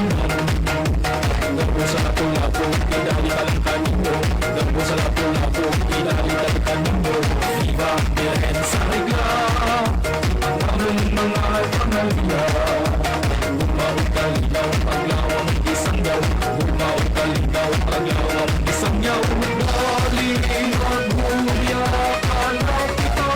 Tanan. Garbo sa Lapu-Lapu, idali ka lang kanino. Garbo sa Lapu-Lapu, idali ka lang kanino. Viva Birhen sa Regla, ang among mga pamilya. Gugma ug kalinaw, paglawang gisangyaw. Gugma ug kalinaw, paglawang gisangyaw. Dali maghulya kalapita.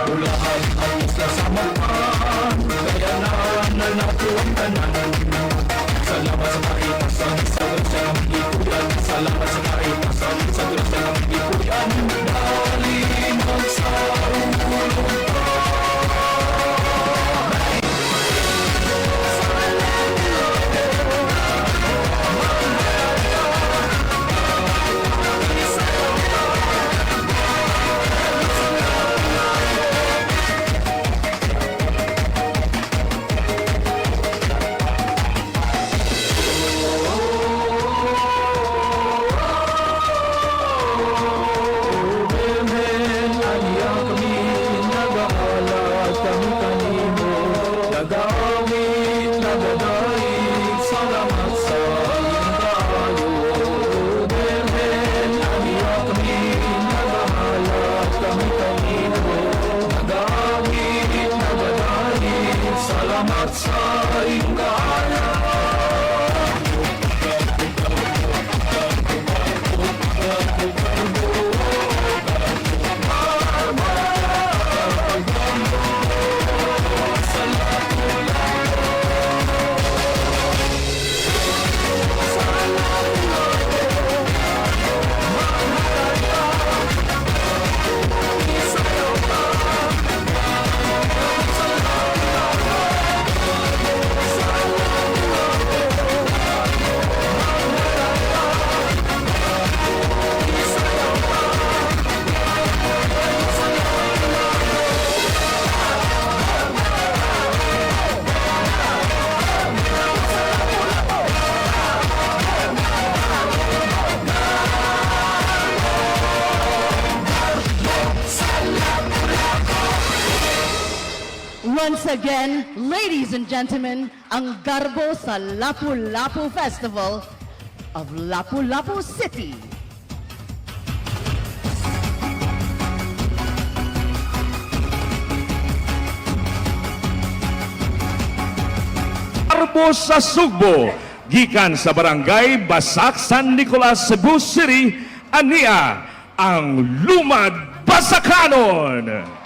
Ulahan ang isla sa Mactan, kaya na nato ang tanan. Salamat sa kaitasan, sa grasya ng gipuy-an. Salamat sa kaitasan, sa grasya ng gipuy-an. Dali magsaulog ta. Birhen, aniya kami, nag-aalad kami kanimo. Nag-aawit, nagadaig, salamat sa iyong kaayo. Birhen, aniya kami, nag-aalad kami kanimo. Nag-aawit, nagadaig, salamat sa iyong kaayo. Once again, ladies and gentlemen, ang Garbo sa Lapu-Lapu Festival of Lapu-Lapu City. Garbo sa Sugbo, gikan sa Barangay Basak, San Nicolas, Cebu City, ania ang Lumad Basakanon.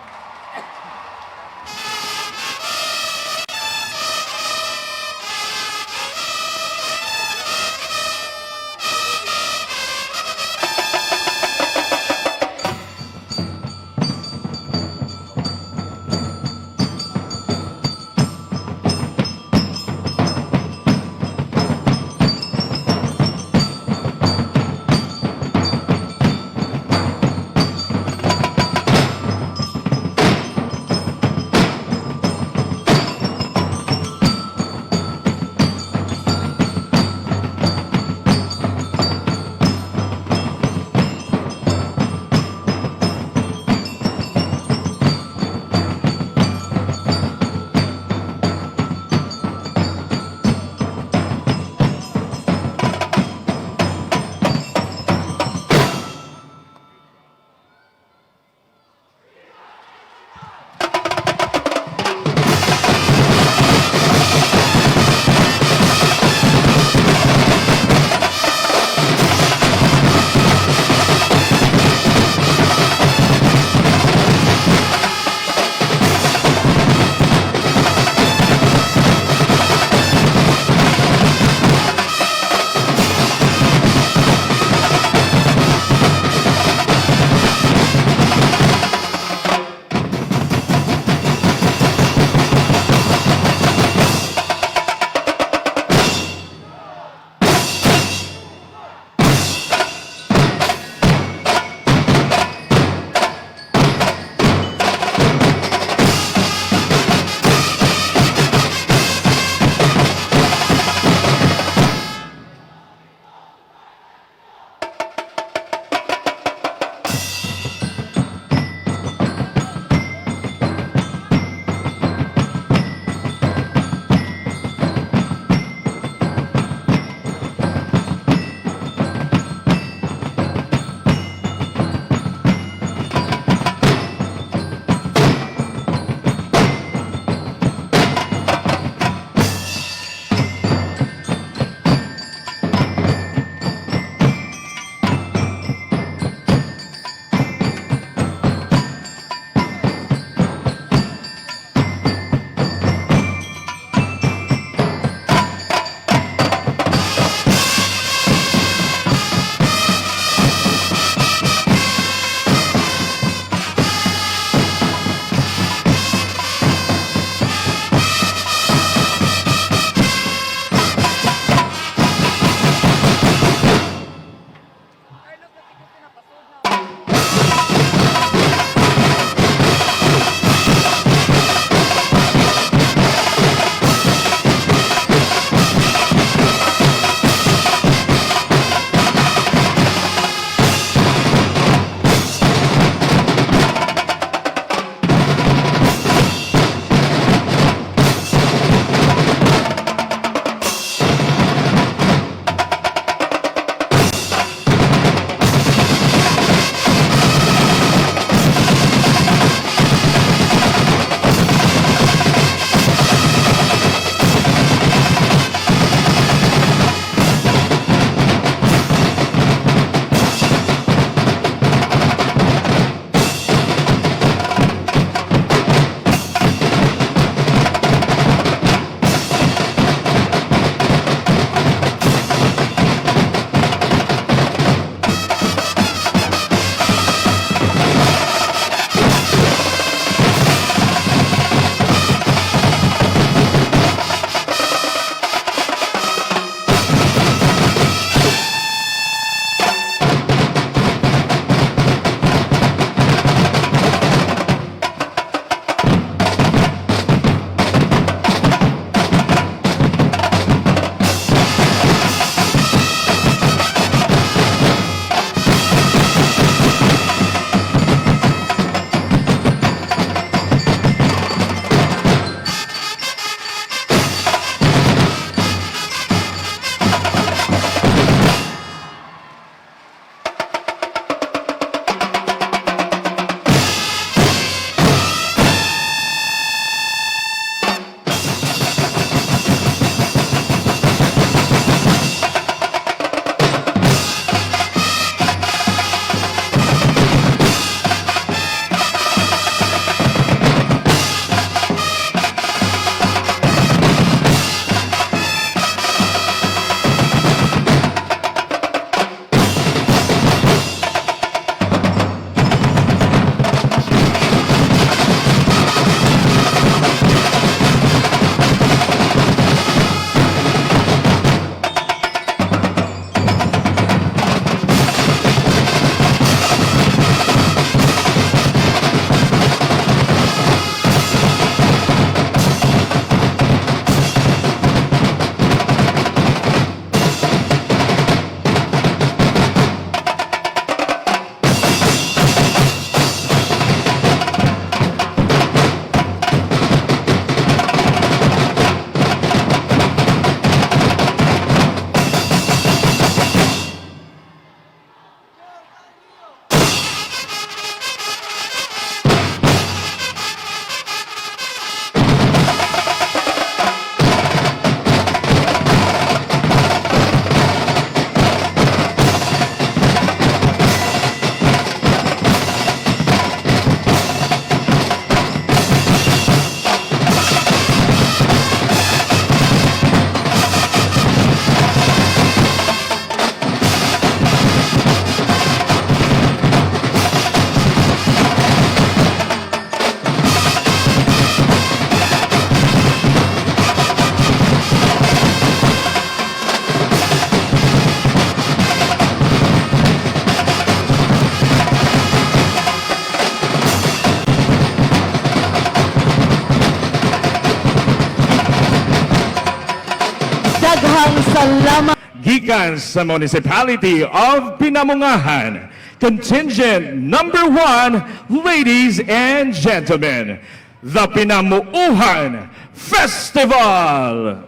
Salamat. Gikan sa Municipality of Pinamungahan, contingent number 1, ladies and gentlemen, the Pinamuuhan Festival!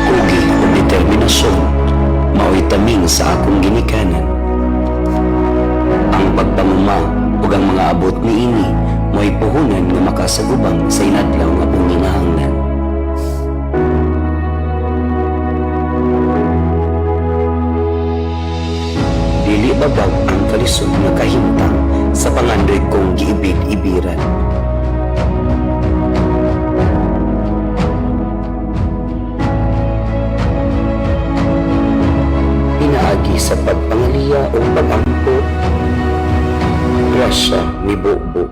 Kugi o determinasyon mao'y taming sa akong ginikanan. Ang pagpanguma ug ang mga abot niini mo'y puhunan nga makasagubang sa inadlaw nga panginahanglan. Dili babag ang kalisod nga kahimtang sa pangandoy kong giibid-ibiran. Pinaagi sa pagpangaliya o pag-ampo, grasya ni Bobo.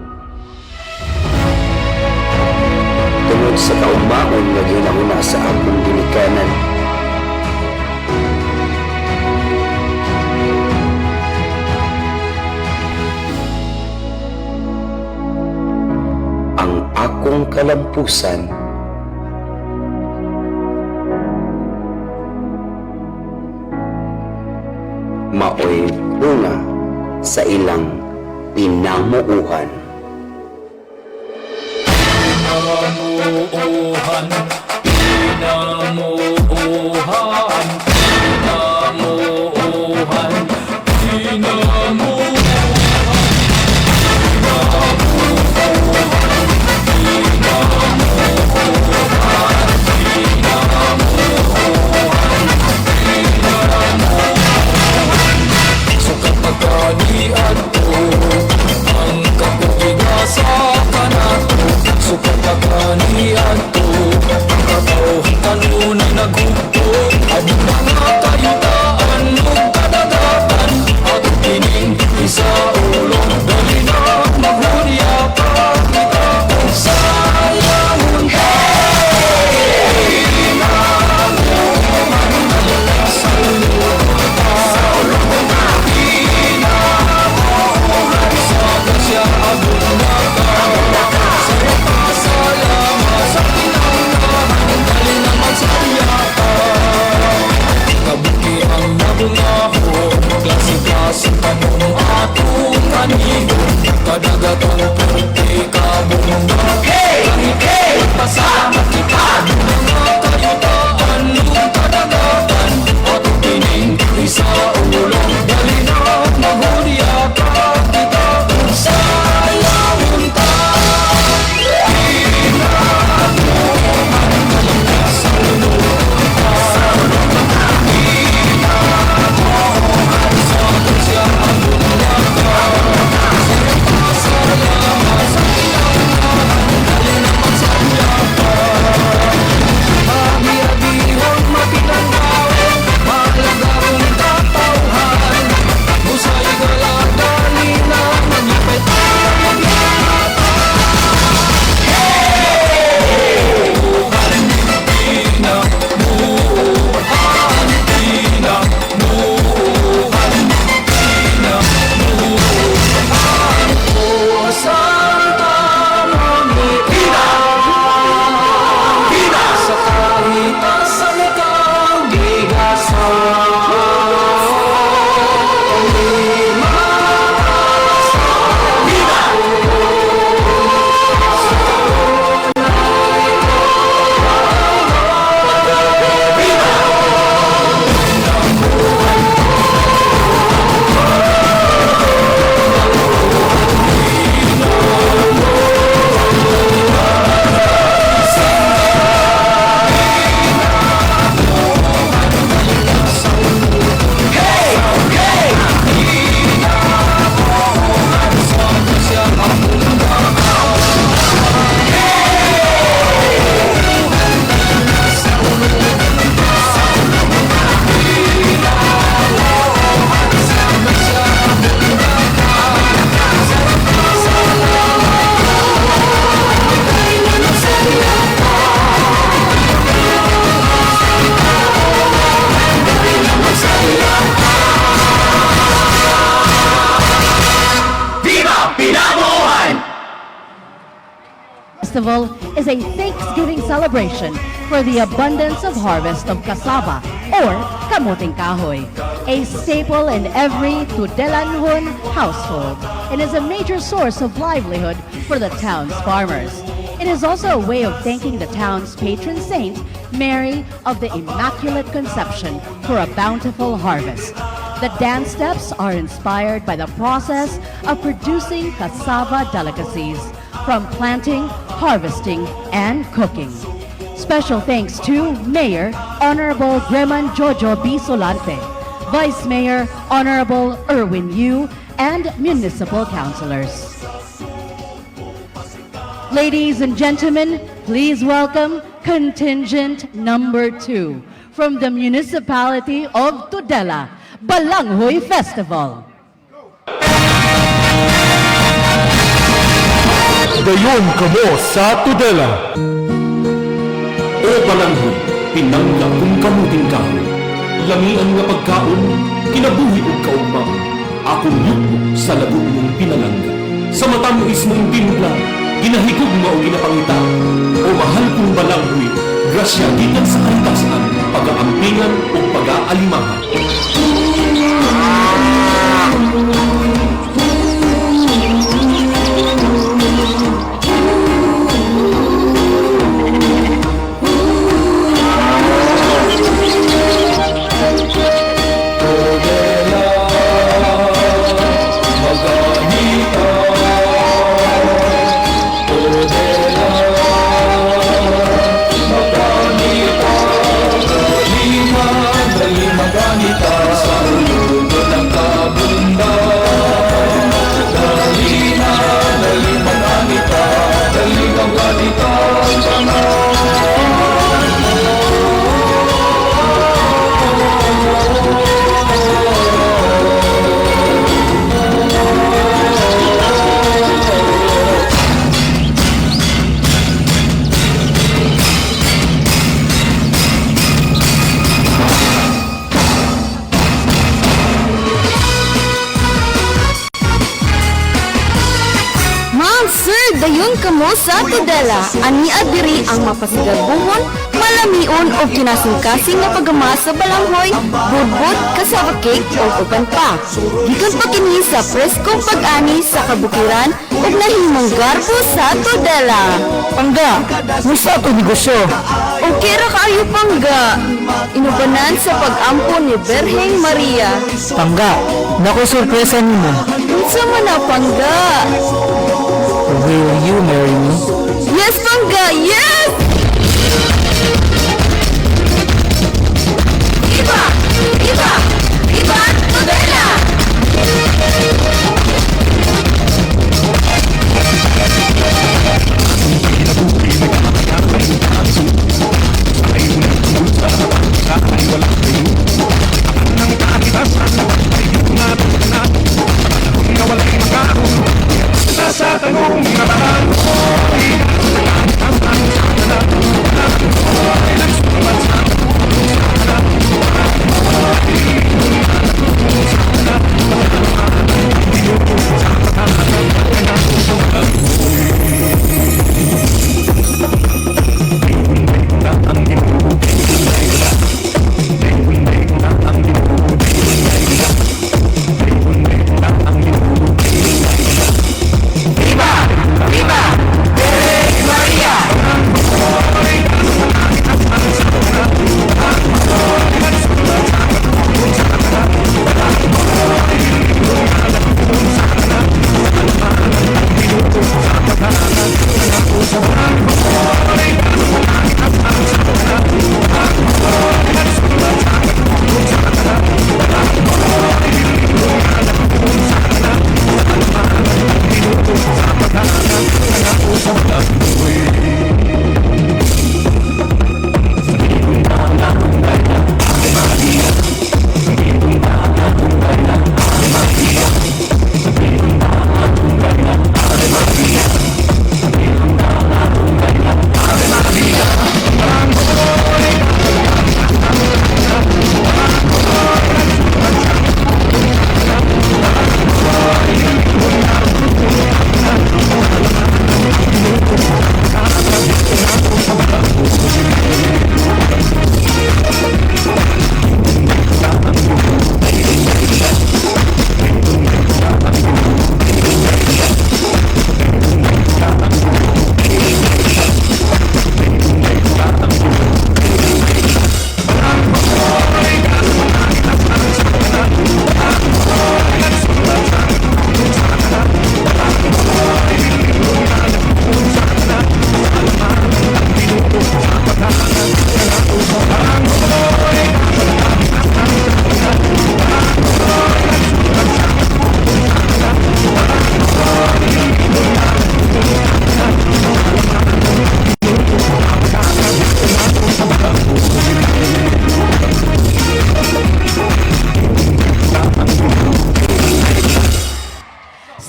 Tungod sa kaugmaon nga ginahuna sa akong ginikanan, ang akong kalampusan maoy bunga sa ilang pinamuuhan. Pinamuuhan, pinamuuhan, pinamuuhan, pinamuuhan. Sukat pagkaniadto ang kapugiga sa kanato. Sukat pagkaniadto ang katawhan kanunay naghugto. Aduna Festival is a Thanksgiving celebration for the abundance of harvest of cassava or kamuting kahoy, a staple in every Tudelanhon household and is a major source of livelihood for the town's farmers. It is also a way of thanking the town's patron saint, Mary of the Immaculate Conception, for a bountiful harvest. The dance steps are inspired by the process of producing cassava delicacies, from planting, harvesting, and cooking. Special thanks to Mayor Honorable Greman Jojo B. Solante, Vice Mayor Honorable Erwin Yu, and municipal councilors. Ladies and gentlemen, please welcome contingent number 2 from the municipality of Tudela, Balanghoy Festival. Dayon kamo sa Tudela. O balanghoy, pinangga kung kamuting kahoy. Lamian nga pagkaon, kinabuhi og kaugma. Akong yugto sa lago mong pinalangga. Sa matamis mong timpla, ginahigugma o ginapangita. O mahal kong balanghoy, grasya gikan sa kahitasan, pagaampingan o pag-aalimahan. Ma'am, sir, dayon kamo sa Tudela. Ani diri ang mapasigarbuhon, malamion o kinasingkasing nga pagama sa balanghoy, budbud, cassava cake o uban pa. Gikan pa kini sa preskong pag-ani sa kabukiran ug nahimong garbo sa Tudela. Pangga, musa to negosyo. Okay ra kaayo, pangga. Inubanan sa pag-ampo ni Berheng Maria. Pangga, nakoy sorpresa nimo. Unsa man na, pangga? Will you marry me? Yes, pangga, yes! Iba! Iba! Iba! Tudela! Sa tanong na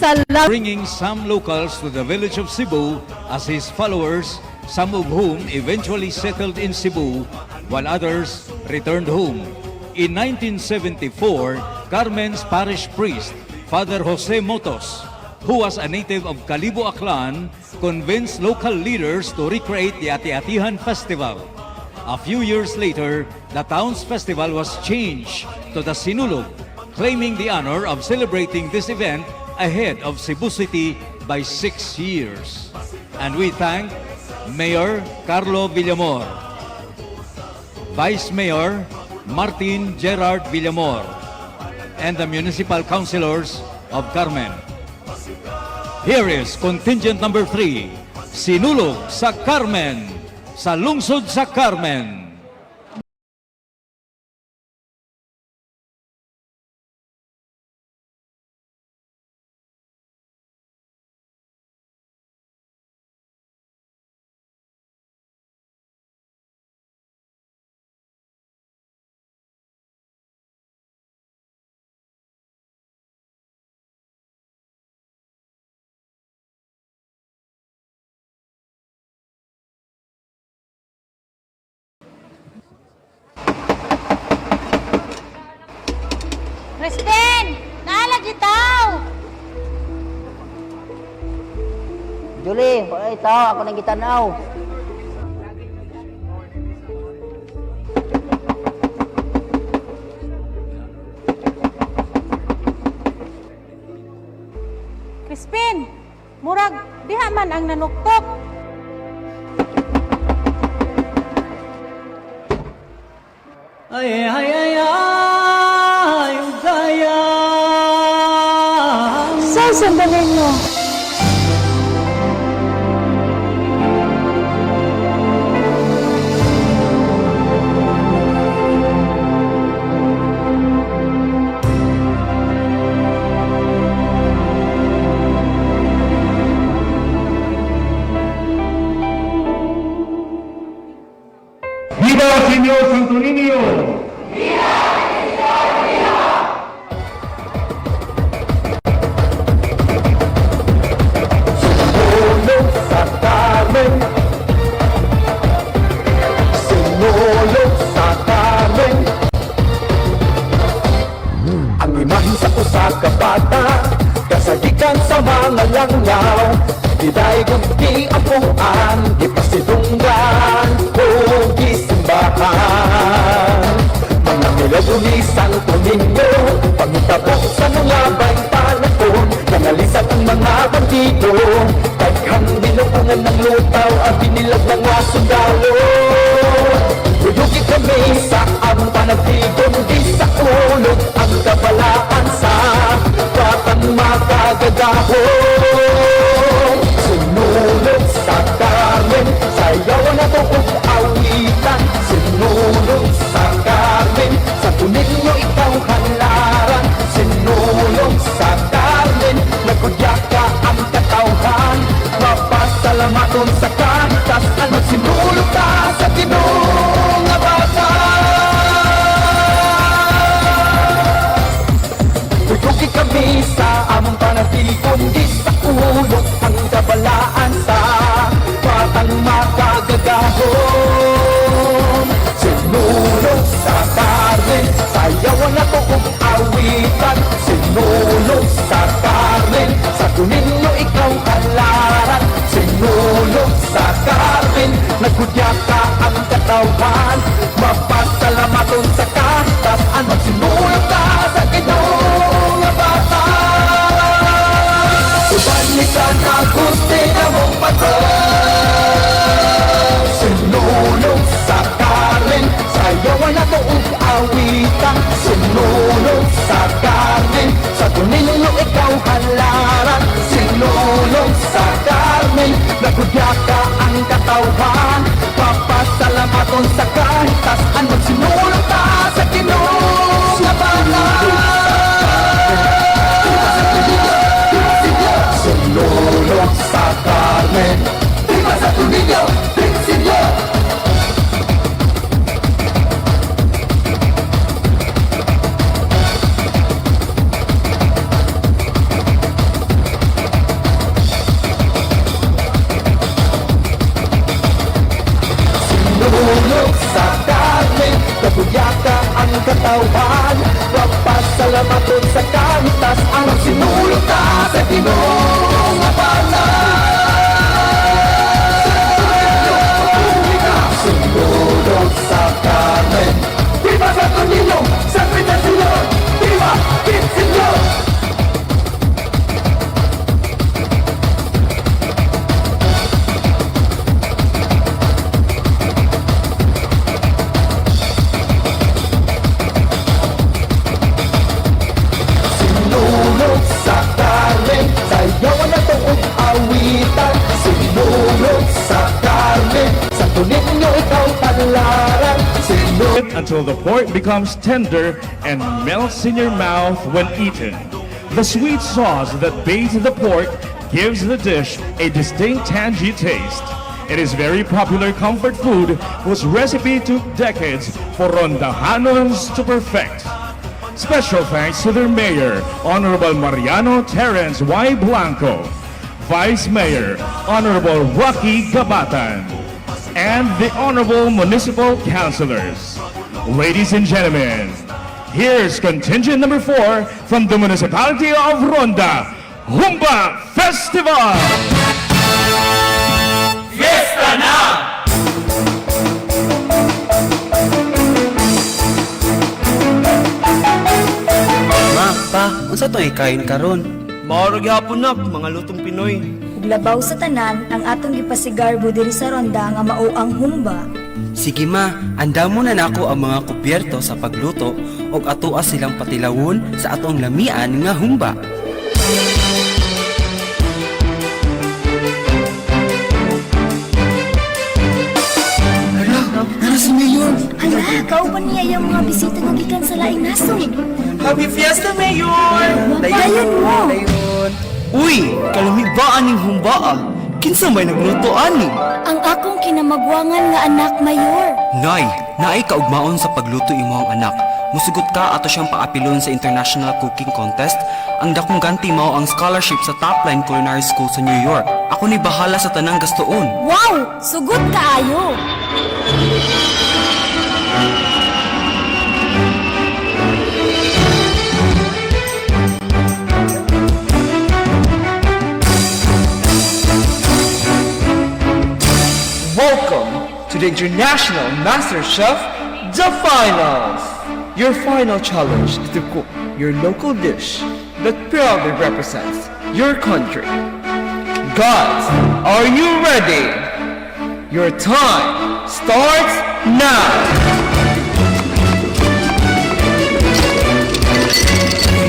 Salamat. Bringing some locals to the village of Cebu as his followers, some of whom eventually settled in Cebu, while others returned home. In 1974, Carmen's parish priest, Father Jose Motos, who was a native of Kalibo, Aklan, convinced local leaders to recreate the Ati-Atihan Festival. A few years later, the town's festival was changed to the Sinulog, claiming the honor of celebrating this event ahead of Cebu City by 6 years. And we thank Mayor Carlo Villamor, Vice Mayor Martin Gerard Villamor, and the municipal councilors of Carmen. Here is contingent number 3, Sinulog sa Carmen, sa lungsod sa Carmen. Kristen! Naalagi tao! Julie, wala tao, ako nang gitanaw. Crispin! Murag, diha man ang nanuktok. Ay, ay, ay, ay, ugaya. Sa sandali nyo. Viva Señor Santo Niño! Sinulog sa Carmen. Sinulog sa Carmen. Ang imahen sa usa ka bata, kasagikan sa mga langyaw, gidaygon giampuan, gipasidunggan o gisimbahan. Mga milagro ni Santo Niño, pangitabo sa mga panahon, nangalisan ang mga bandido, daghang binuongan ng lutaw, at binilag mga sundalo. Tuyugi kami sa among panagtigon, di sa ulog ang kabalaan sa batang makagagahon. Sinulog sa Carmen, sayawan na ug awitan. Sinulog sa Carmen, sa Niño ikaw halaran. Sinulog sa Carmen, nagkudya ka ang katawhan. Mapasalamaton sa kantas, ano sinulog ka sa Ginoo nga bata. Tuyugi kami sa among panatigon, di sa ulog ang kabalaan sa batang makagagahon. Sinulog sa Carmen, sayawan na to ug awitan. Sinulog sa Carmen, sa Niño ikaw halaran. Sinulog sa Carmen, nagkudya ka ang katawhan. Ato ang pasalamaton sa karitas. Ang sinulog ta sa Ginoo nga banal. Sinulog sa Carmen. Viva Santo Niño! San Señor! Viva Kid Señor! Sinulog sa Carmen. Sayawan na to og awitan. Sinulog sa Carmen. Santo Niño, ikaw panlaran. Sinulog Until the pork becomes tender and melts in your mouth when eaten. The sweet sauce that bathes the pork gives the dish a distinct tangy taste. It is very popular comfort food whose recipe took decades for Rondahanos to perfect. Special thanks to their mayor, Honorable Mariano Terence Y. Blanco, Vice Mayor, Honorable Rocky Gabatan, and the Honorable Municipal Councilors. Ladies and gentlemen, here's contingent number 4 from the Municipality of Ronda, Humba Festival! Fiesta na! Ma, pa, unsa to ikain karon? Mauro gyapon na mga lutong Pinoy. Ug labaw sa tanan ang atong gipasigarbo diri sa Ronda nga mao ang humba. Sige ma, andamo na nako ang mga kubyerto sa pagluto ug atoa silang patilawon sa atong lamian nga humba. Hala, nara si Mayor. Hala, kauban niya yung mga bisita nga gikan sa laing nasod. Happy Fiesta, Mayor! Dayon mo. Dayon. Uy, kalami ba aning humba ah? Kinsa may nagluto ani? Ang akong kinamagwangan nga anak, Mayor. Nay, naay kaugmaon sa pagluto imong anak. Musugot ka ato siyang paapilon sa International Cooking Contest. Ang dakong ganti mao ang scholarship sa Top Line Culinary School sa New York. Ako ni bahala sa tanang gastoon. Wow, sugot kaayo. Welcome to the International Master Chef, The Finals! Your final challenge is to cook your local dish that proudly represents your country. Guys, are you ready? Your time starts now!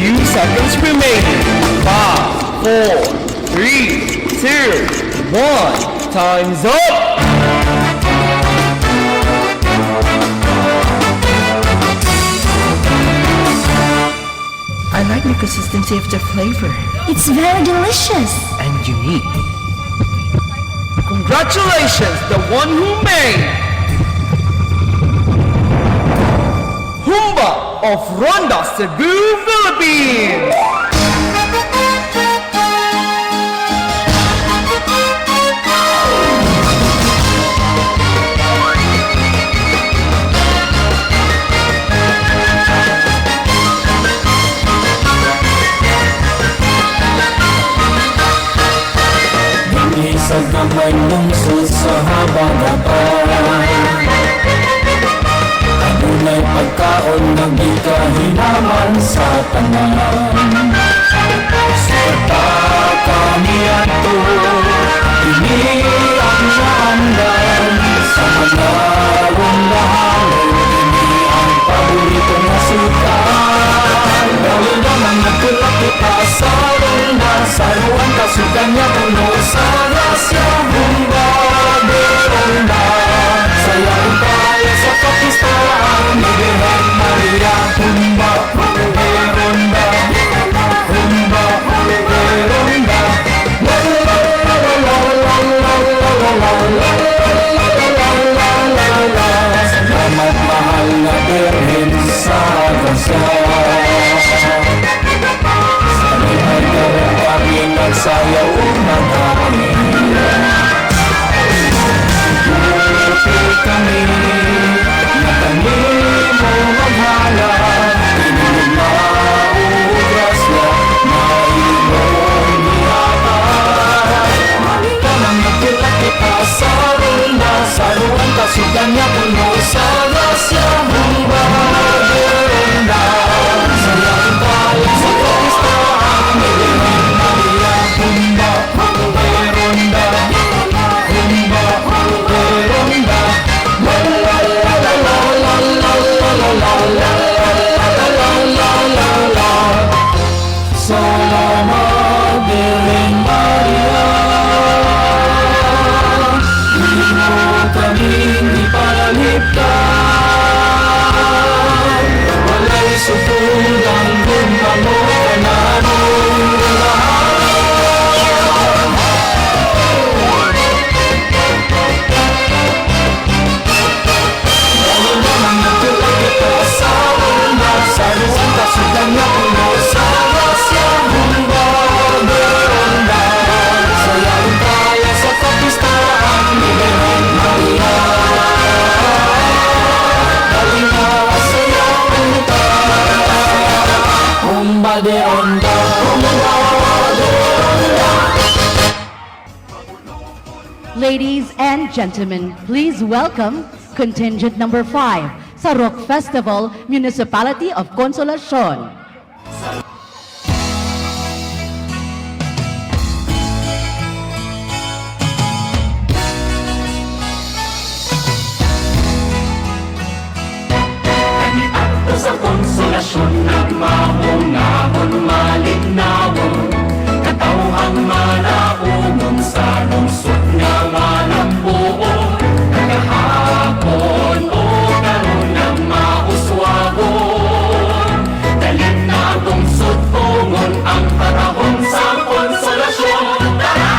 Few seconds remaining. 5, 4, 3, 2, 1. Time's up! I like the consistency of the flavor It's very delicious. And unique. Congratulations, the one who made Humba of Ronda, Cebu, Philippines! Dinhi sa gamay lungsod sa habagatan, adunay pagkaon nga gikahinaman sa tanan. Suporta kami ato, kini ang naandan sa mga rundahanon. Kini ang paborito nga sukan. Dali na mga tulak kita sa ronda. Sa ruwan kasukan niya puno sa grasya. Humba de Ronda. Sayaw tayo sa kapistahan ni Birhen Maria. Humba de Ronda. Humba de Ronda. La la la la la la la la la la la la la la la. Salamat mahal na Birhen sa grasya. Sa ay karon kami nagsayaw ug naghahiya. Buti kami na kami mo maghala. Tinuod. Ladies and gentlemen, please welcome contingent number 5, Sarok Festival, Municipality of Consolacion. Kaniadto sa Konsolasyon, nagmahungahon, malignawon, katawhang malaumon sa lungsod nga malambuon. Kagahapon o karon ang mauswagon, dalit na atong sudtungon ang katahom sa Konsolasyon. Tara!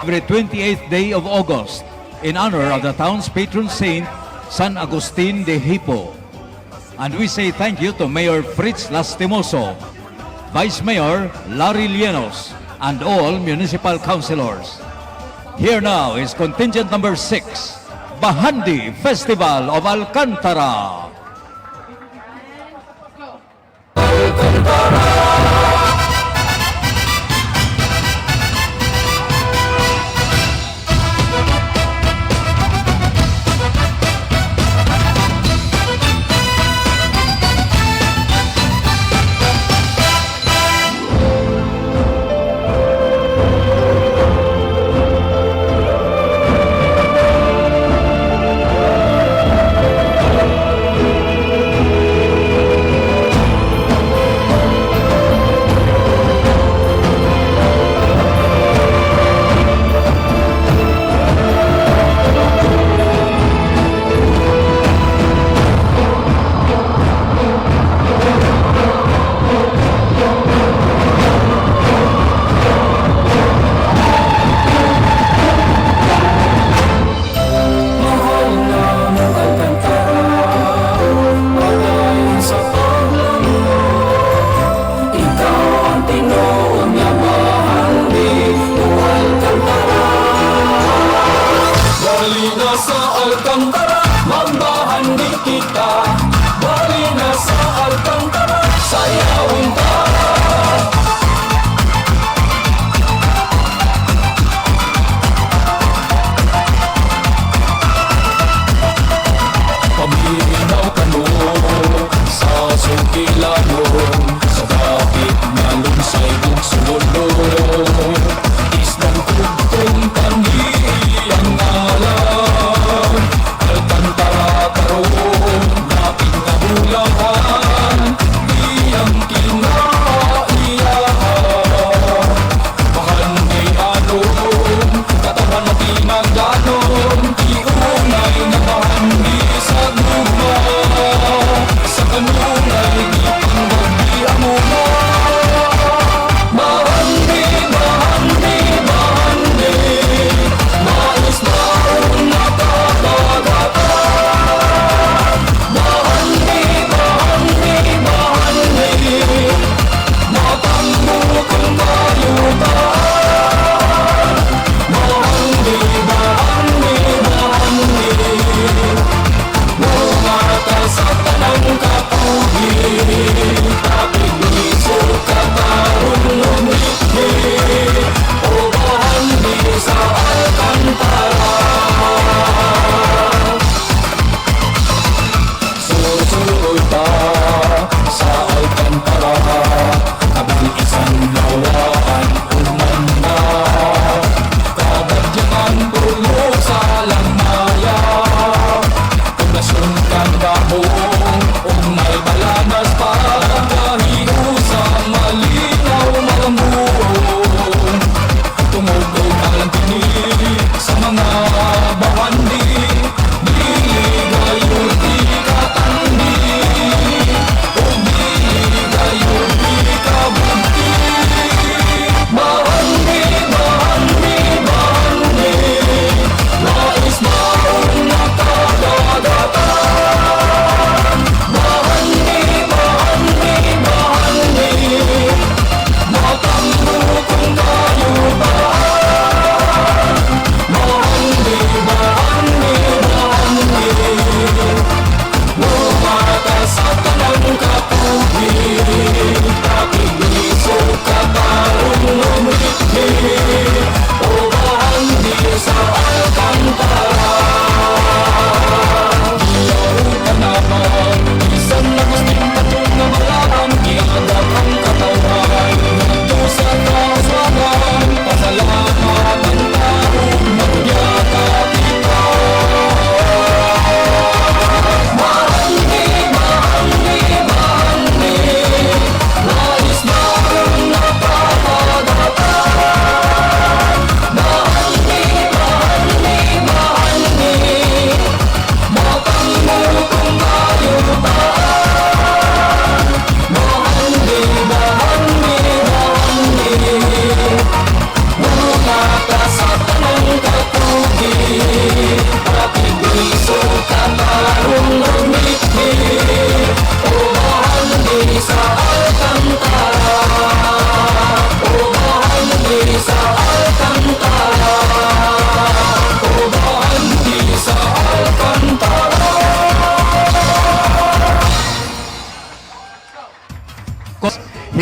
Every 28th day of August in honor of the town's patron saint, San Agustin de Hippo. And we say thank you to Mayor Fritz Lastimoso, Vice Mayor Larry Llenos, and all municipal councilors. Here now is contingent number 6, Bahandi Festival of Alcantara.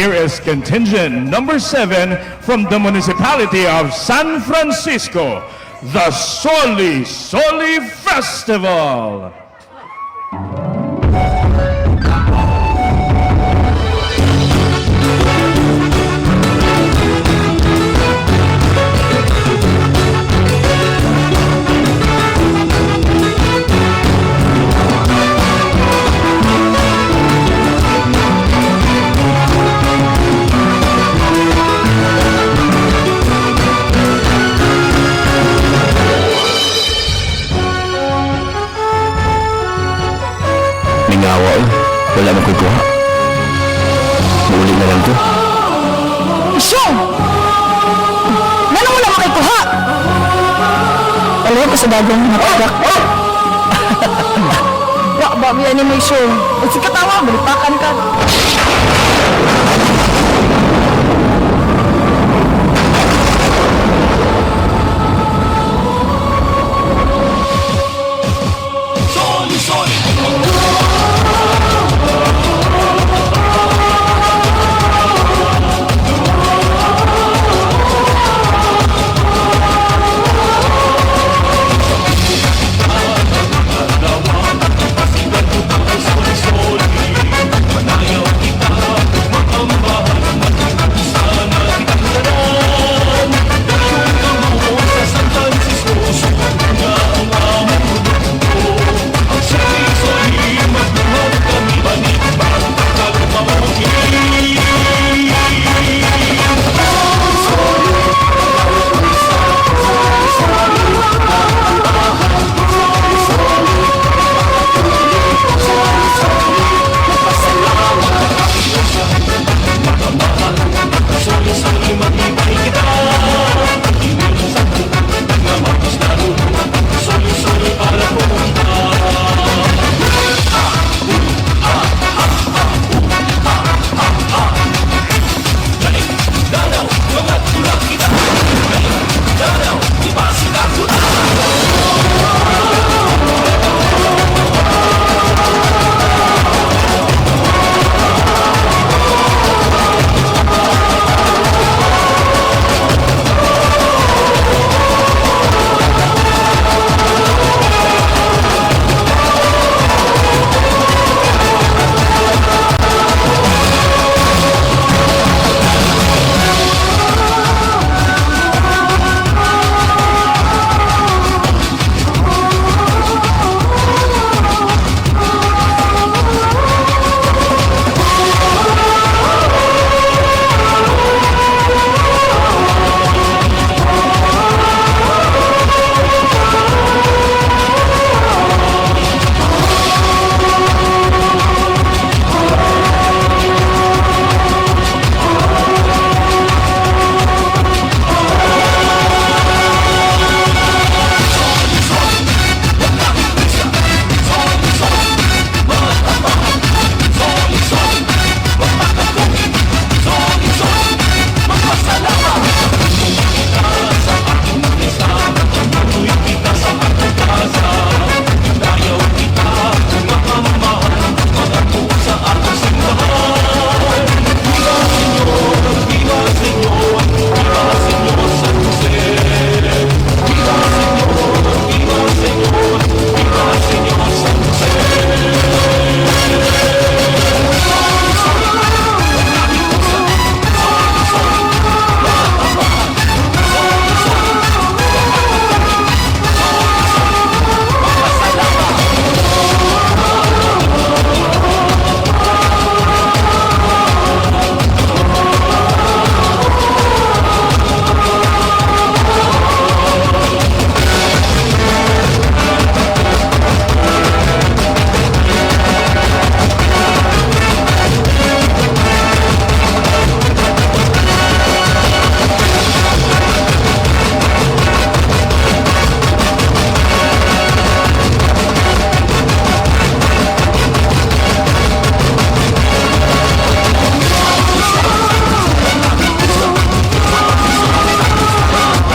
Here is contingent number 7 from the municipality of San Francisco, the Soli Soli Festival. Mingawa eh. Wala man ko'y kuha. Muuli na lang ko. Isyong! Nganong wala man kay kuha? Alam ko sa bagong mga product. Wa ba biya ni mo, Isyong? Uy, katawa, balipakan ka. Soli, soli.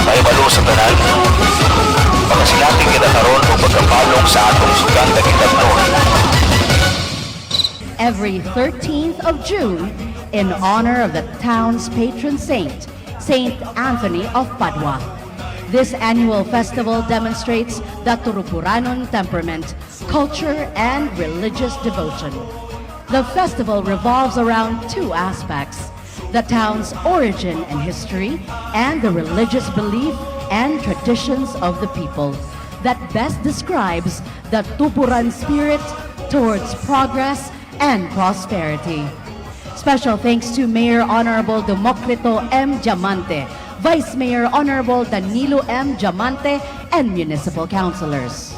Pahibalo sa tanan. Pakasinati kita karon og pagkapalong sa atong suganda Gidagnon. Every 13th of June in honor of the town's patron saint, Saint Anthony of Padua. This annual festival demonstrates the Turukoranon temperament, culture, and religious devotion. The festival revolves around two aspects: the town's origin and history, and the religious belief and traditions of the people that best describes the Tuburan spirit towards progress and prosperity. Special thanks to Mayor Honorable Democrito M. Diamante, Vice Mayor Honorable Danilo M. Diamante, and municipal councilors.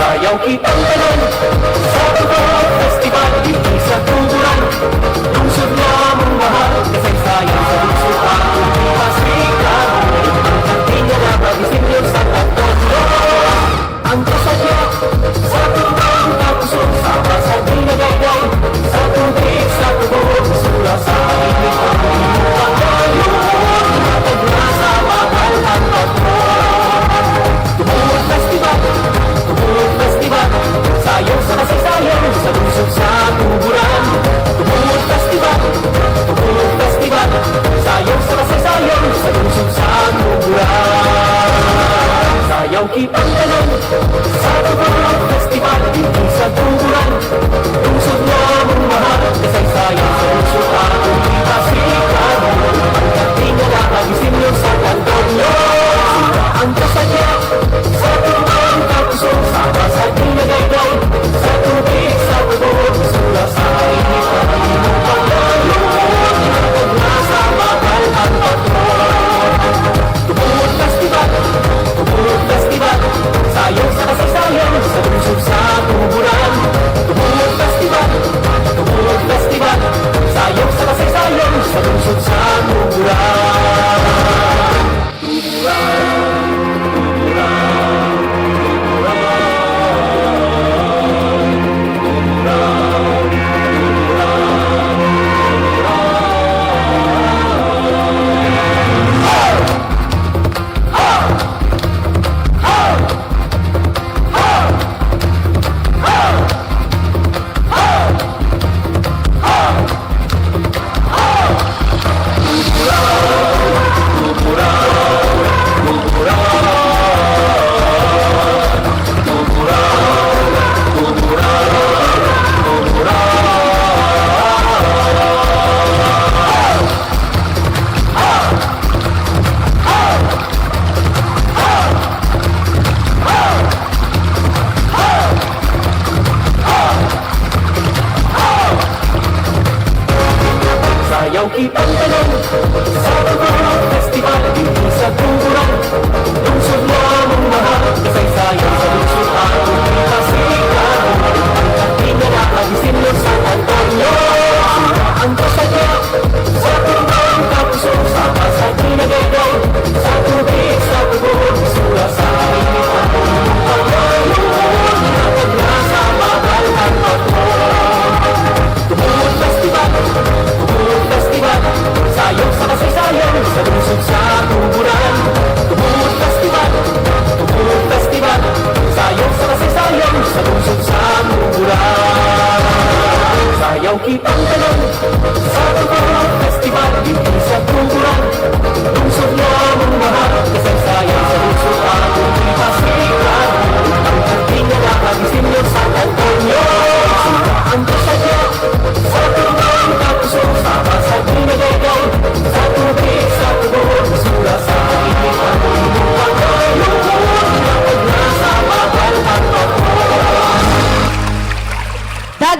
Sayaw kitang tanan sa Tugod Festival dinhi sa Tuburan, lungsod nga among mahal. Kasaysayan sa lungsod atong gipasikat. Ang kantinga na magisinyo sa Katotlo. Ang kasadya sa tubang kapuso, sama sa dinagaygay, sa tubig sa tubod. Sula sa init ang pagayon. Hatag na sa mahal ang patron. Tubod Festival, Tubod Festival. Sayaw sa kasaysayan, sa lungsod sa Tuburan.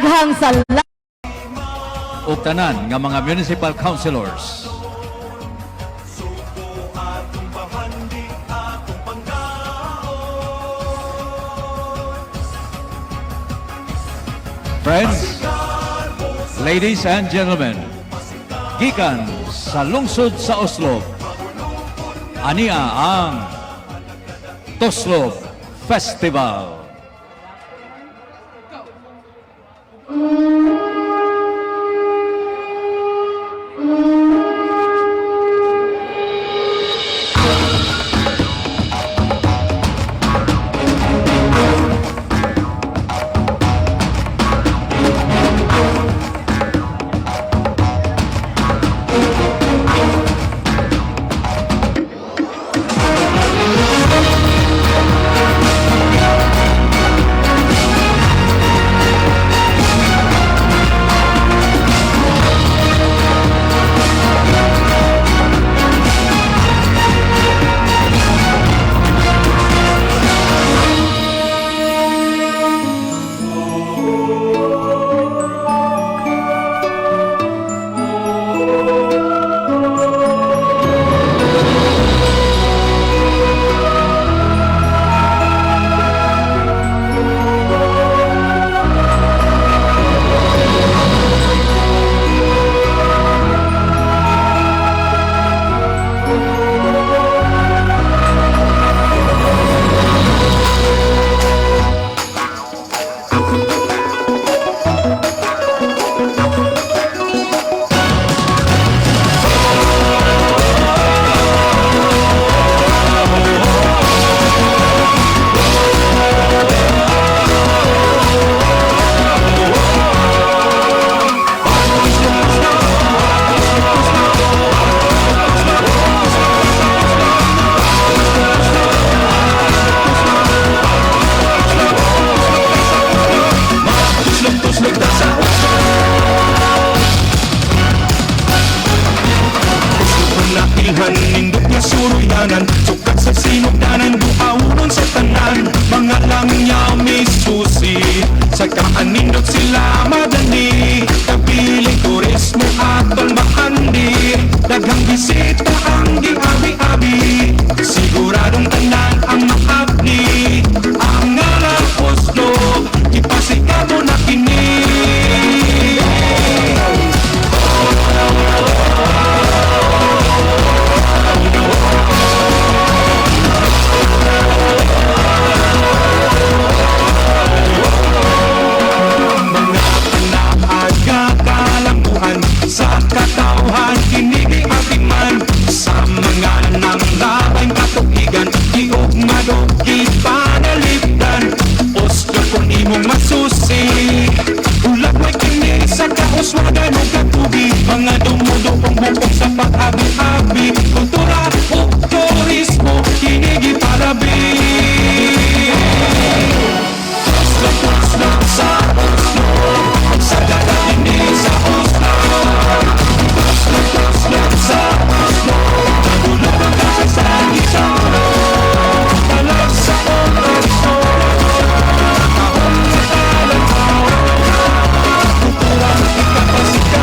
Daghang salamat. Ug tanan nga mga municipal councilors. Friends, ladies and gentlemen, gikan sa lungsod sa Oslob, ania ang Toslob Festival. Ilhan nindot nga suruyanan, sukat sa sinugdanan, duaunon sa tanan. Mga langyaw may susi, sa kaanindot sila madali. Kabiling turismo atong bahandi, daghang bisita ang giabi-abi. Siguradong tanan ang maabni, ang ngalan Oslob, ipasikat mo na kini. Mga aga kalambuan sa katawhan, kinigi atiman sa mga nanglabay katuigan, giugma gipanalipdan. Oslo kung imong masusi, ulag may kini sa kauswagan ug katubi. Mga dumuduong bukog sa pag-abi-abi, kultura ug turismo kini gipalabi. Oslo, Oslo, sa Oslo, sa ini sa Oslo. Oslo, Oslo, sa Oslo, Tulog ang kasasagi sa ulo. Talag sa Oslo, nakahon sa talakaw. Kultura ikapasikat.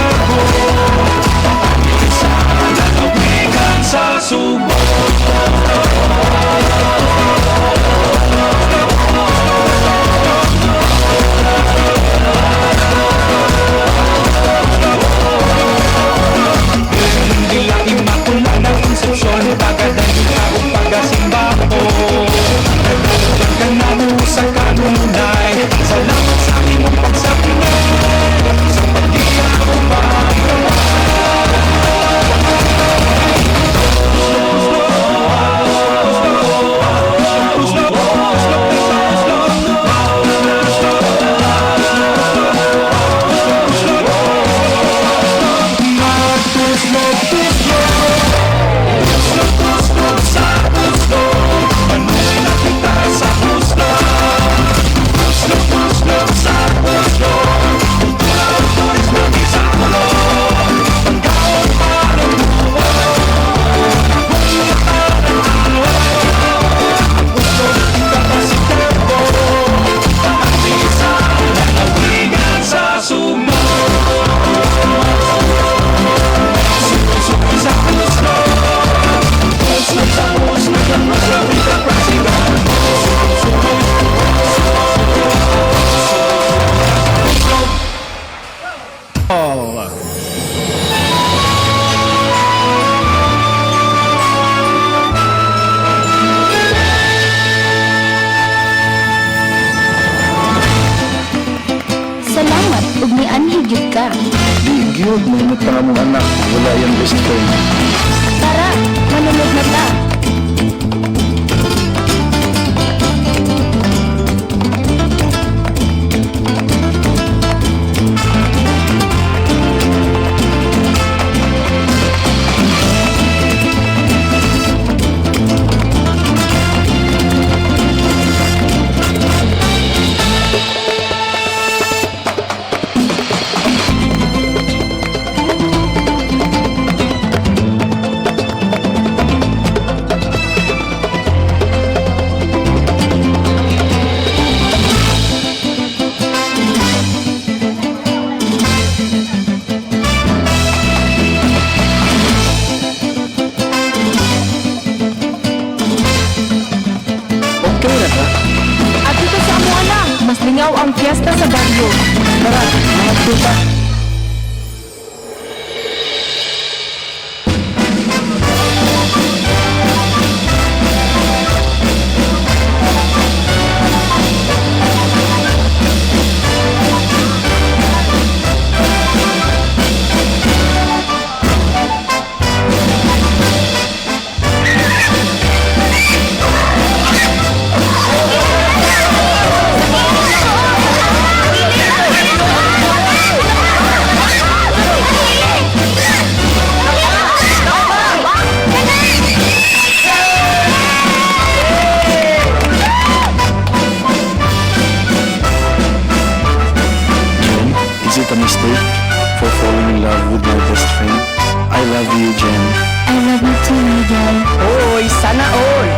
ka. Di gyud, mahimut pa nga mong anak, wala iyang best friend. Tara, manulog na ta. Okay na ka? At dito sa Amuana, mas lingaw ang fiesta sa baryo. Tara, mga tuta. Jen, is it a mistake for falling in love with my best friend? I love you, Jen. I love you too, Miguel. Oy, sana all!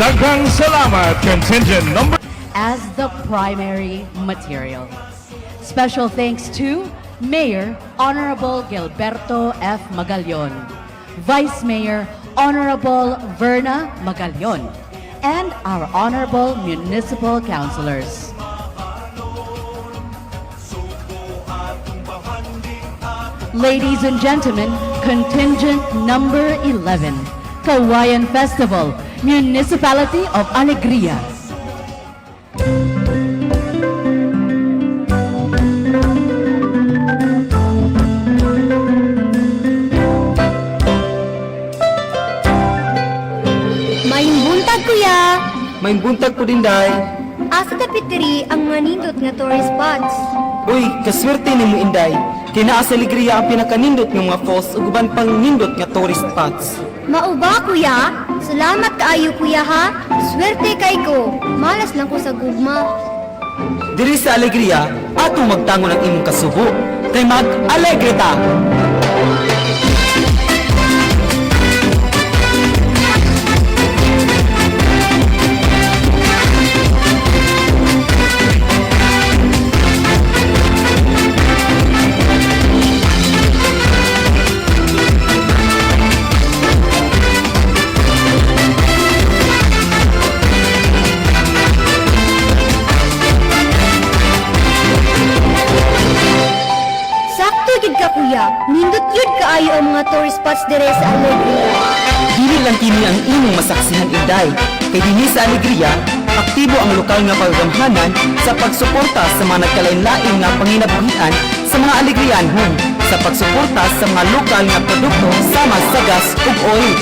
Daghang salamat, contingent number As the primary material. Special thanks to Mayor Honorable Gilberto F. Magallon, Vice Mayor Honorable Verna Magallon, and our honorable municipal councilors. Ladies and gentlemen, contingent number 11, Kawayan Festival, Municipality of Alegria. Maayong buntag, kuya! Maayong buntag po din, day. Asa dapit diri ang mga nindot nga tourist spots? Uy, kaswerte nimo, Inday. Kay naa sa Alegria ang pinakanindot nga mga falls ug uban pang nindot nga tourist spots. Mao ba, kuya? Salamat kaayo, kuya, ha? Swerte kay ko. Malas lang ko sa gugma. Diri sa Alegria, atong magtangon ang imong kasubo. Kay mag-alegre ta! Sakto gid ka, kuya. Nindot yun kaayo ang mga tourist spots dire sa Alegria. Dili lang kini ang imong masaksihan, Inday. Kay dinhi sa Alegria, aktibo ang lokal nga paggamhanan sa pagsuporta sa mga nagkalain-lain nga panginabuhian sa mga Alegrianhon sa pagsuporta sa mga lokal nga produkto sama sa gas ug oil.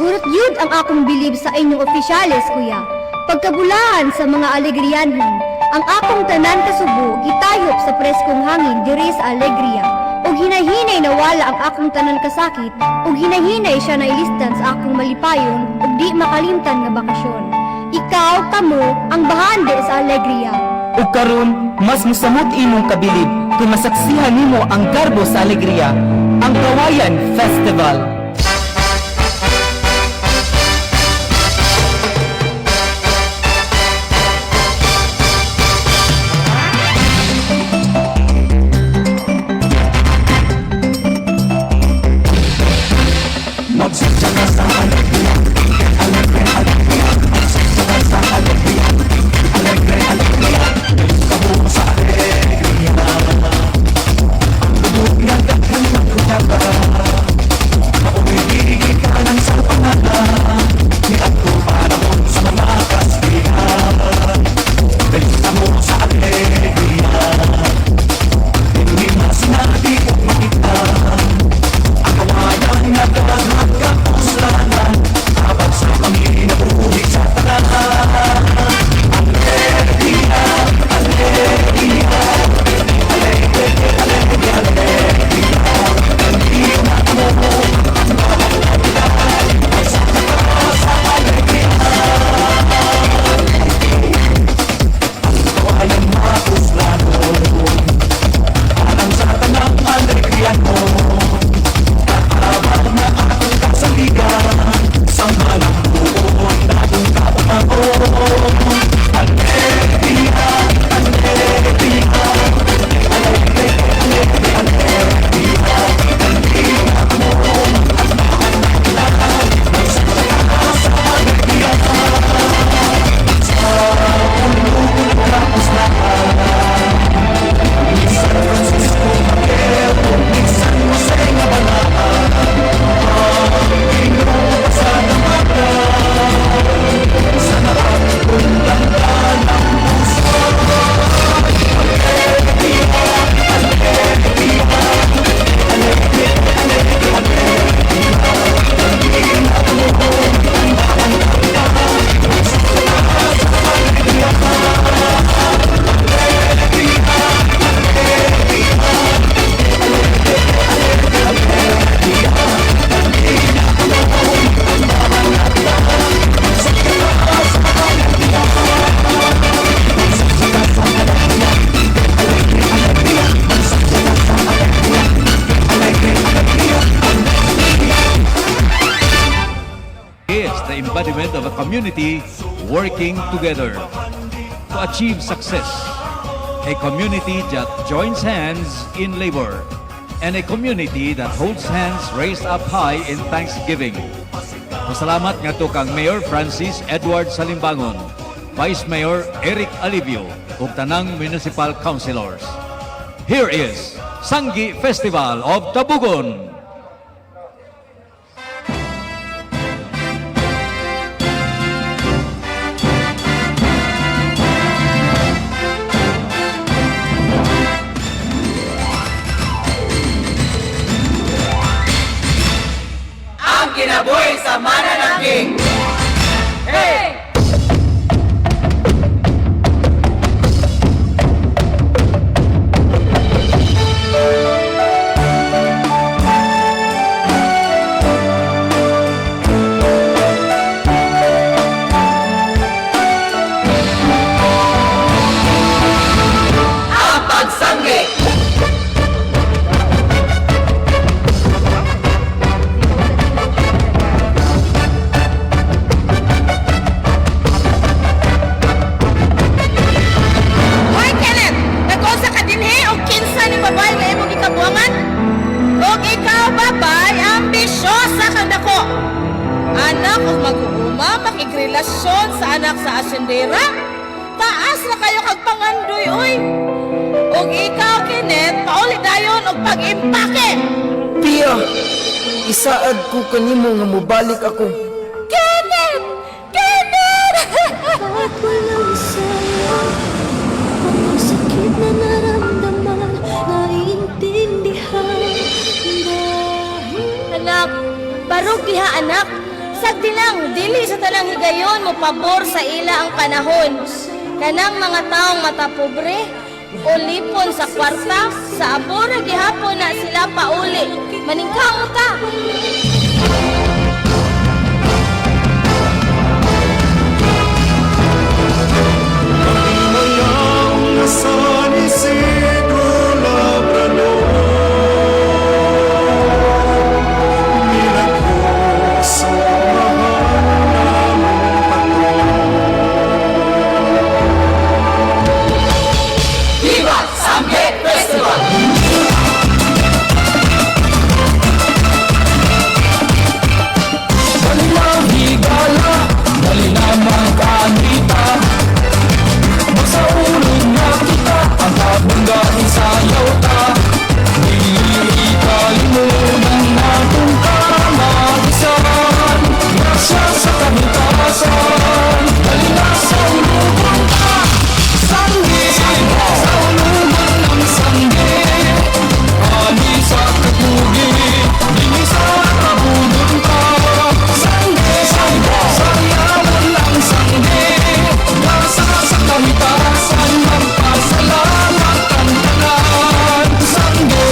Hurot yun ang akong bilib sa inyong opisyales, kuya. Pagkabulahan sa mga Alegrianhon, ang akong tanan kasubo gitayop sa preskong hangin diri sa Alegria. Ug hinahinay nawala ang akong tanan kasakit, ug hinahinay siya nailistan sa akong malipayon ug di makalimtan nga bakasyon. Ikaw, kamo, ang bahandi sa Alegria. Ug karon, mas musamot imong kabilib kung masaksihan nimo ang garbo sa Alegria, ang Kawayan Festival. Is the embodiment of a community working together. to achieve success. A community that joins hands in labor, and a community that holds hands raised up high in thanksgiving. Pasalamat ngadto kang Mayor Francis Edward Salimbangon, Vice Mayor Eric Alivio, ug tanang municipal councilors. Here is Sanggi Festival of Tabugon. Ang kinabuhi sa mananangking. Hey! Ang pagsanggi! Hoy, Kenneth! Nag-unsa ka dinhi og kinsa ni babay nga imong gikabuangan? Og ikaw, babay, ambisyosa kang dako. Anak og mag-uuma, makigrelasyon sa anak sa asyendera. Taas na kayo kag pangandoy, uy. Og ikaw, Kenneth, pauli dayon og pag-impake. Pia, isaad ko kanimo nga mobalik ako. Kenneth! Kenneth! Kahit walang saya, ang sakit na naramdaman, naiintindihan dahil Anak, barog diha anak. Sagdi lang, dili sa tanang higayon mo pabor sa ila ang panahon. Kanang mga taong matapobre o lipon sa kwarta, sa abora gihapon na sila pauli. Maningkaong ta. San Isidro Labrador, Milagroso, mahal namong patron. Viva Sanggi Festival! Dali na higala, dali na magkanita. Magsaulog na kita, ang kabunggahin sayaw ta. Dili kalimutan natong kamagisan. Grasya sa kahitasan, dali na sa ulugon ta. Sanggi, sa ulugon ng sanggi. Ani sa kapugi, dili sa kabudon ta. Sanggi, sayawan lang sanggi. Gasa sa kahitasan, magpasalamat ang tanan. Sanggi.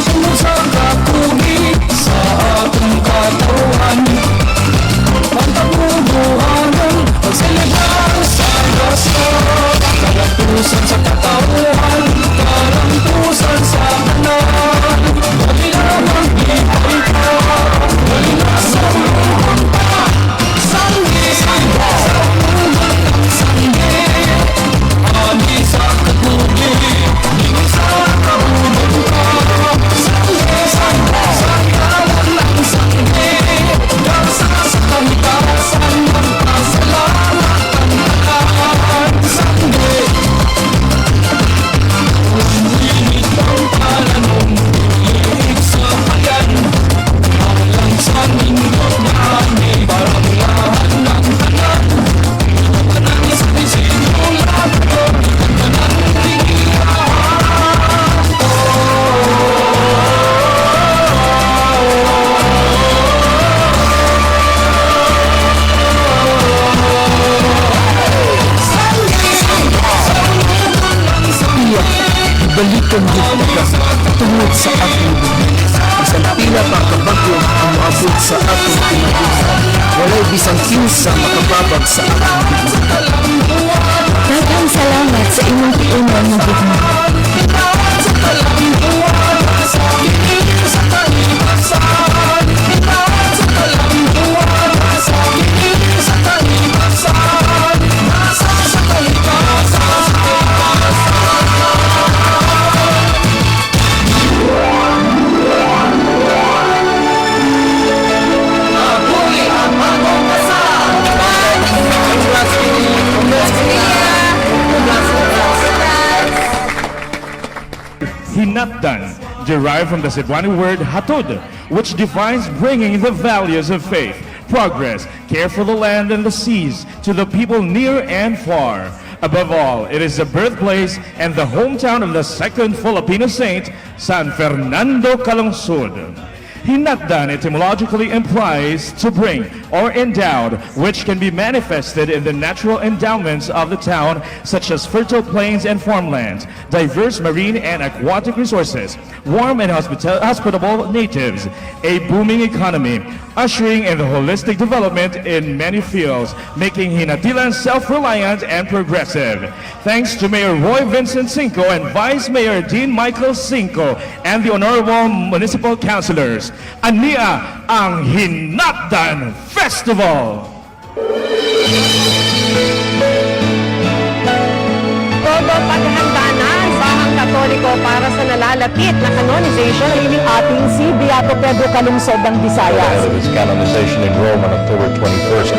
Tungod sa kapugi, sa atong katawan. Ang tabubuhanon, pagselebrar sa grasya. Kalampusan sa katauhan, kalampusan sa tanan. Dali na maglipay ka, dali na sa ulubang ta. Sanggi, sa ulubang ng sanggi. Ani sa katugi, dili sa kabubog ka. Sanggi, sayawan lang sanggi. Gasa sa kahitasan, magpasalamat ang tanan. Sanggi. Init ang pananong, liig sa payan. Alang sa nindot na parang lahat ng tanan. Tanan sa Isidro Labrador, tanan tingilahan. Pia, balikan gid ka tungod sa akong bugnaw. Bisan pila pa ka bag-o ang moabot sa atong kinabuhi, walay bisan kinsa makababag sa akong gugma. Daghang salamat sa imong tiunon nga gugma. Sa Hinatdan, derived from the Cebuano word hatod, which defines bringing the values of faith, progress, care for the land and the seas to the people near and far. Above all, it is the birthplace and the hometown of the second Filipino saint, San Fernando Calungsod. Hinatdan etymologically implies to bring or endowed, which can be manifested in the natural endowments of the town, such as fertile plains and farmlands, diverse marine and aquatic resources, warm and hospitable natives, a booming economy, ushering in the holistic development in many fields, making Ginatilan self-reliant and progressive. Thanks to Mayor Roy Vincent Cinco and Vice Mayor Dean Michael Cinco and the Honorable Municipal Councilors. Ania ang Hinatdan Festival! Todo paghahanda na ang Sahang Katoliko para sa nalalapit na canonization ng ating si Beato Pedro Calungsod ng Visayas. Ahead of his canonization in Rome on October 21st.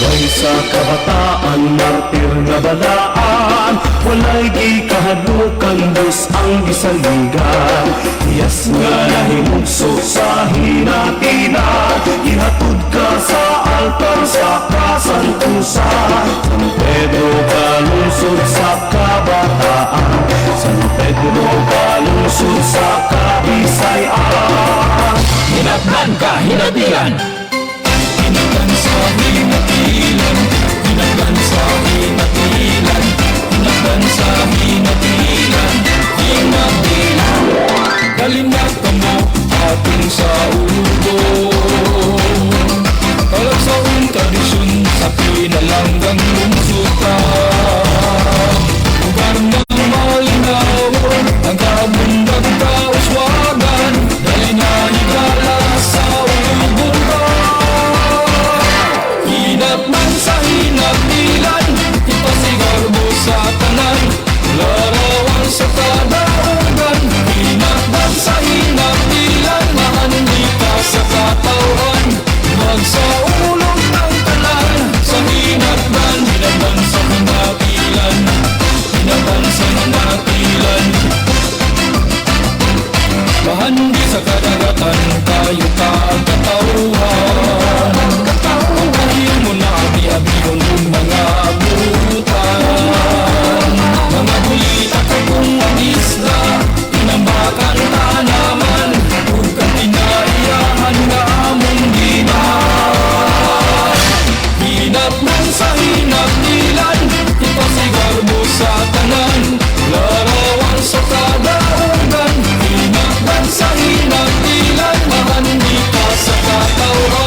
Walay sa kabataan, martir nga balaan. Walay gikahadlukan, Diyos ang gisaligan. Hiyas nga nahimugso sa hinatinan, ihatod ka sa altar sa kasantusan. San Pedro kalungsod sa kabataan, San Pedro kalungsod sa Kabisayaan. Hinatnan ka, hinatilan. Hinatnan sa hinatilan. Hinatnan sa hinatilan. Hinatnan sa hinatilan. Hinatilan. Dali na kamo ating sa ugong. Talagsaon tradisyon sa pinalanggang lungsutan. Lugar ng malinawon, ang kabundag kauswagan. Dali na higala sa ugong ka. Hinatnan sa hinatilan, ipasigarbo sa tanan. Larawan sa kadaugan, hinatnan sa hinatilan. Mahandi ka sa katawhan, magsaulog ng tanan. Sa hinatnan, hinatnan sa hinatilan, hinatnan sa hinatilan. Mahandi sa kadagatan, kayo ka ang katauhan. Pagpahil mo na abi-abihon ug mga butan. Mga bulita kung ang isla, tinambakan tanaman. Ug katinaiyahan nga among ginan. Hinatnan sa hinatilan, ipasigarbo sa tanan. Larawan sa kadaugan, hinatnan sa hinatilan. Mahandi ka sa katawhan.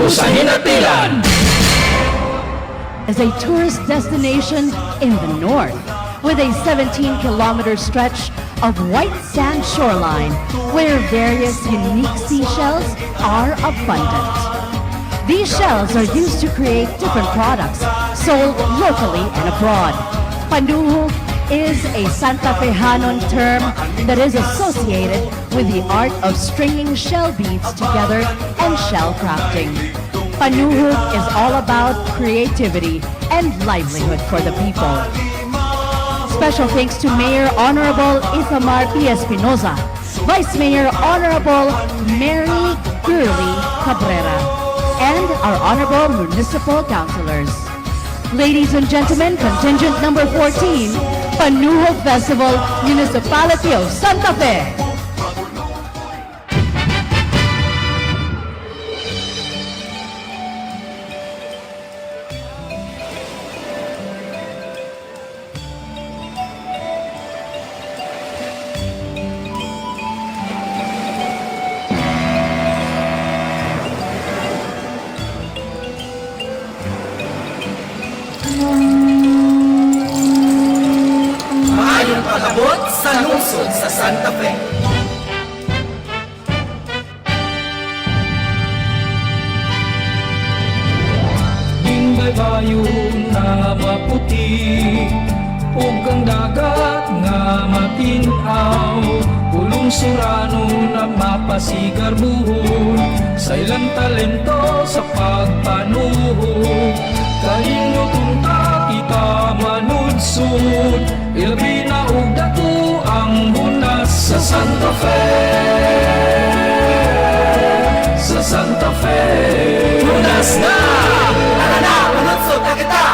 Garbo sa Ginatilan. Is a tourist destination in the north with a 17-kilometer stretch of white sand shoreline where various unique seashells are abundant. These shells are used to create different products sold locally and abroad. Panuhog is a Santa Fehanon term that is associated with the art of stringing shell beads together and shell crafting. Panuhog is all about creativity and livelihood for the people. Special thanks to Mayor Honorable Ithamar P. Espinoza, Vice Mayor Honorable Mary Gurley Cabrera, and our Honorable Municipal Councilors. Ladies and gentlemen, contingent number 14, Panuhog Festival, Municipality of Santa Fe. Maayong pag-abot sa lungsod sa Santa Fe. Baybayon na maputi ug ang dagat nga matin-aw, pulong surano na mapasigarbuhon sa ilang talento sa pagpanuhog. Kalinguton ta kita manudsod, ilabi na og dako ang hunas sa Santa Fe, sa Santa Fe. Hunas na! Tara na! Manudsod na kita!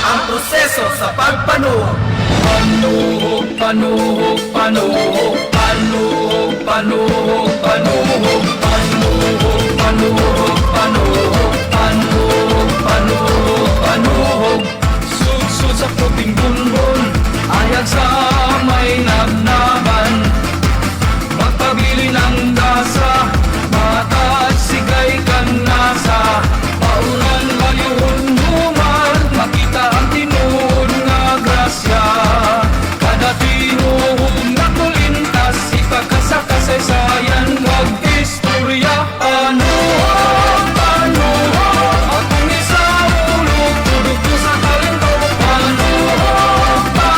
Ang proseso sa pagpanuhog. Panuhog, panuhog, panuhog, panuhog, panuhog, panuhog, panuhog, panuhog, panuhog, panuhog, panuhog, panuhog. Sudsud sa puting bunbon, ayag sa may nabnaban. Magpabili ng gasa, matag sigay kanasa. Paunan mayuhon human, makita ang tinuod nga grasya. Kada tinuod nga kulintas, ipagkasakasaysayan kag istorya. Panuhog, panuhog, akong isaulo, tudok ko sa talento. Panuhog, panuhog,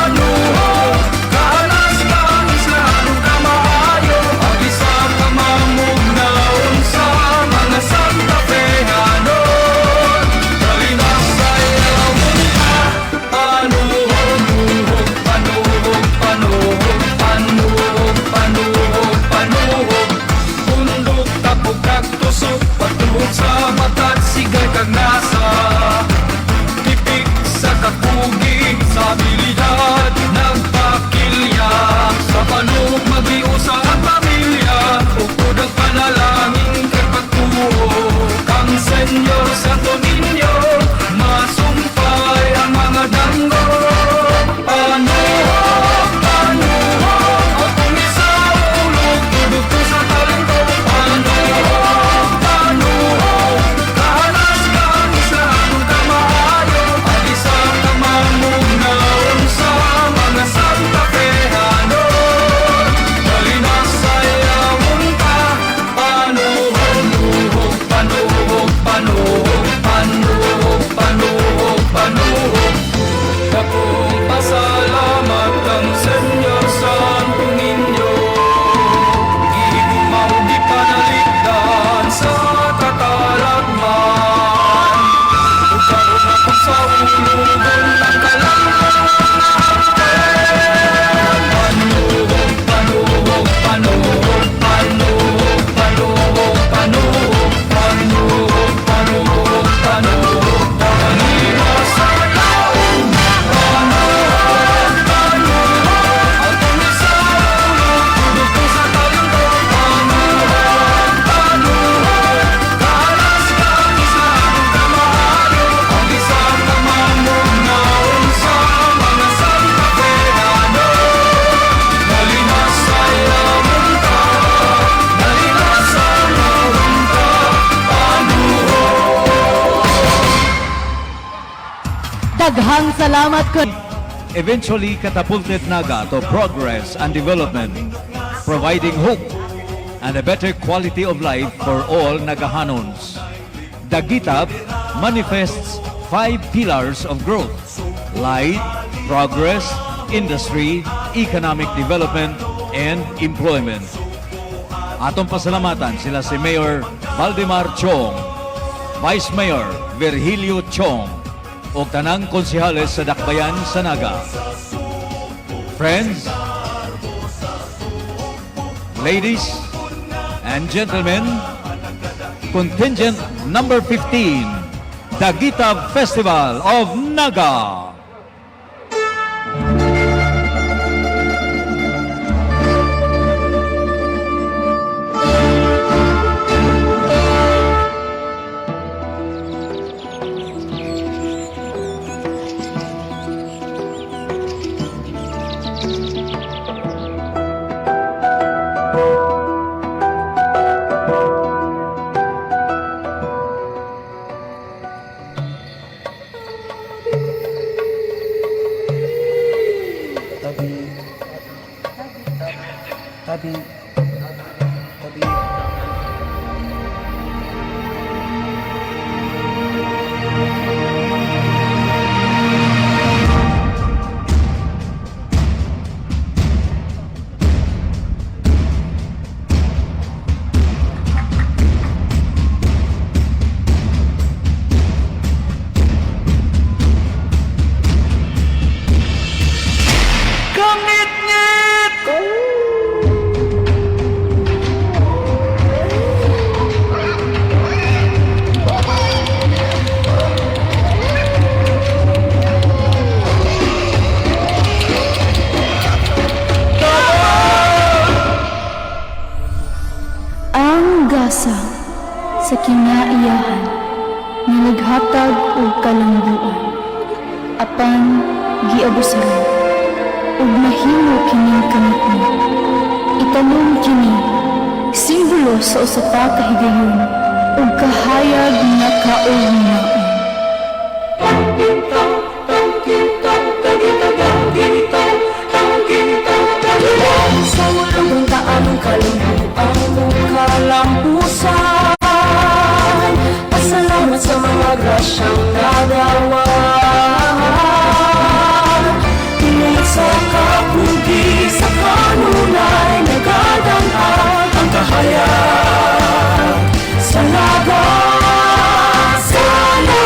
Daghang salamat ko. Eventually catapulted Naga to progress and development, providing hope and a better quality of life for all Nagahanons. Dagitab manifests five pillars of growth: light, progress, industry, economic development, and employment. Atong pasalamatan sila si Mayor Valdemar Chong, Vice Mayor Virgilio Chong, ug tanang konsehales sa Dakbayan sa Naga. Friends, ladies, and gentlemen, contingent number 15, Dagitab Festival of Naga. Tabi. Tabi. Tabi. Kangit-ngit! Ang gasa sa kinaiyahan nga naghatag og kalambuan, apan giabusaran ug mahimo kining kamitmit. Itanom kini, simbolo sa usa pa ka higayon ug kahayag nga kaugmaon. Sa ulong taanong kalambuan kong kalampusan. Pasalamat sa mga grasyang nagawa. Tungod sa kapugi sa kanunay nagadan-an ang kahayag sa Naga, sa Naga.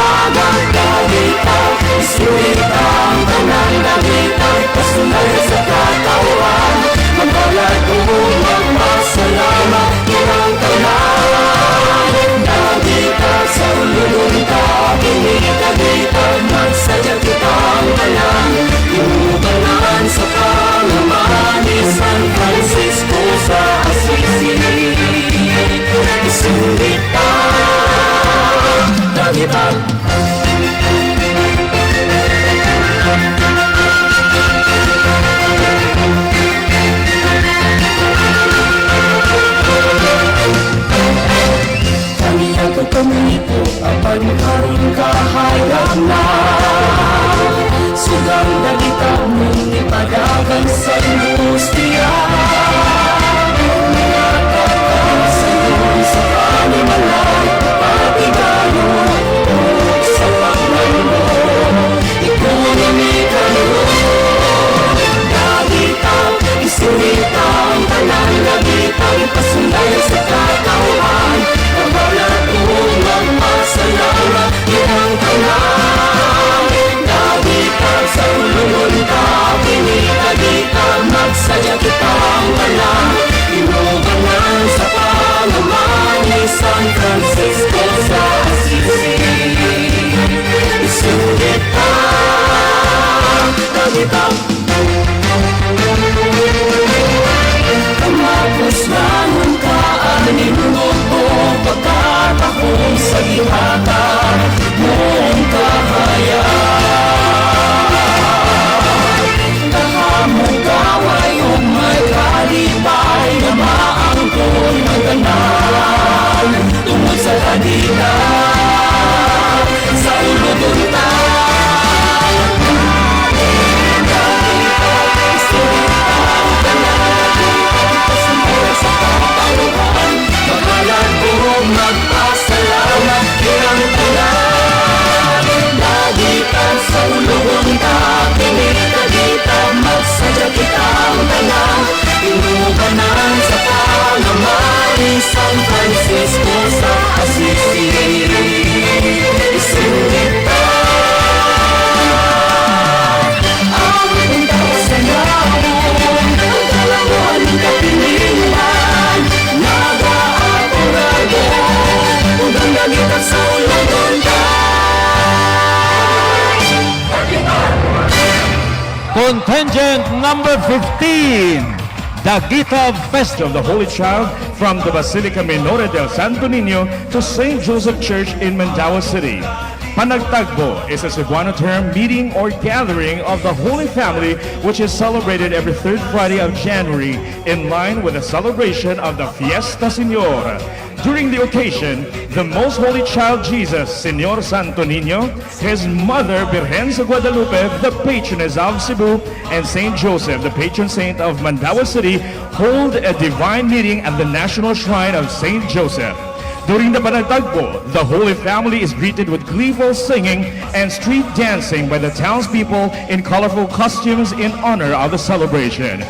Contingent number 15, Daghita Fest of the Holy Child from the Basilica Minore del Santo Niño to St. Joseph Church in Mandaue City. Panagtagbo is a Cebuano term, meeting or gathering of the Holy Family, which is celebrated every third Friday of January in line with the celebration of the Fiesta Señor. During the occasion, the Most Holy Child Jesus, Señor Santo Niño, his mother, Birhen sa Guadalupe, the patroness of Cebu, and Saint Joseph, the patron saint of Mandaue City, hold a divine meeting at the National Shrine of Saint Joseph. During the Panagtagbo, the Holy Family is greeted with gleeful singing and street dancing by the townspeople in colorful costumes in honor of the celebration.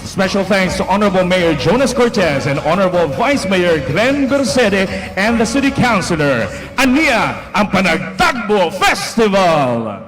Special thanks to Honorable Mayor Jonas Cortez and Honorable Vice Mayor Glenn Bercede and the City Councilor. Ania ang Panagtagbo Festival!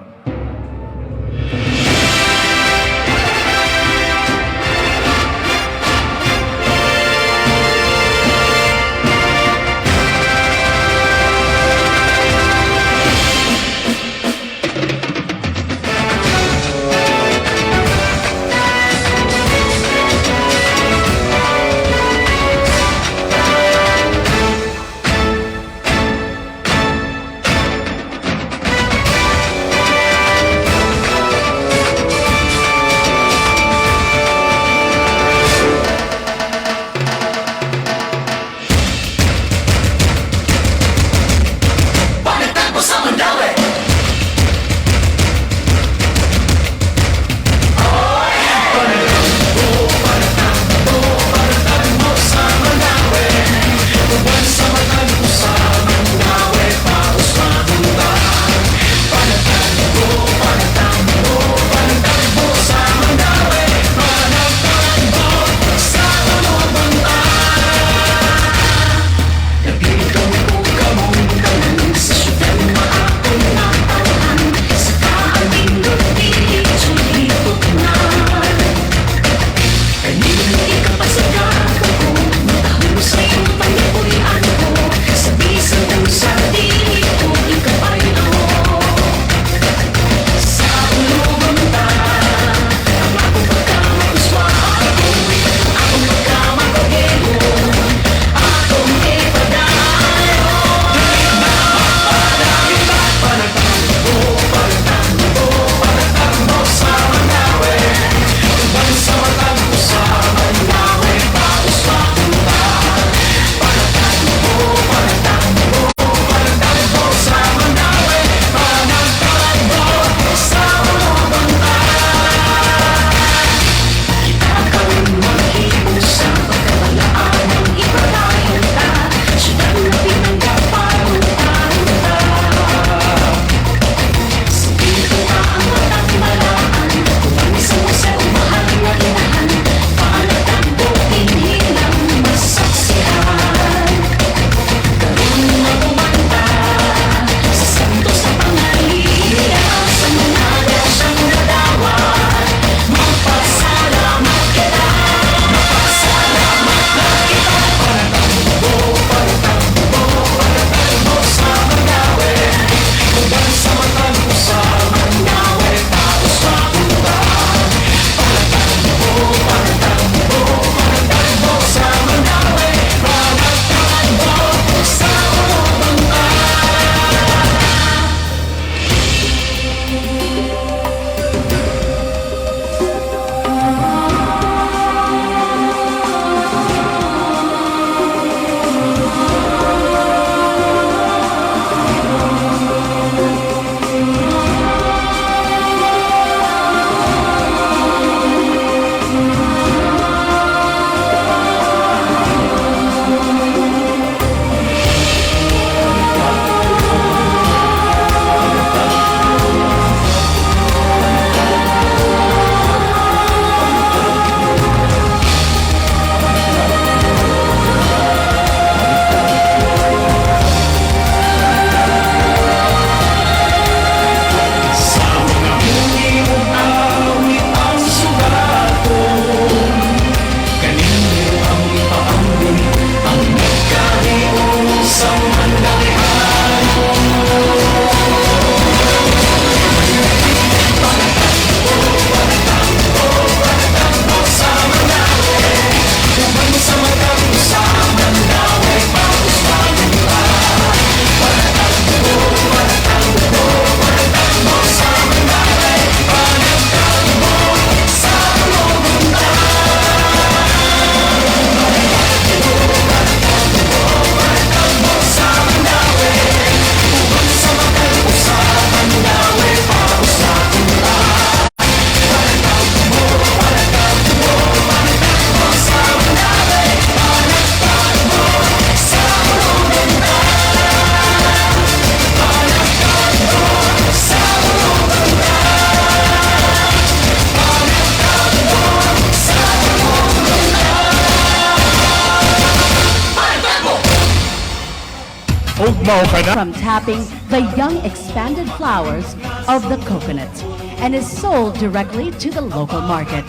Mao kana From tapping the young expanded flowers of the coconut and is sold directly to the local market.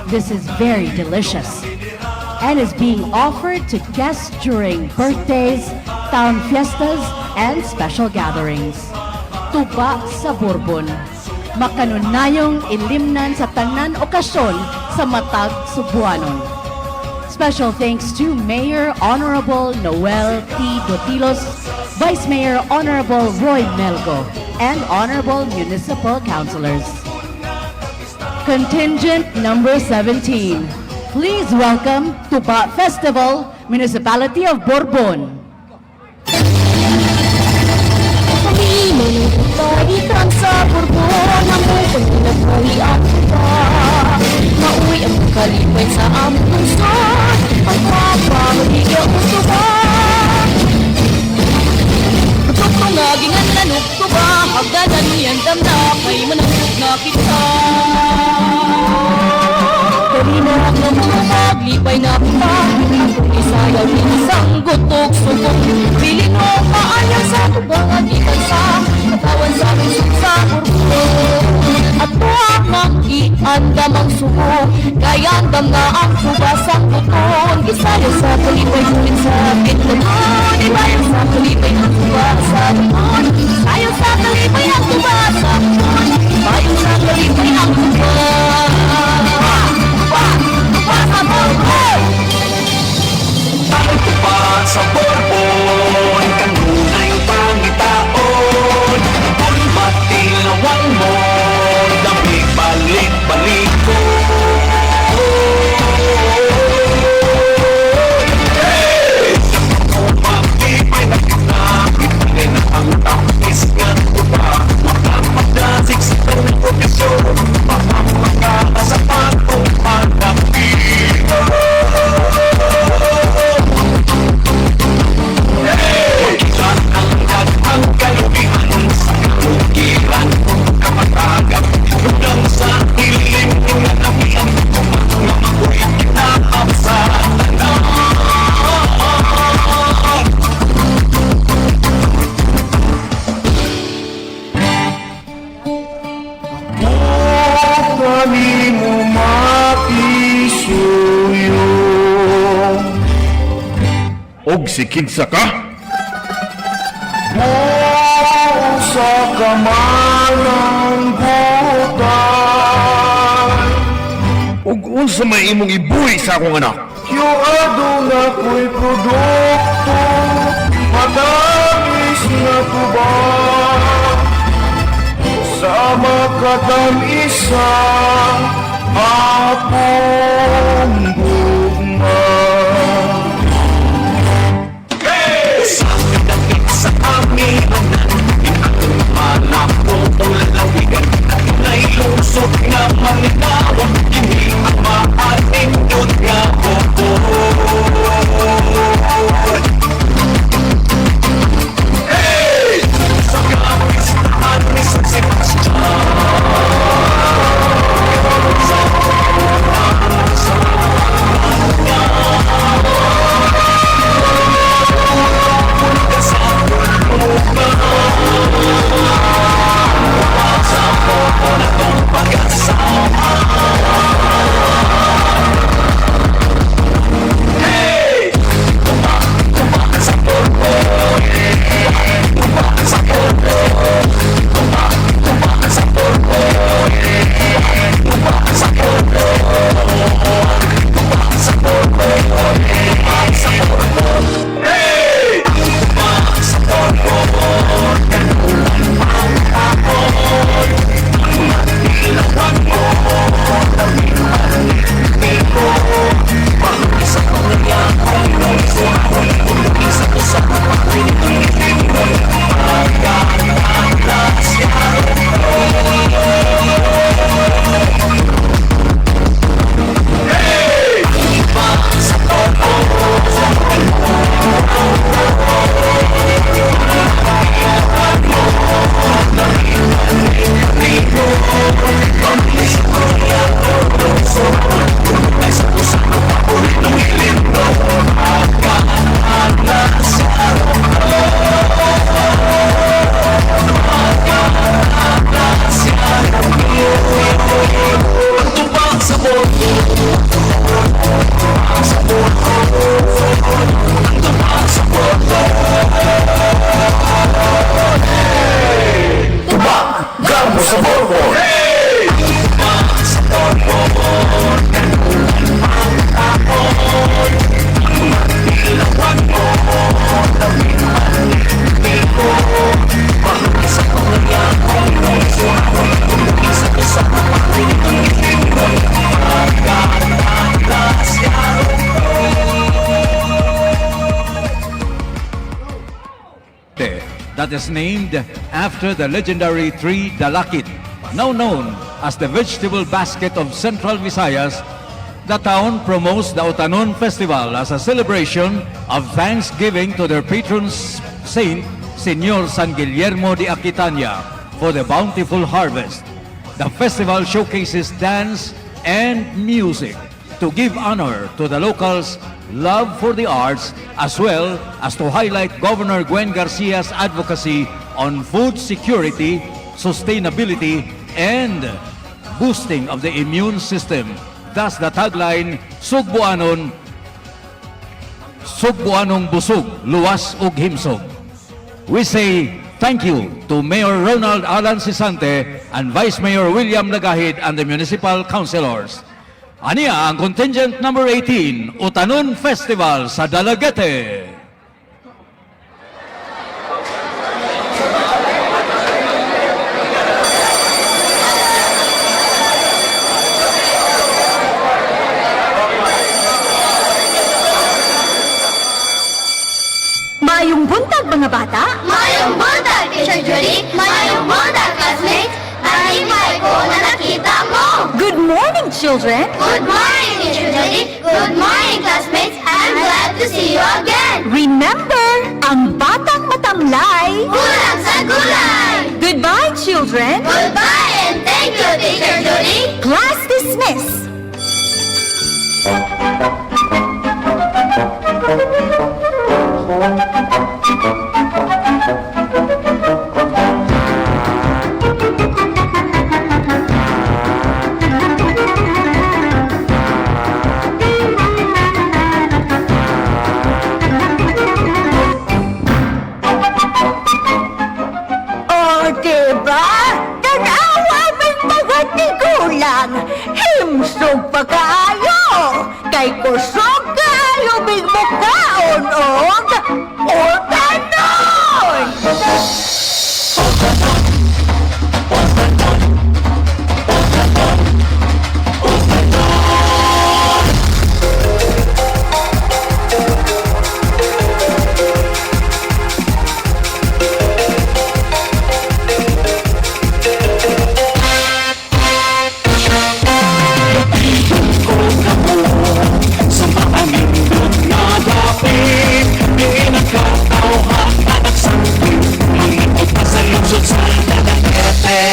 This is very delicious and is being offered to guests during birthdays, town fiestas, and special gatherings. Tuba sa Borbon. Makanunayong ilimnan sa tanan okasyon sa matag Sugbuanon. Special thanks to Mayor Honorable Noel T. Dotilos, Vice Mayor Honorable Roy Melgo, and Honorable Municipal Councilors. Contingent number 17. Please welcome Tuba Festival, Municipality of Borbon. Kami manang sa Borbon. Among kinabuhi ang tuba. Maoy ang kalipay sa among lungsod. Ang pagpamahigya og tuba. Produkto nga ginganlan og tuba. Hagdanan niandam na kay manangkop na kita. Dali na nga mo maglipay na kita. Atong isayaw isang gutok sugong. Bilin mo maayo sa tuba nga gikan sa katawan sa lungsod sa Borbon. At ang iandam ang sugo, kay andam na ang tuba sa buton. Gisayo sa kalipay bulit sa Bitlanon. Ibayo sa kalipay ang tuba sa buton. Sayo sa kalipay ang tuba sa buton. Ibayo sa kalipay ang tuba. Tuba, tuba sa Borbon! Ang tuba sa Borbon, kanunay pangitaon. Kung matilawan mo, dapit balik-balik ko. Hey! Maglipay na kita, itangay na ang tamis nga tuba. Makapadasik sa tanang okasyon, mapapakala sa patong panapit. Makita ang daghang kalubihan sa kabukiran, kapatagan, hanggang sa ilim nga namian, nga mao'y kinaap sa tanan. Kani mo makisuyo. Og si kinsa ka? Sa kamanang gutan. Og unsa may imong ibuhi sa akong anak? Yo aduna ko'y produkto, matamis nga tuba. Sa makatamisa akong gugma. Sa kadapit sa amihanan, atong malako o lalawigan, adunay lungsod nga malinawon, kini ang maanindot nga bukod. Hey! Sa kapistahan ni San Sebastian. that is named after the legendary tree Dalakit, now known as the vegetable basket of Central Visayas. The town promotes the Utanon Festival as a celebration of thanksgiving to their patron saint, Señor San Guillermo de Aquitania, for the bountiful harvest. The festival showcases dance and music to give honor to the locals' love for the arts, as well as to highlight Governor Gwen Garcia's advocacy on food security, sustainability, and boosting of the immune system. Thus the tagline, "Sugboanon, Sugboanong busog, luwas ug himsog." We say thank you to Mayor Ronald Alan Sisante and Vice Mayor William Lagahid and the municipal councilors. Ania ang contingent number 18, Utanon Festival sa Dalaguete. Maayong buntag, mga bata! Maayong buntag, Teacher Julie! Maayong buntag, classmates! Nalipay ko na nakita mo! Good morning, children! Good morning, Teacher Julie! Good morning, classmates! I'm glad to see you again! Remember, ang batang matamlay kulang sa gulay! Goodbye, children! Goodbye and thank you, Teacher Julie! Class dismissed! O, diba? Tanawa may mga tigulang. Himsog pa kaayo. Kay kusog kaayo mig mukaon og utanon. Sa maanindot nga dapit, di nakatawhan anak sangkit. Mangipot pa sa lungsod sa Dalaguete.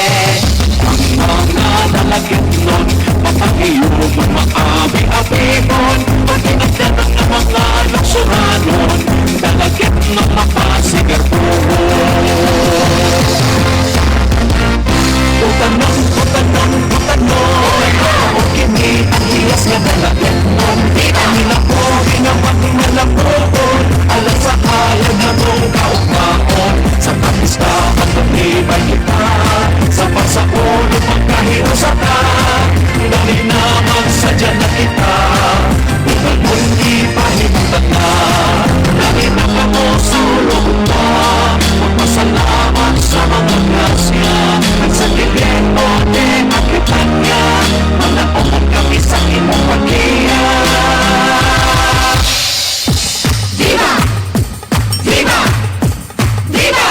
Ang mga Dalaguetnon, mapahiyom, maabi-abibon. Pati nagdanang ng mga luksuranon, Dalaguetnon mapasigarbuhon. Utanon, utanon, utanon, o kini ang hiyas nga Dalaguetnon. Ang hinapogi nga magmalabuon, alang sa hayag na mong kaugmaon. Sa kapistahan maglibay kita, sa pagsaulo magkahiusa ta. Dali na magsadya na kita, utanon ipahimutan na. Dali na kamo sulong ta, magpasalamat sa mga grasya. At sa Guillermo de Aquitania, manaon kami sa imong paghiya. Viva! Viva! Viva!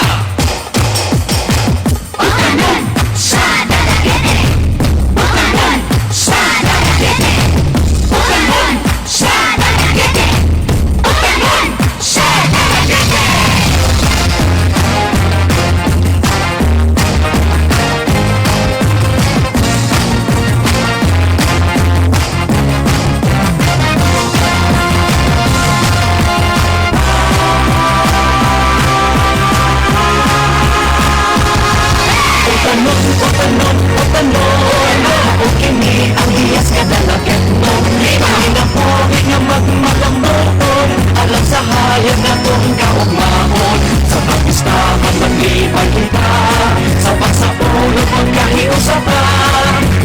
Utanon sa Dalaguete! Utanon sa Dalaguete! Utanon sa Dalaguete! Utanon sa Dalaguete! Utanon, utanon, utanon, o kini ang hiyas nga Dalaguetnon. Ang hinapogi nga magmalambuon, alang sa hayag na tong kaugmaon. Sa kapistahan maglibay kita, sa pagsaulo magkahiusa ta.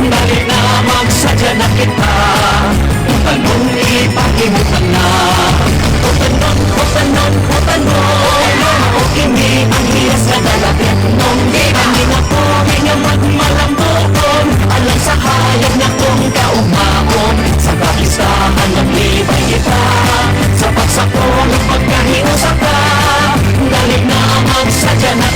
Dali na magsadya na kita, utanon ipahimutan na. Utanon, utanon, utanon, o kini ang hiyas nga Dalaguetnon. Ang hinapogi nga magmalambuon, alang sa hayag na tong kaugmaon. Sa kapistahan maglibay kita, sa pagsaulo magkahiusa ta. Dali na magsadya na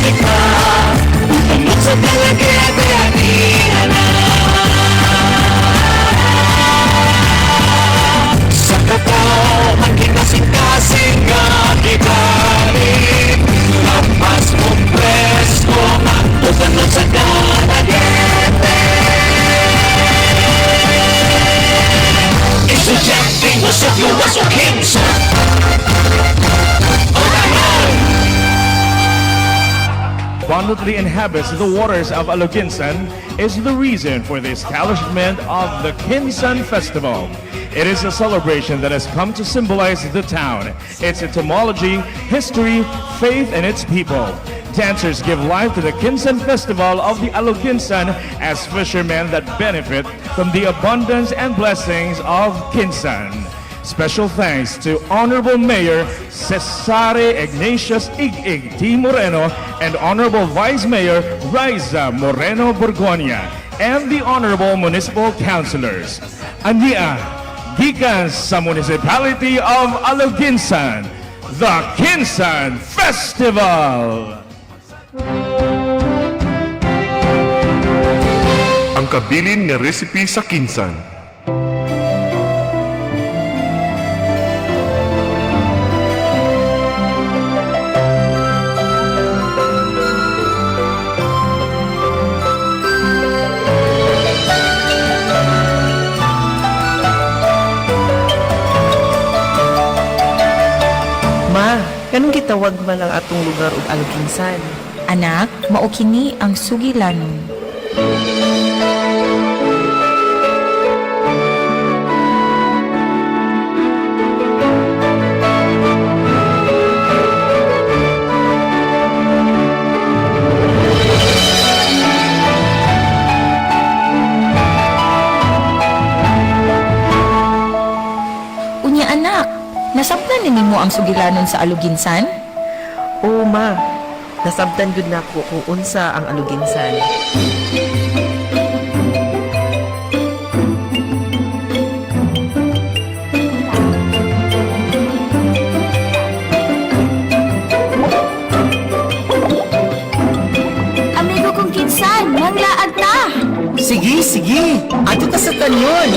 abundantly inhabits the waters of Aloguinsan, is the reason for the establishment of the Kinsan Festival. It is a celebration that has come to symbolize the town, its etymology, history, faith, and its people. Dancers give life to the Kinsan Festival of the Aloguinsan as fishermen that benefit from the abundance and blessings of Kinsan. Special thanks to Honorable Mayor Cesare Ignatius Ig-Ig T. Moreno and Honorable Vice Mayor Riza Moreno Borgonia and the Honorable Municipal Councilors. Ania, gikan sa Municipality of Aloguinsan, the Kinsan Festival! Ang kabilin nga recipe sa Kinsan. Ma, kanong gitawag man ang atong lugar og Aloguinsan? Anak, mao kini ang sugilanon. Unya anak, nasabtan ni nimo ang sugilanon sa Aloguinsan? Oo, ma. Nasabtan gud nako kung unsa ang Aloguinsan. Amigo kong kinsan, manglaag ta! Sige, sige. Adto ta sa kanyon.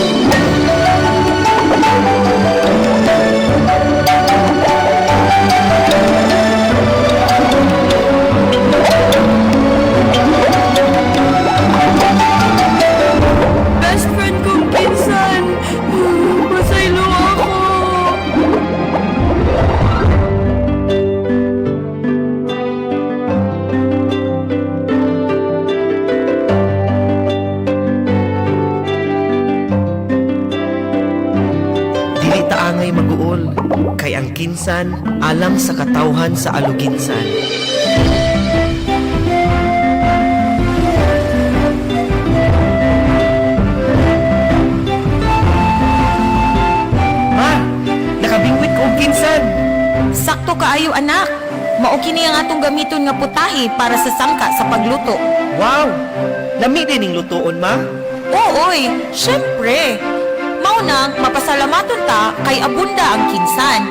Best friend kong pinsan, pasaylo ako. Dili ta angay maguol kay ang Kinsan alang sa katawhan sa Aloguinsan. Ma, nakabingwit ko og Kinsan. Sakto kaayo anak. Mao kini ang atong gamiton nga putahe para sa sangka sa pagluto. Wow! Lami din ning lutuon, ma. Oo, oy, syempre. Mao nang mapasalamaton ta kay abunda ang kinsan.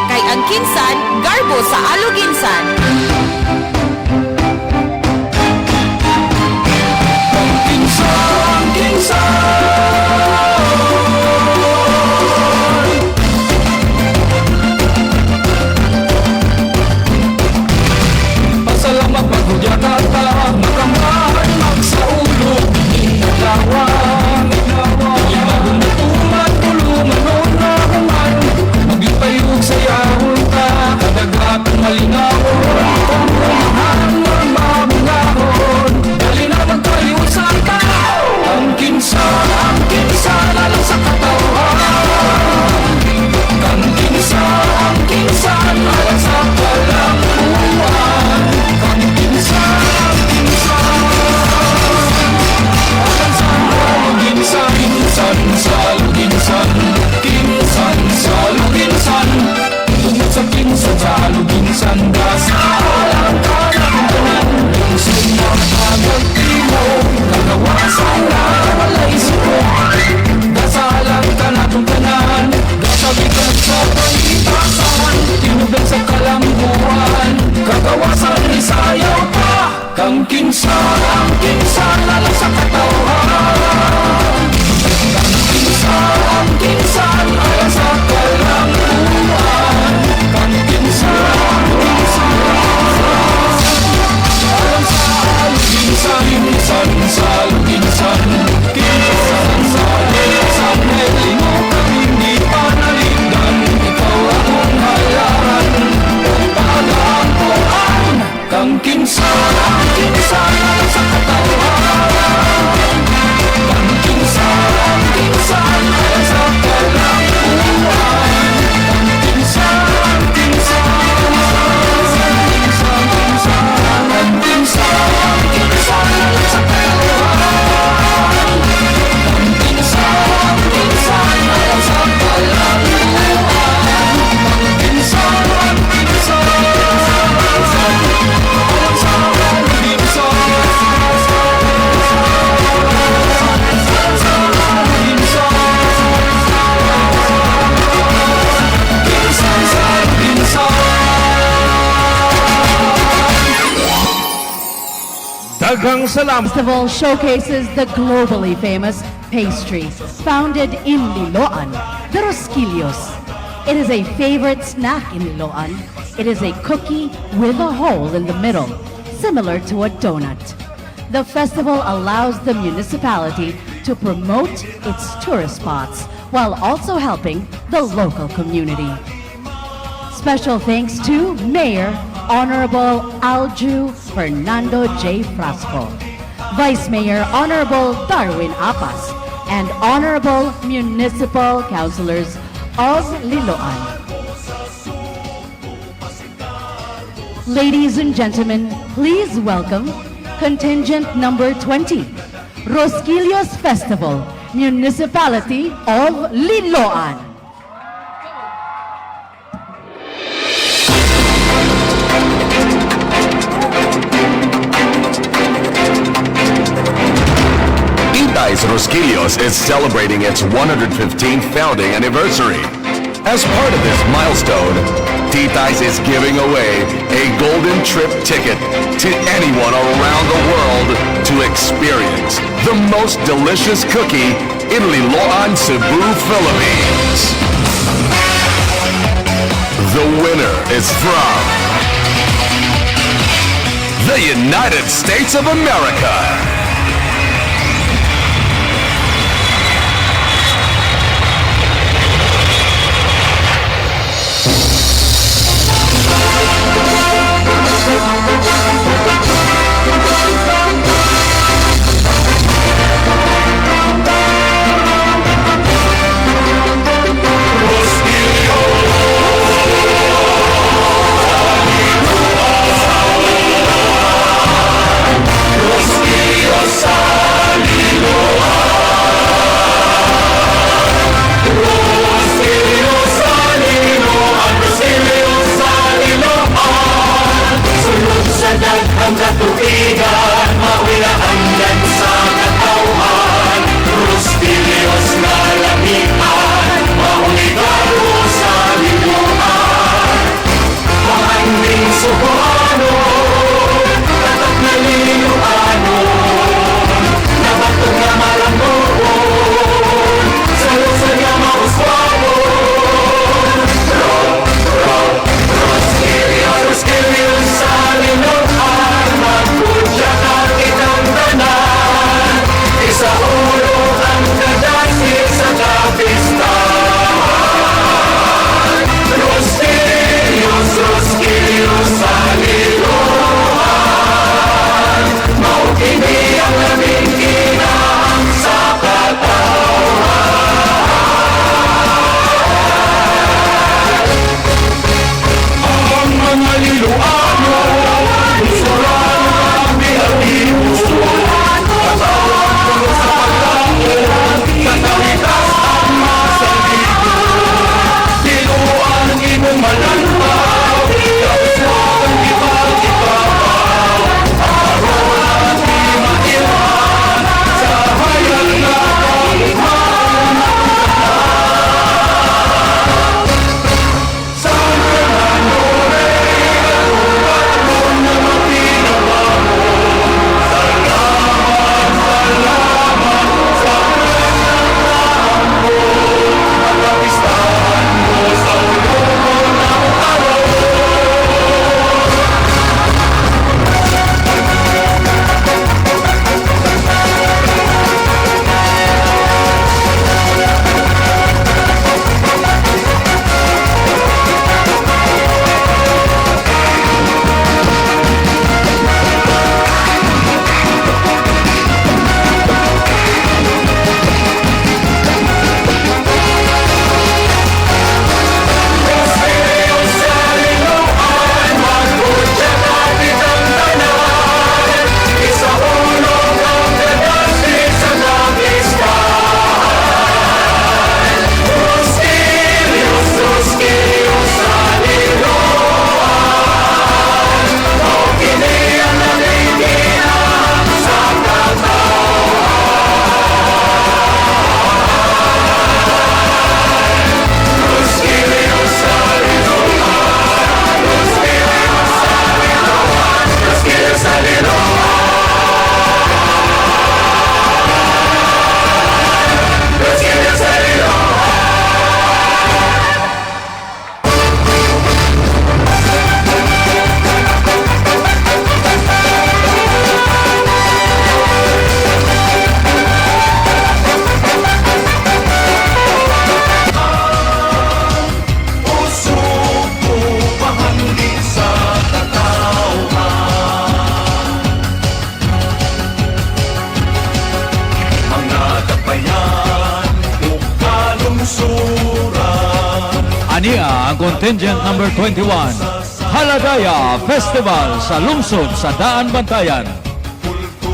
Kay ang kinsan garbo sa Aloguinsan. Kinsan, Kinsan! Pasalamat magudya ta makamay magsaulo Inagawan, Imagunatuman, tulungan o nahuman. Maglipayog sa yahon ta, kadagatan malinawon. Pampumahan, mabungahon, dali na magtayo sa tao. Ang kinsan, ang kinsan. Daghang salamat. Festival showcases the globally famous pastry founded in Liloan, the Rosquillos. It is a favorite snack in Liloan. It is a cookie with a hole in the middle, similar to a donut. The festival allows the municipality to promote its tourist spots while also helping the local community. Special thanks to Mayor Honorable Alju Fernando J. Frasco, Vice Mayor Honorable Darwin Apas, and Honorable Municipal Councilors of Liloan. Ladies and gentlemen, please welcome contingent number 20, Rosquillos Festival, Municipality of Liloan. Titay's Rosquillos is celebrating its 115th founding anniversary. As part of this milestone, Titay's is giving away a golden trip ticket to anyone around the world to experience the most delicious cookie in Liloan, Cebu, Philippines. The winner is from the United States of America. Ania ang contingent number 21, Haladaya Festival sa lungsod sa Daan Bantayan.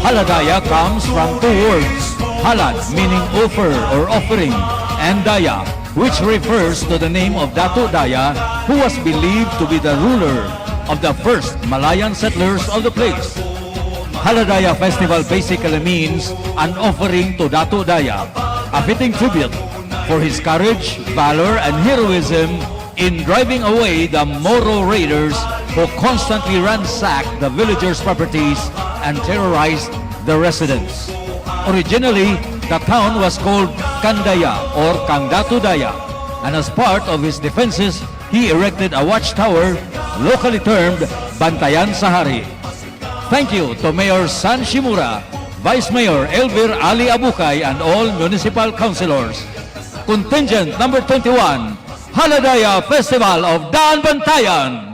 Haladaya comes from two words, halad meaning offer or offering, and daya, which refers to the name of Dato Daya, who was believed to be the ruler of the first Malayan settlers of the place. Haladaya Festival basically means an offering to Dato Daya, a fitting tribute for his courage, valor, and heroism in driving away the Moro raiders who constantly ransacked the villagers' properties and terrorized the residents. Originally, the town was called Kandaya or Kangdatu Daya, and as part of his defenses, he erected a watchtower locally termed Bantayan Sahari. Thank you to Mayor San Shimura, Vice Mayor Elvir Ali Abukay, and all municipal councilors. Contingent number 21, Haladaya Festival of Daan Bantayan.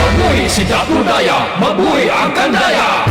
Mabuhi si Datu Daya! Mabuhi ang Kandaya!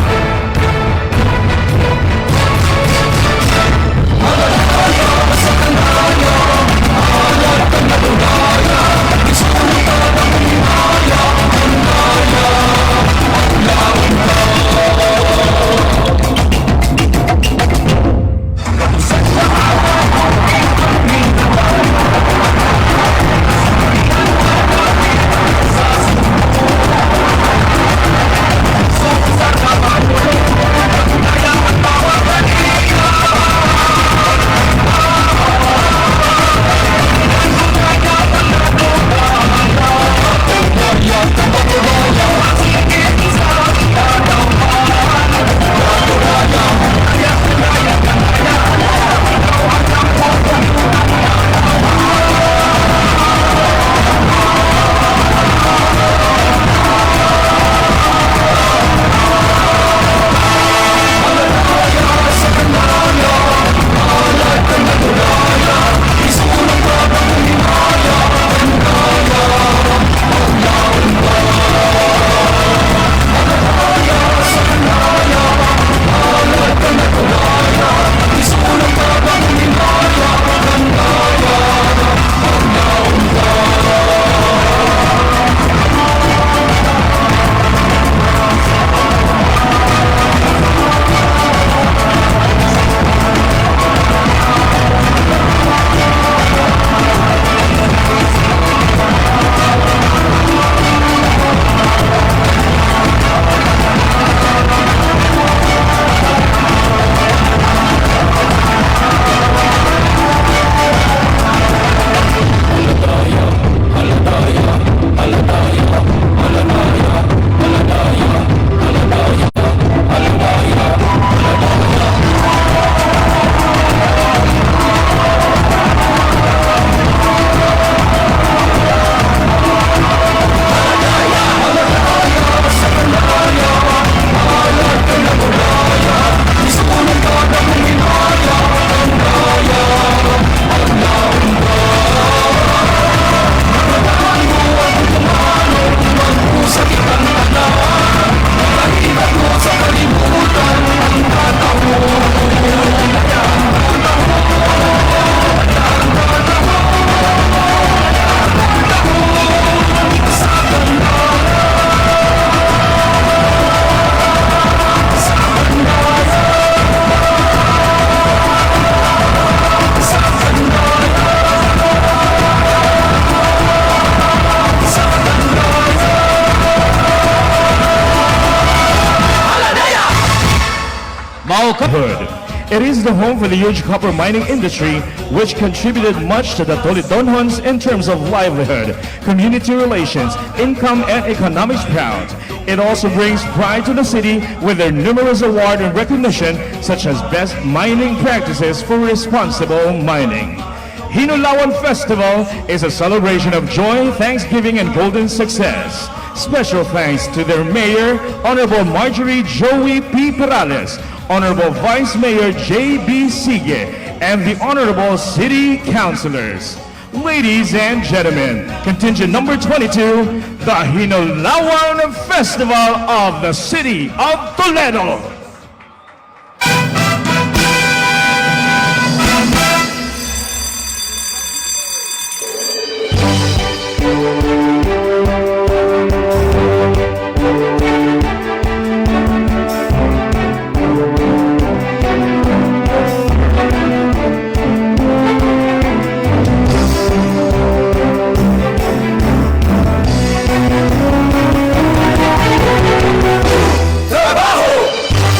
Mao ka Hood. It is the home for the huge copper mining industry, which contributed much to the Toledonhons in terms of livelihood, community relations, income, and economic sprout. It also brings pride to the city with their numerous award and recognition, such as Best Mining Practices for Responsible Mining. Hinulawan Festival is a celebration of joy, thanksgiving, and golden success. Special thanks to their mayor, Honorable Marjorie Joey P. Perales, Honorable Vice Mayor J.B. Sigue, and the Honorable City Councilors. Ladies and gentlemen, contingent number 22, the Hinulawan Festival of the City of Toledo. Trabaho!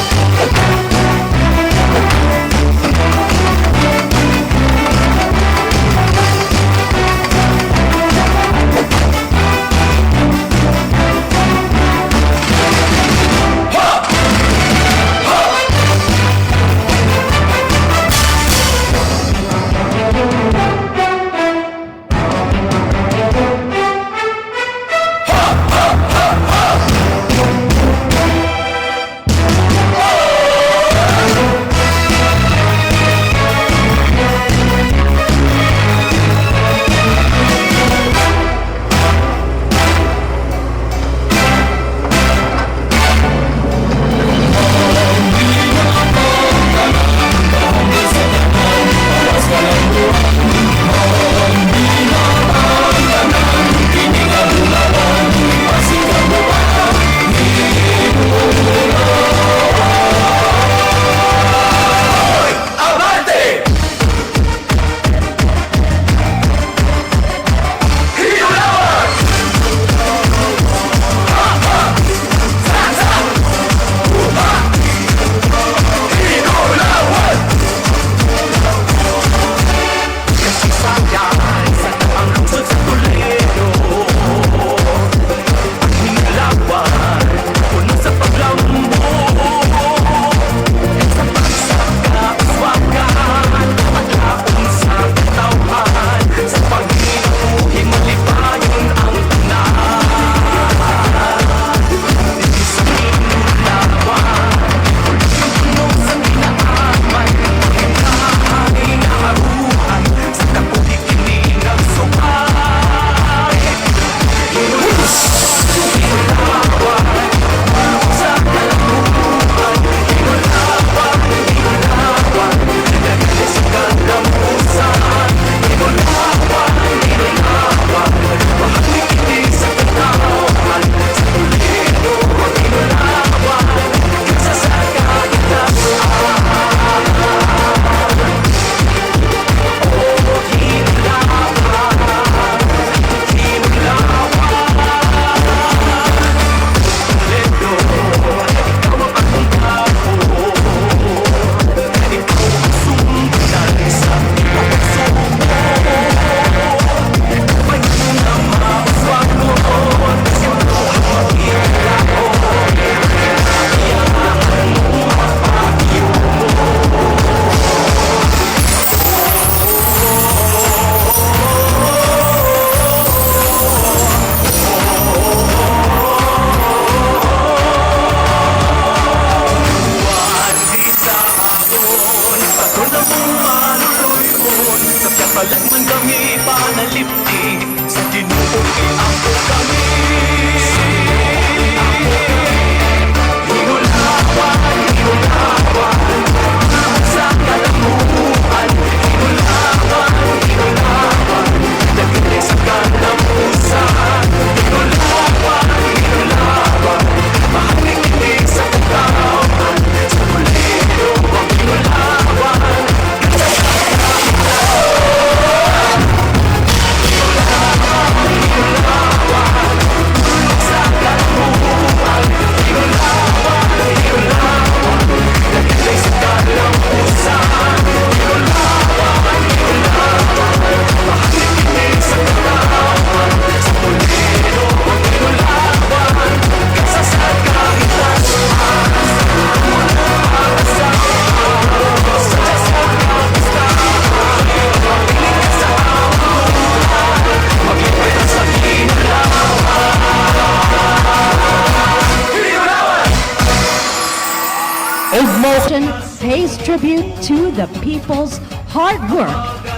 Pays tribute to the people's hard work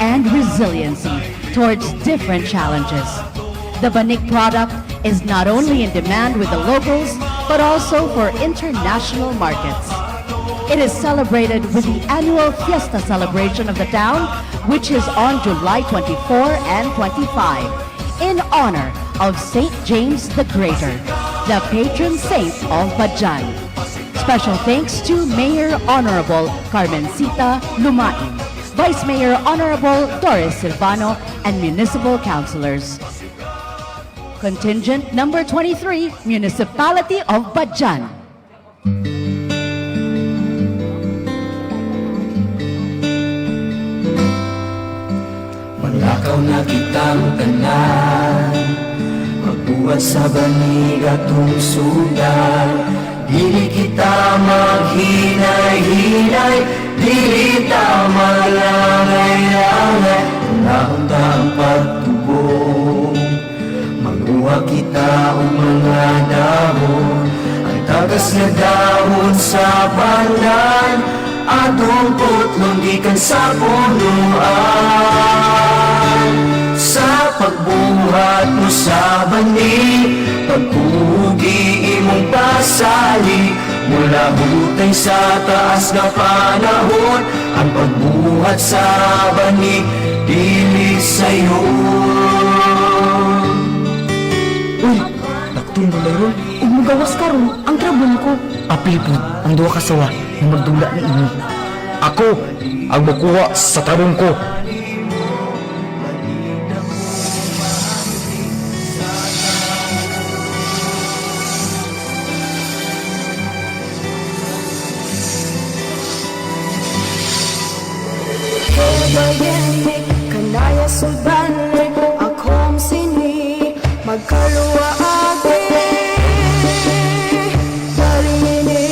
and resiliency towards different challenges. The banig product is not only in demand with the locals, but also for international markets. It is celebrated with the annual fiesta celebration of the town, which is on July 24 and 25, in honor of St. James the Greater, the patron saint of Badian. Special thanks to Mayor Honorable Carmencita Lumain, Vice Mayor Honorable Doris Silvano, and municipal councilors. Contingent number 23, Municipality of Badian. Manlakaw na kitang tanan, magbuhat sa banig atong sugdan. Dili kita maghinay-hinay, dili ta maglangay-langay. Unahon ta ang pagtubong, manguha kita og mga dahon. Ang tagas nga dahon sa pandan, atong putlon gikan sa punuan. Sa pagbuhat mo sa bani, pagkugi imong pasali, mula hutay sa taas nga panahon, ang pagbuhat sa bani, dili sayo. Uy, naktong mo ron. Ug mugawas karon ang trabon ko. Apil pud ang duha ka sawa nga magdula ni ini. Ako ang mukuha sa tarong ko. Bayani, kanaya sulbani, akong sini, magkaluwa agi. Darini,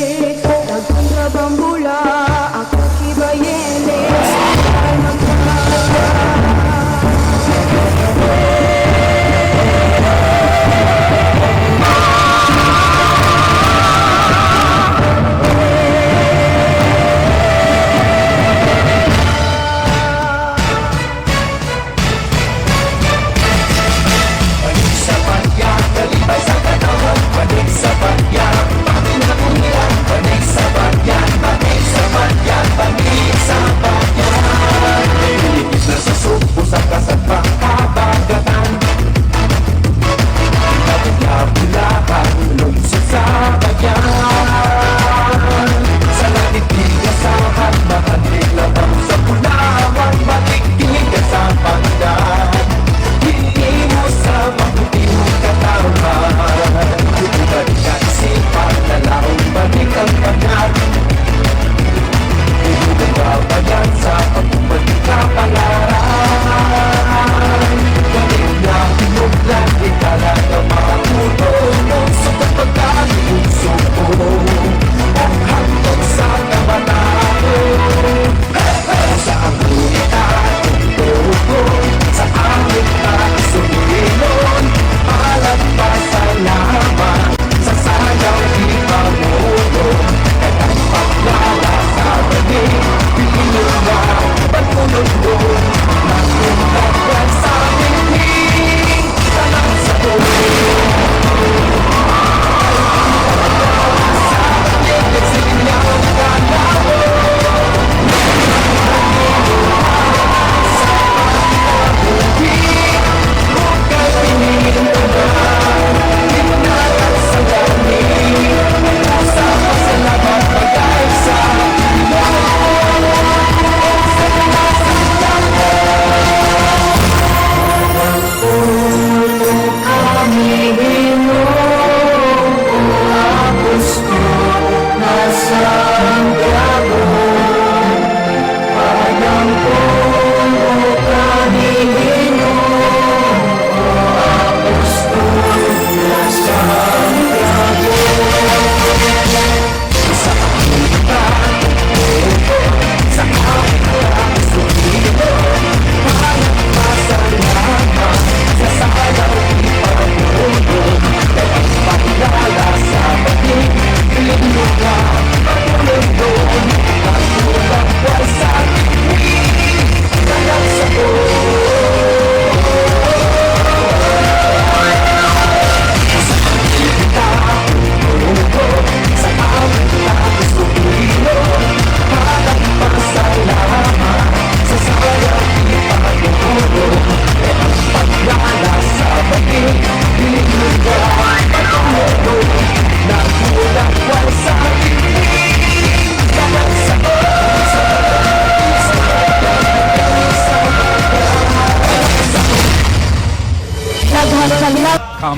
dagkong trabambula, ako kibayene, sa magka.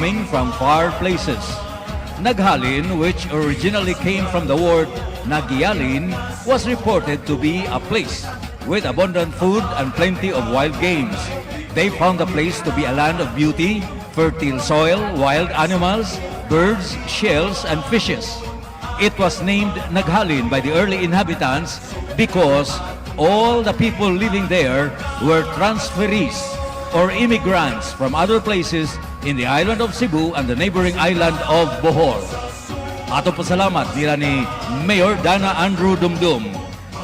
coming from far places. Naghalin, which originally came from the word Nagialin, was reported to be a place with abundant food and plenty of wild games. They found the place to be a land of beauty, fertile soil, wild animals, birds, shells, and fishes. It was named Naghalin by the early inhabitants because all the people living there were transferees or immigrants from other places in the island of Cebu and the neighboring island of Bohol. Ato pasalamat nila ni Mayor Dana Andrew Dumdum,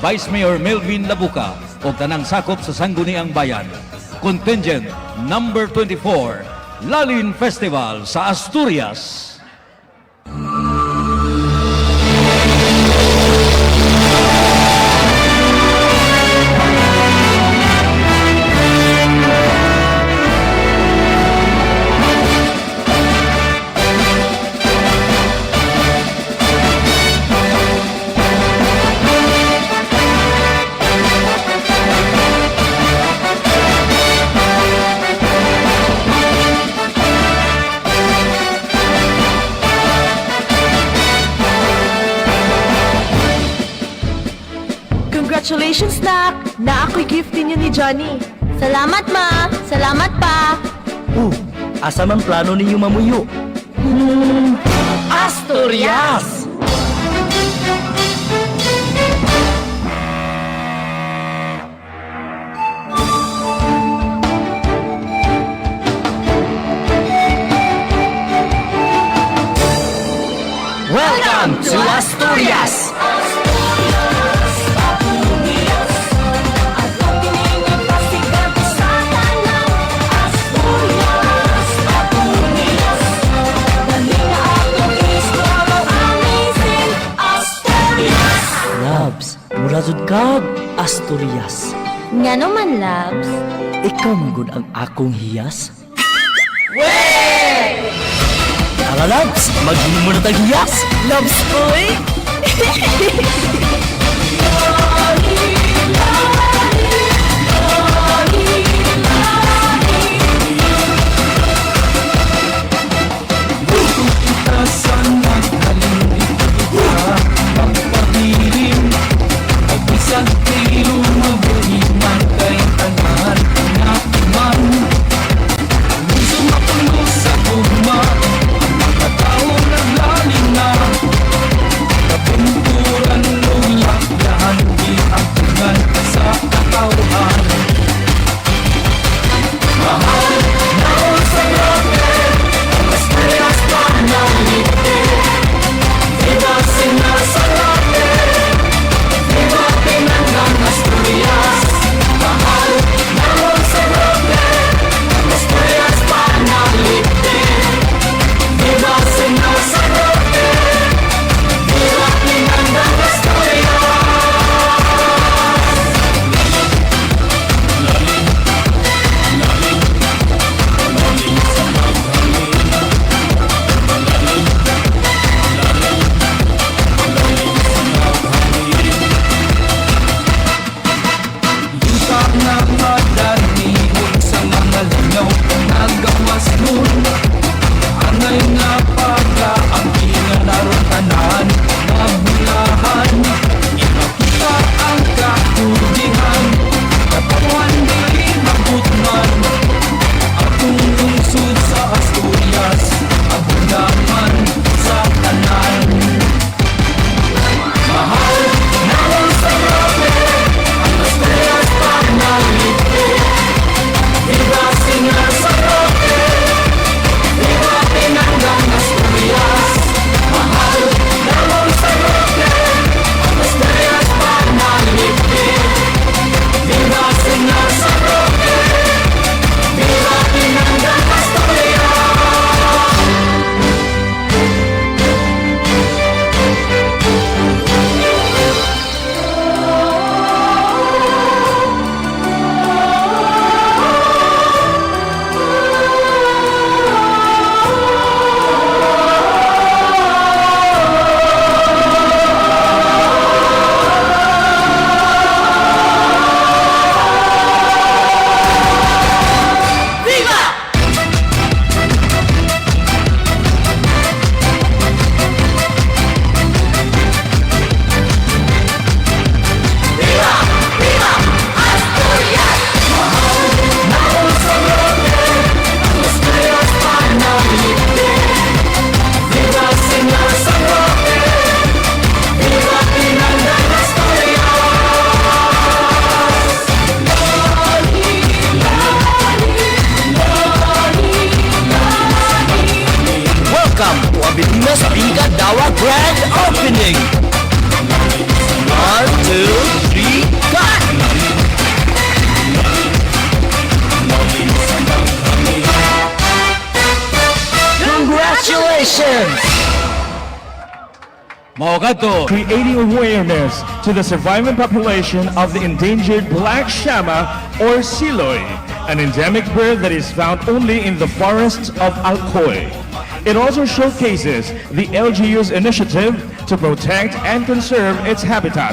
Vice Mayor Melvin Labuca ug tanang sakop sa Sangguniang Bayan. Contingent number 24, Lalin Festival sa Asturias. Congratulations, Nak! Na ako'y gift ninyo ni Johnny. Salamat, Ma! Salamat pa! Asa man plano ninyo mamuyo? Asturias! Welcome to Asturias! Loves, mura jud kag Asturias. Ngano man, Labs? Ikaw man gud ang akong hiyas. Tara, Loves, maghimo na tag hiyas. Loves, oy! Kita sa naghalin kita magpabilin. Ang bisag kilo mabuhiman kay tanan man. Lungsod mapuno sa gugma, ang mga tao naglalin na. Kapinturan ug lakyahan. Pabilinas Bingka Dawa Grand Opening! One, two, three, cut! Congratulations! Mao kadto. Creating awareness to the surviving population of the endangered black shama or siloy, an endemic bird that is found only in the forests of Alcoy. It also showcases the LGU's initiative to protect and conserve its habitat,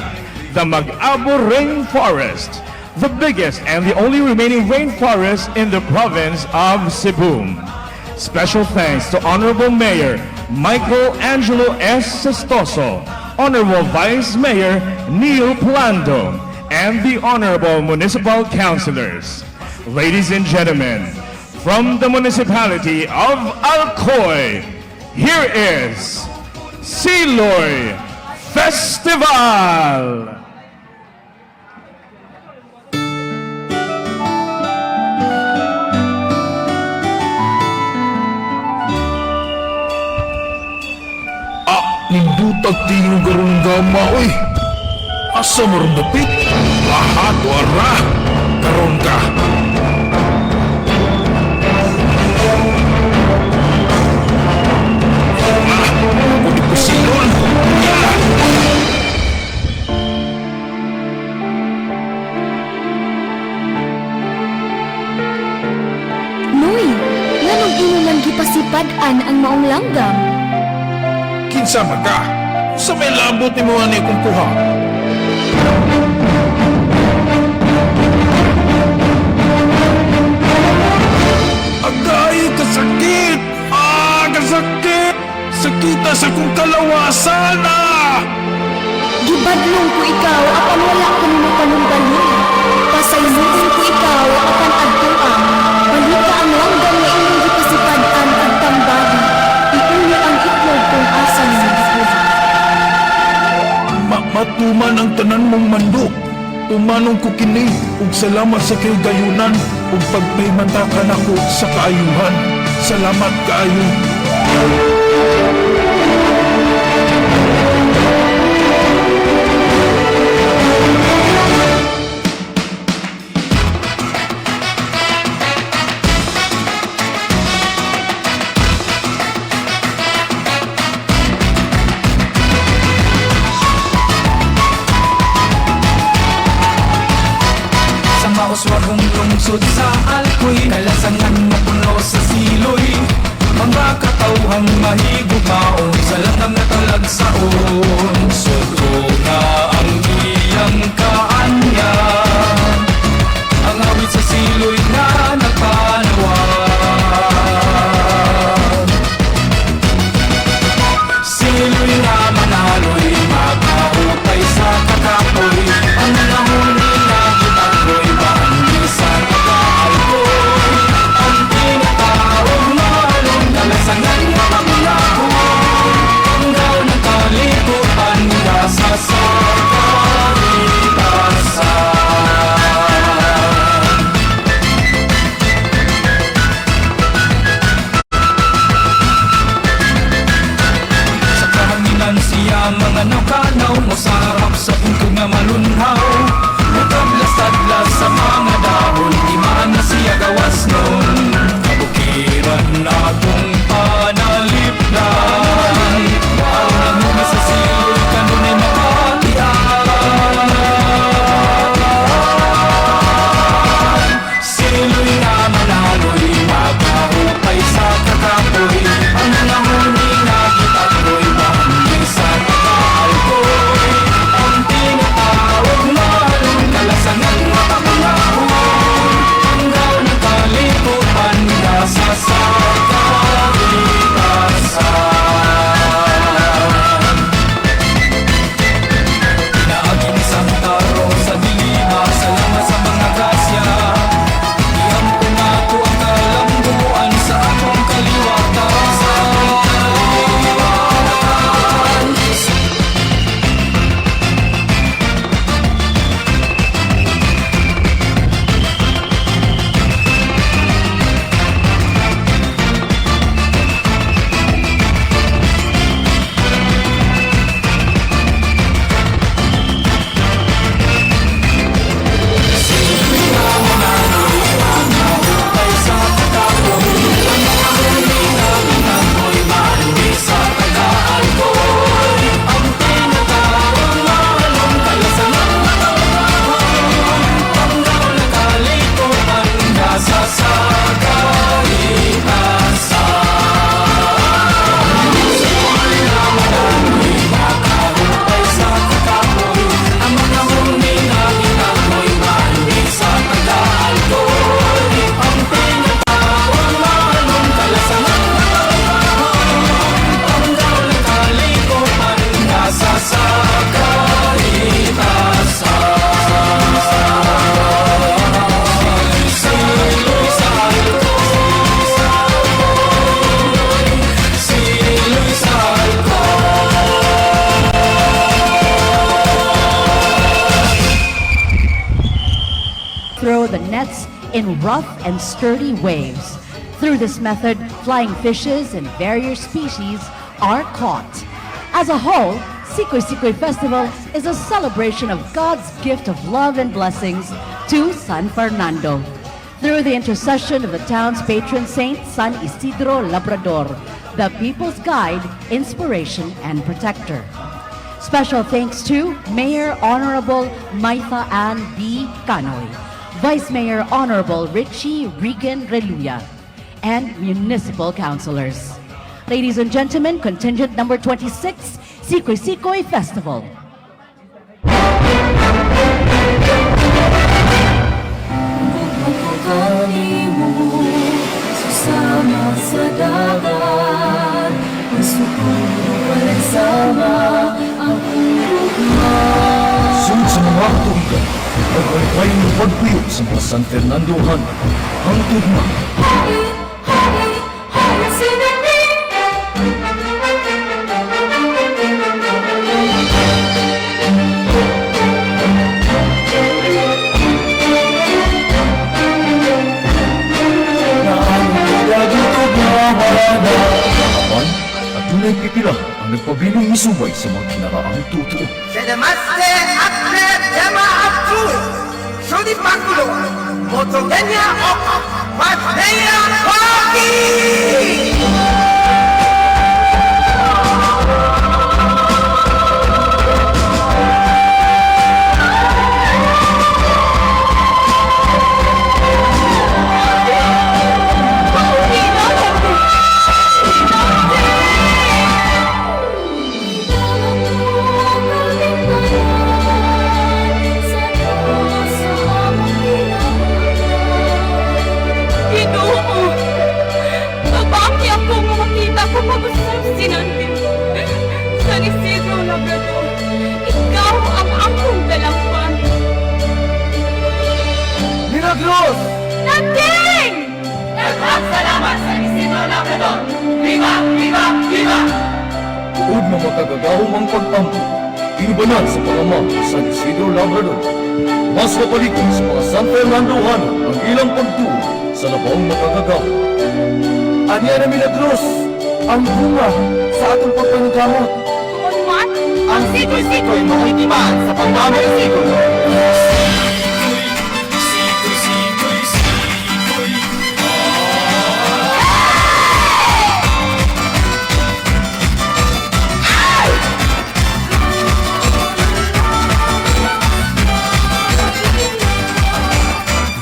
the Mag-abo Rainforest, the biggest and the only remaining rainforest in the province of Cebu. Special thanks to Honorable Mayor Michael Angelo S. Sestoso, Honorable Vice Mayor Neil Plando, and the Honorable Municipal Councilors. Ladies and gentlemen, from the municipality of Alcoy, here is Siloy Festival! Ah, nindutag tiyo garon gama, oy. Asa mo ron dapit? Lahat, wara. Karon ka. Ah, ako di pusilon. Ah! Noy, nganong imo man gipasipad-an ang maong langgam? Kinsa man ka? Sa may labot ni mo ani akong kuha. Agay, kasakit! Ah, kasakit! Sakita sa kong kalawasan, ah! Gibadlong ko ikaw apan wala ko nimo panumbalik. Pasayloon ko ikaw apan adtoa. Balika ang langgam nga imong gipasipad-an ug tambagi. Iuli ang itlog kung asa nimo gikuha. Matuman ang tanan mong mando. Tumanong ko kini ug salamat sa kay gayunan ug pagpahimantakan ako sa kaayuhan. Salamat kaayo. Sa mauswagong lungsod sa Alcoy, Kalasangan na puno sa siloy. Mga katauhang mahigugmaon sa lanang nga talagsaon. Suto na ang iyang kaanya, ang awit sa siloy na nagpanawan. Siloy na manaloy, makahutay sa kakapoy. Ang nahuli na gitagoy, baandi sa taga-alkoy. Ang tinatawag malong, kalasangan na mangulahon. Hanggang ng kalikupan, in rough and sturdy waves. Through this method, flying fishes and various species are caught. As a whole, Sikoy Sikoy Festival is a celebration of God's gift of love and blessings to San Fernando through the intercession of the town's patron saint, San Isidro Labrador, the people's guide, inspiration, and protector. Special thanks to Mayor Honorable Maitha Ann B. Canoy, Vice Mayor Honorable Richie Regan Reluya, and municipal councilors. Ladies and gentlemen, contingent number 26, Sikoy Sikoy Festival. Kanimo susama sa dagat, Ang walay sama ang gugma. Sud sa mga katuigan, nagbaybay ng pagpuyo sa mga San Fernandohan, hangtod na Hain, hain, hain sinandi. Apan, adunay pipila ang nagpabiling misubay sa mga kinaraang tutuo. Senemaste akre tema aptu. Sudi pakulo. Motogenya ok. Pasneya paki. Ginoo, kabaki ako nga makita ko pag-usap si Nandi. San Isidro Labrador, ikaw ang akong dalangpan. Milagros! Nanding! Daghang salamat, San Isidro Labrador! Viva! Viva! Viva! Tuod nga makagagahom ang pag-ampo, inubanan sa pangama San Isidro Labrador. Mas mapalikod sa mga San Fernandohano ang ilang pagtuo sa labawng makagagahom. Aniya na, Milagros, ang bunga sa atong pagpaningkamot. Tuon man, Ang sikoy-sikoy mao'y timaan sa pagmamalisikoy. Sikoy, sikoy, sikoy.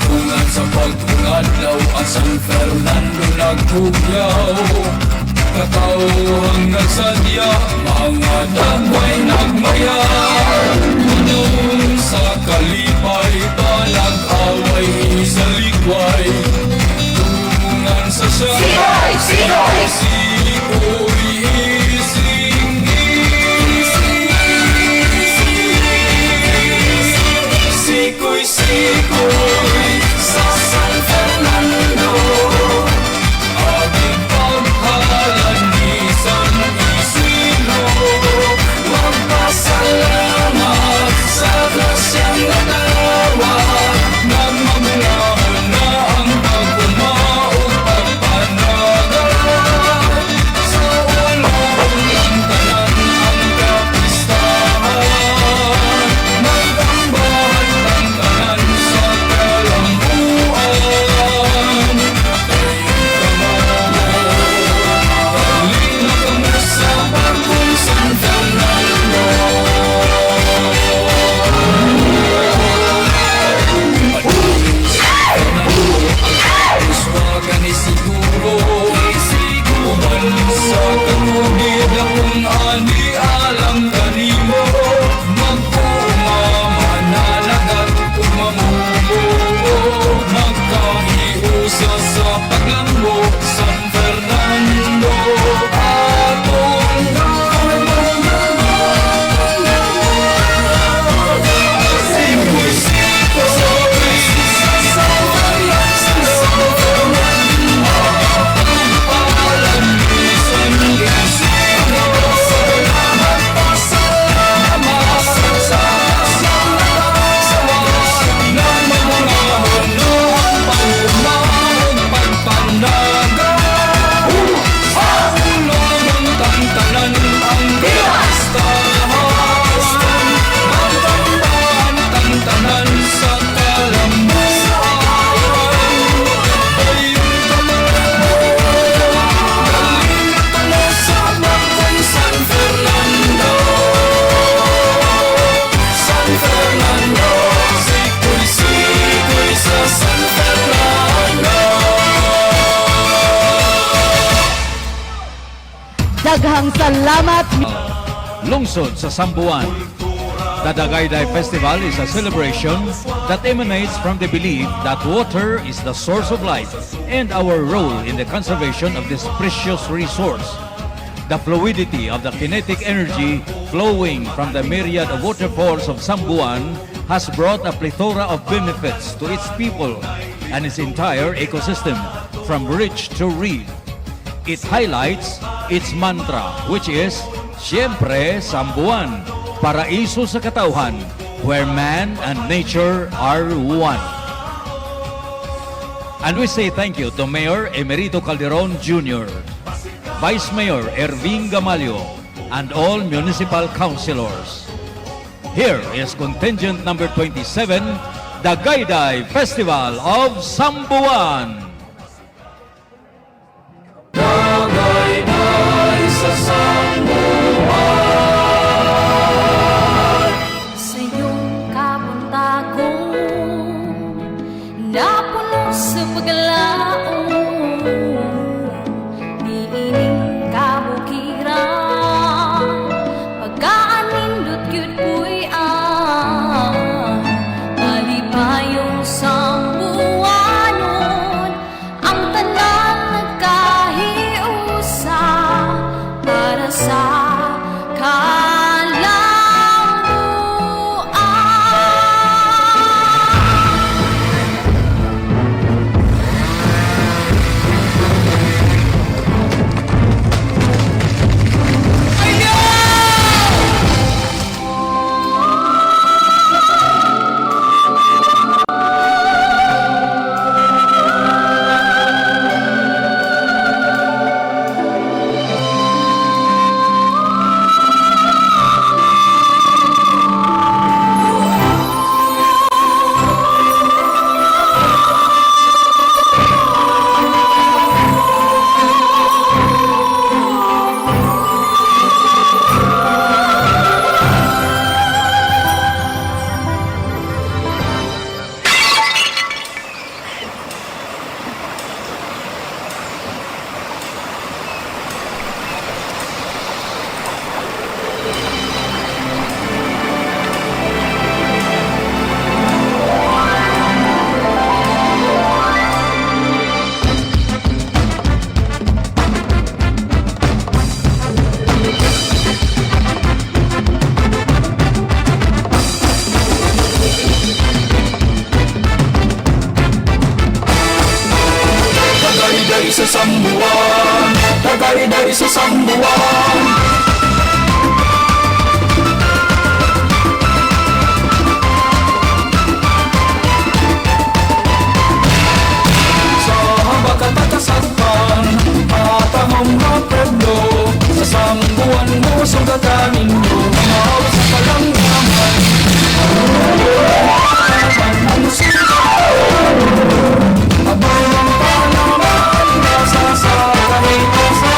Bungan sa bagong adlaw ang San Fernando nagtugyaw. Katawhang nagsadya, mga dagway nagmaya. Manong sa kalipay, talag-away sa likway. Tungan sa siya. Sikoy! Sikoy! Sikoy, ising, sikoy, sikoy sa San Fernando. Aging paghalad ni San Isidro, magpasalamat sa grasiyang natawag. Nagmamulahan na ang pag-umaog pagpanagat. Ang piestahan, Magtambaan tantanan sa kalamuan. Dayon kamo, Galing kamo sa Bakoy San Fernando. San Fernando, sikoy-sikoy sa San Fernando. Daghang salamat. Lungsod sa Sambuan. The Dagayday Festival is a celebration that emanates from the belief that water is the source of life and our role in the conservation of this precious resource. The fluidity of the kinetic energy flowing from the myriad of waterfalls of Sambuan has brought a plethora of benefits to its people and its entire ecosystem, from rich to reed. It highlights its mantra, which is, Siyempre, Sambuan, paraiso sa katawhan, where man and nature are one. And we say thank you to Mayor Emerito Calderon Jr., Vice Mayor Ervin Gamalio, and all municipal councilors. Here is contingent number 27, the Gayday Festival of Sambuan. Dagayday sa Sambuan. Sa iyong kabuntagon, napuno sa paglaon, niining kabukiran, pagkaanindot gyud puy ang malipayong Sambuanon, ang tanan nagkahiusa para sa kalambuan. Dagayday sa Sambuan, Dagayday sa Sambuan. Sa Habakatakasakan at ang mga pueblo, sa Sambuan mo sugatan ninyo, mga sa kalanggaman. Abang panaman, nasa sa kahit sa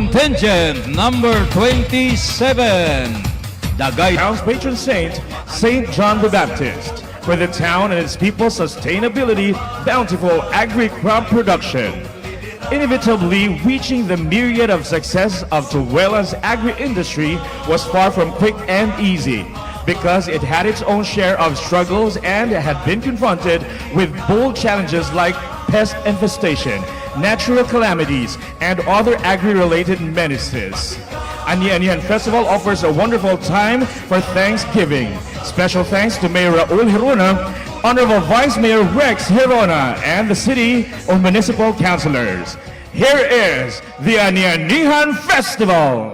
Contingent number 27. Dagay Town's patron saint, Saint John the Baptist, for the town and its people's sustainability, bountiful agri-crop production. Inevitably reaching the myriad of success of Tubuelan's agri-industry was far from quick and easy because it had its own share of struggles and had been confronted with bold challenges like pest infestation, natural calamities, and other agri-related menaces. Ani-Anihan Festival offers a wonderful time for Thanksgiving. Special thanks to Mayor Raul Gerona, Honorable Vice Mayor Rex Gerona, and the city or municipal councilors. Here is the Ani-Anihan Festival.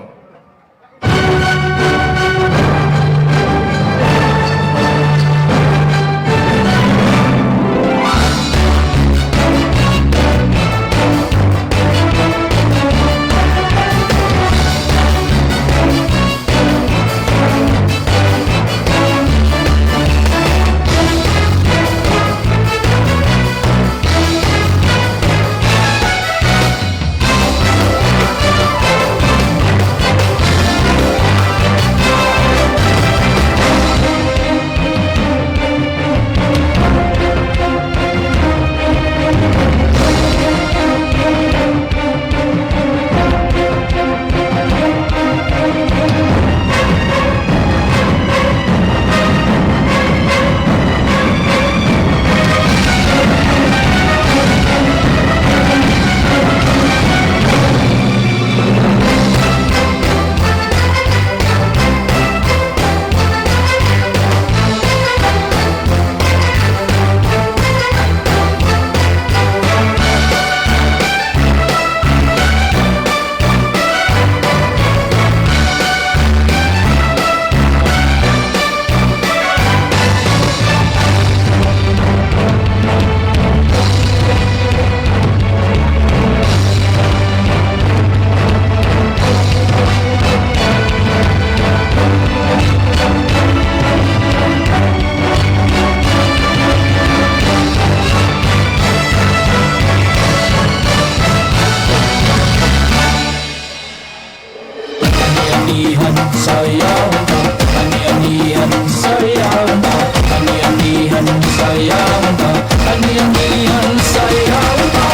Ani-anihan sayaw ta, ani-anihan sayaw ta, ani-anihan sayaw ta, ani-anihan sayaw ta.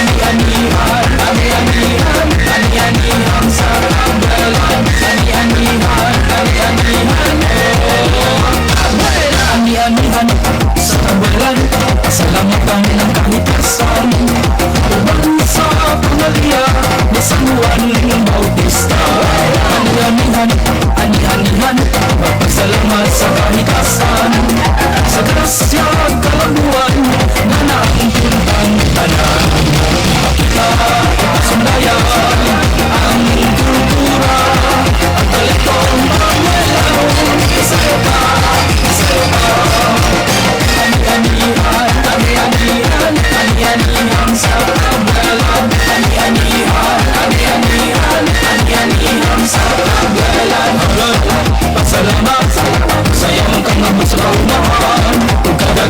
Ani-anihan, ani-anihan, ani-anihan sa Tabuelan, ani-anihan, ani-anihan, eh. Ani-anihan sa Tabuelan, pasalamatan ng kahitasan. Uban sa pangalya ni San Juan Bautista. Ani-anihan, ani-anihan, magpasalamat sa kahitasan. Sa grasya kalambuan, na naangkuntan tanan. Ipakita pasundayan ang kultura at talentong Tabuelano. Isayaw ta, isayaw ta. Ani-anihan, ani-anihan, ani-anihan sa Tabuelan. Ani-anihan, ani-anihan, ani-anihan sa Tabuelan. Pasalamat sa iyong kangabot sa kaunahan. Ug kada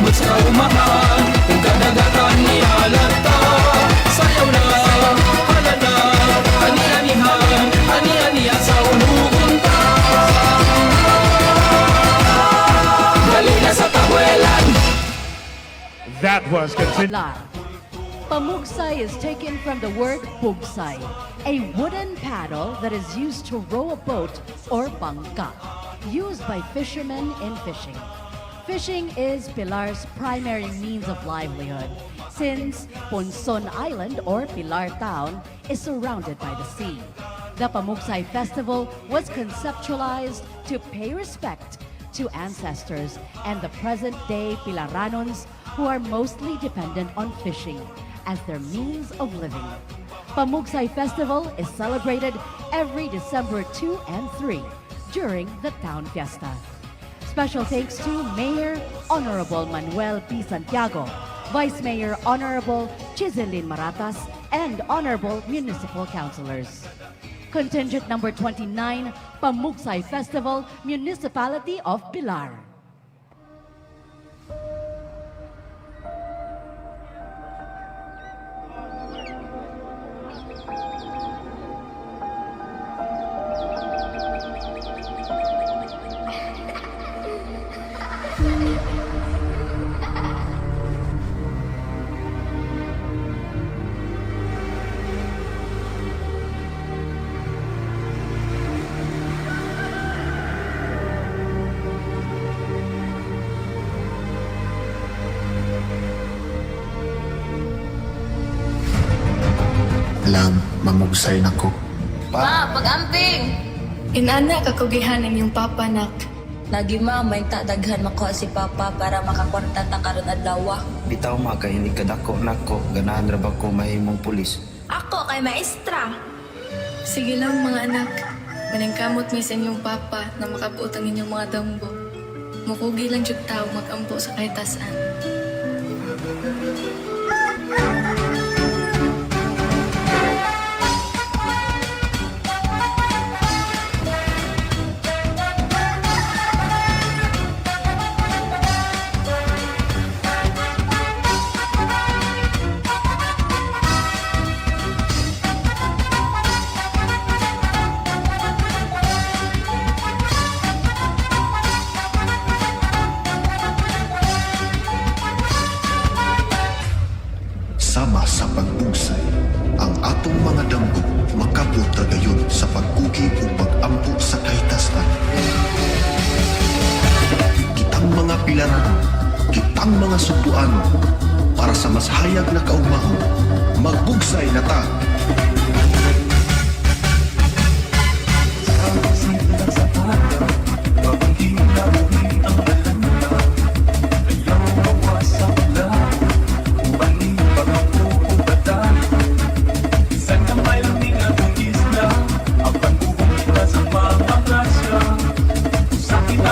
Ambot sa kaumahan, kung kadagatan nihalata. Sayaw na, halala, ani-anihan, ani-anihan sa unugon ta. Dali na sa tabuelan. That was continued. Pilar. Pamugsay is taken from the word bugsay, a wooden paddle that is used to row a boat or bangka, used by fishermen in fishing. Fishing is Pilar's primary means of livelihood, since Ponson Island or Pilar Town is surrounded by the sea. The Pamugsay Festival was conceptualized to pay respect to ancestors and the present-day Pilaranons, who are mostly dependent on fishing as their means of living. Pamugsay Festival is celebrated every December 2 and 3 during the town fiesta. Special thanks to Mayor Honorable Manuel P. Santiago, Vice Mayor Honorable Chiselin Maratas, and Honorable Municipal Councilors. Contingent number 29, Pamugsay Festival, Municipality of Pilar. Lang, mamugsay na ko. Pa, pag-amping! Inana kakugihan ang iyong papa, nak. Lagi ma, may daghan makuha si Papa para makakwarta ta karon adlaw. Bitaw ma kay hindi kadako nako, ganahan ra ba ko mahimong pulis. Ako kay maestra. Sige lang, mga anak. Maningkamot mi sa inyong papa na makabuot ang inyong mga damgo. Mukugi lang jud tao magampo sa kahitasan. Sama sa pagbugsay, ang atong mga damgo makabot ra gayon sa pagkugi ug pag-ampo sa kahitasan. Kitang mga Pilarano, kitang mga Sugbuano, para sa mas hayag na kaugmaon, magbugsay na ta!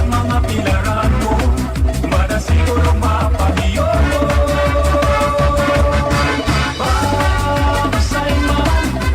Mga Pilarano, madasiguro mapahiyo. Pagsay man.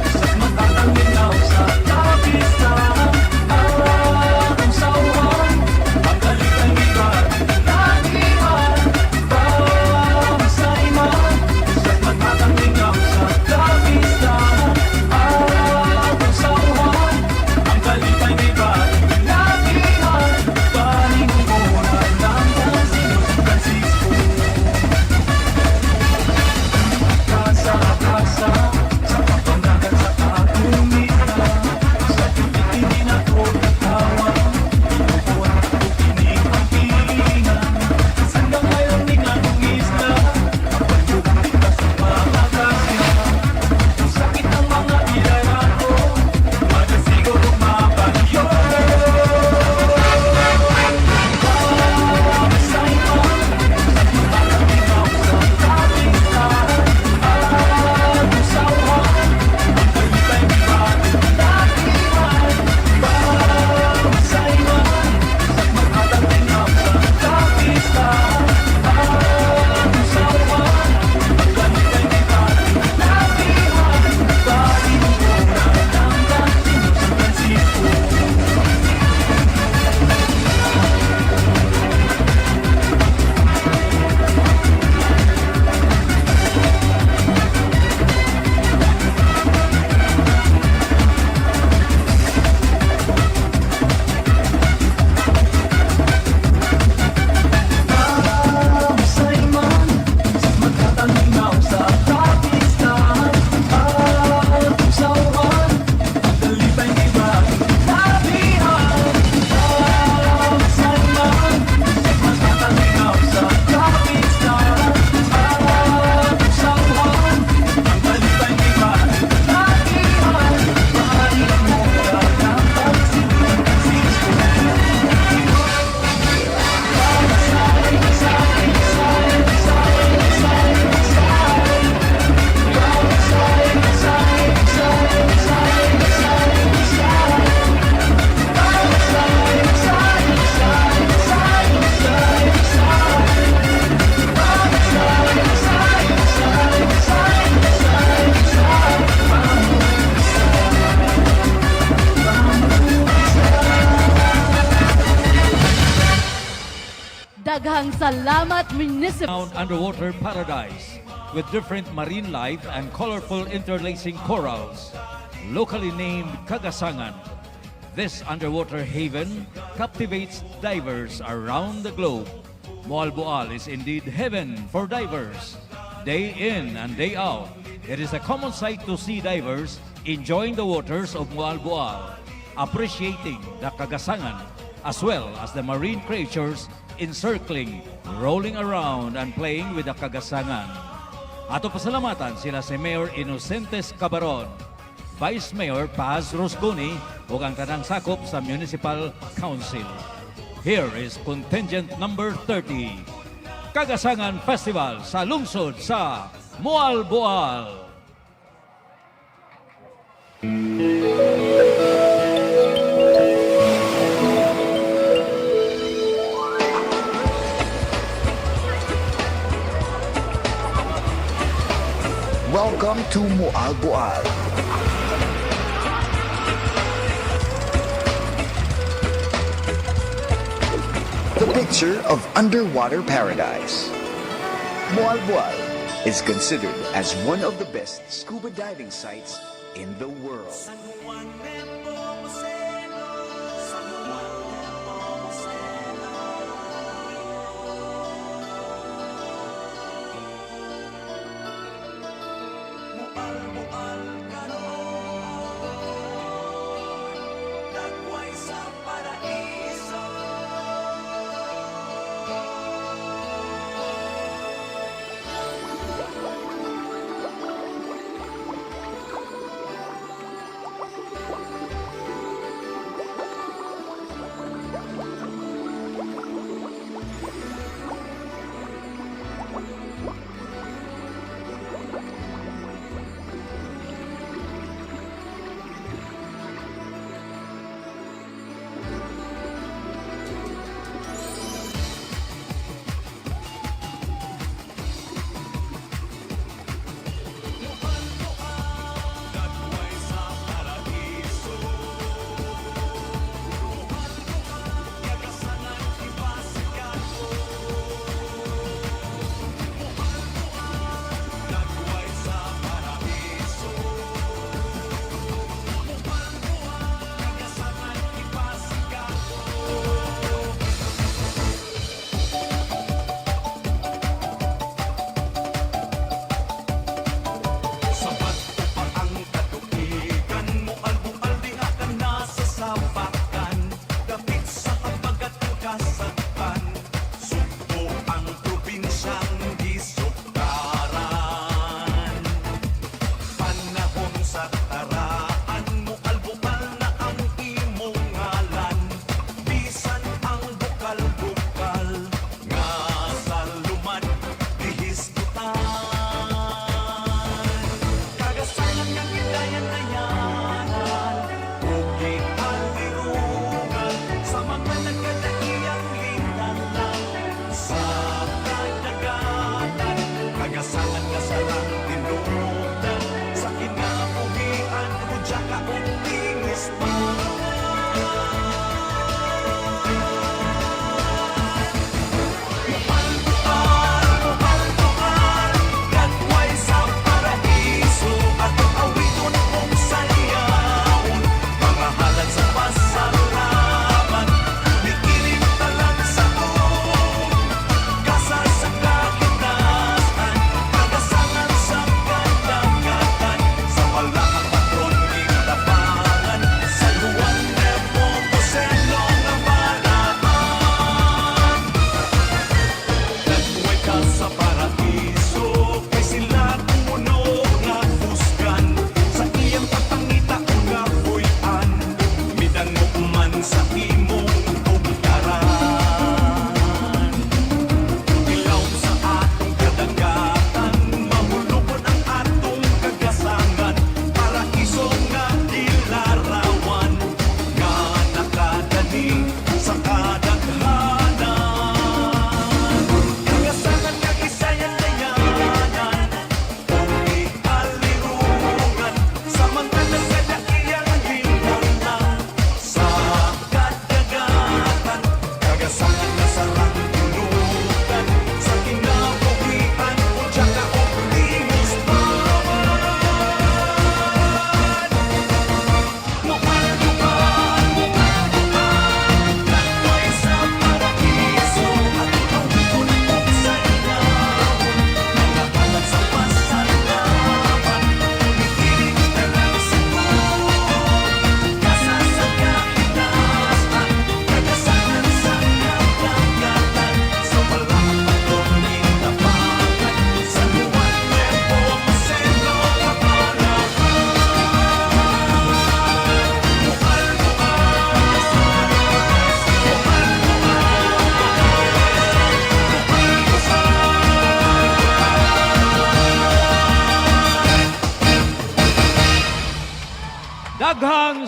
Daghang salamat, Municipal. Found underwater paradise with different marine life and colorful interlacing corals, locally named Kagasangan. This underwater haven captivates divers around the globe. Moalboal is indeed heaven for divers. Day in and day out, it is a common sight to see divers enjoying the waters of Moalboal, appreciating the Kagasangan as well as the marine creatures encircling, rolling around and playing with the Kagasangan. Ato pasalamatan sila si Mayor Inocentes Cabaron, Vice Mayor Paz Rosconi ug ang tanang sakop sa Municipal Council. Here is contingent number 30, Kagasangan Festival sa lungsod sa Moalboal. Welcome to Moalboal. The picture of underwater paradise. Moalboal is considered as one of the best scuba diving sites in the world. Dagway sa paraiso.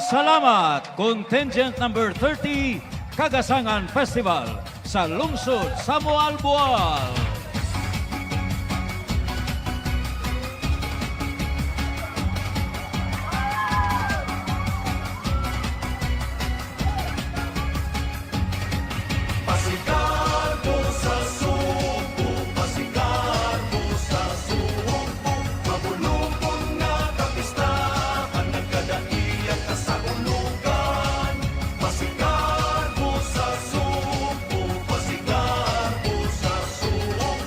Salamat, contingent number 30, Kagasangan Festival sa Lungsod sa Moalboal. Pasigarbo sa Sugbo, pasigarbo sa Sugbo, mabulubon nga kapistahan, nagkadaiya ka sa ulugan. Pasigarbo sa Sugbo, pasigarbo sa Sugbo.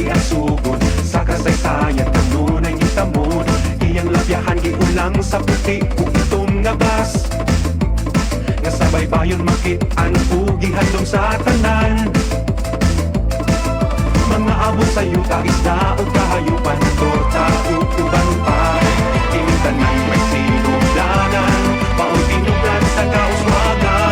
Giasugod sa kasaysayan, kanunay gitamod. Iyang lapyahan giulang sa puti ug itom nga bus, nga sa baybayon makit-an ug gihandom sa tanan. Mga abot sa yuta, isda ug kahayupan, torta ug uban pa. Kining tanan may sinugdanan, mao'y tinubdan sa kauswagan.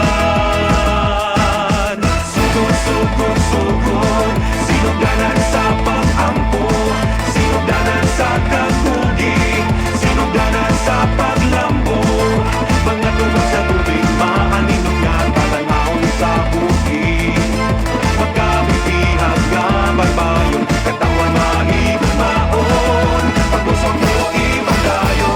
Sugod, sugod, sugod, sinugdanan sa pag-ampo, sinugdanan sa kakugi, sinugdanan sa paglambo. Mga tubag sa tubig, maaninot nga talan-awon sa bukid. Magkabibihag nga baybayon, katawan mahigugmaon, pag-usok mo ipadayon.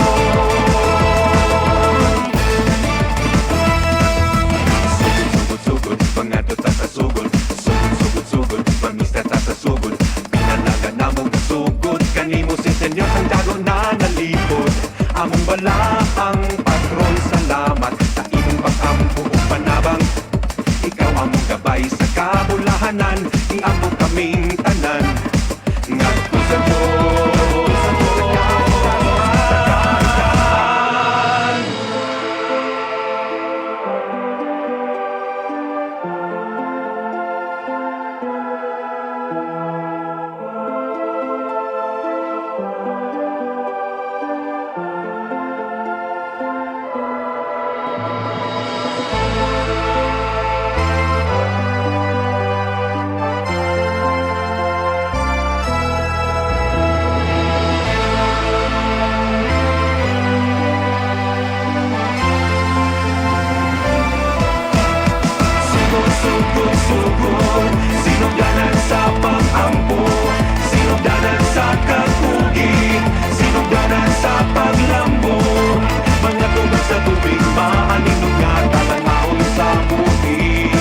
Sugod, sugod, sugod, pangadto ta sa sugod. Sugod, sugod, sugod, pamista ta sa sugod. Pinalaga namong sugod, kanimo si Senyor Santiago na nalipod. Among balaang patron, salamat sa imong pag-ampo ug panabang. Ikaw among gabay sa kabulahanan, iampo kaming tanan. Ngadto sa Diyos, sa kautasan. Sugod, sugod, sugod, sinugdanan sa pag-ampo, sinugdanan sa kakugi, sinugdanan sa paglambo. Mga tubag sa tubig, maaninong nga talan-awon sa bukid.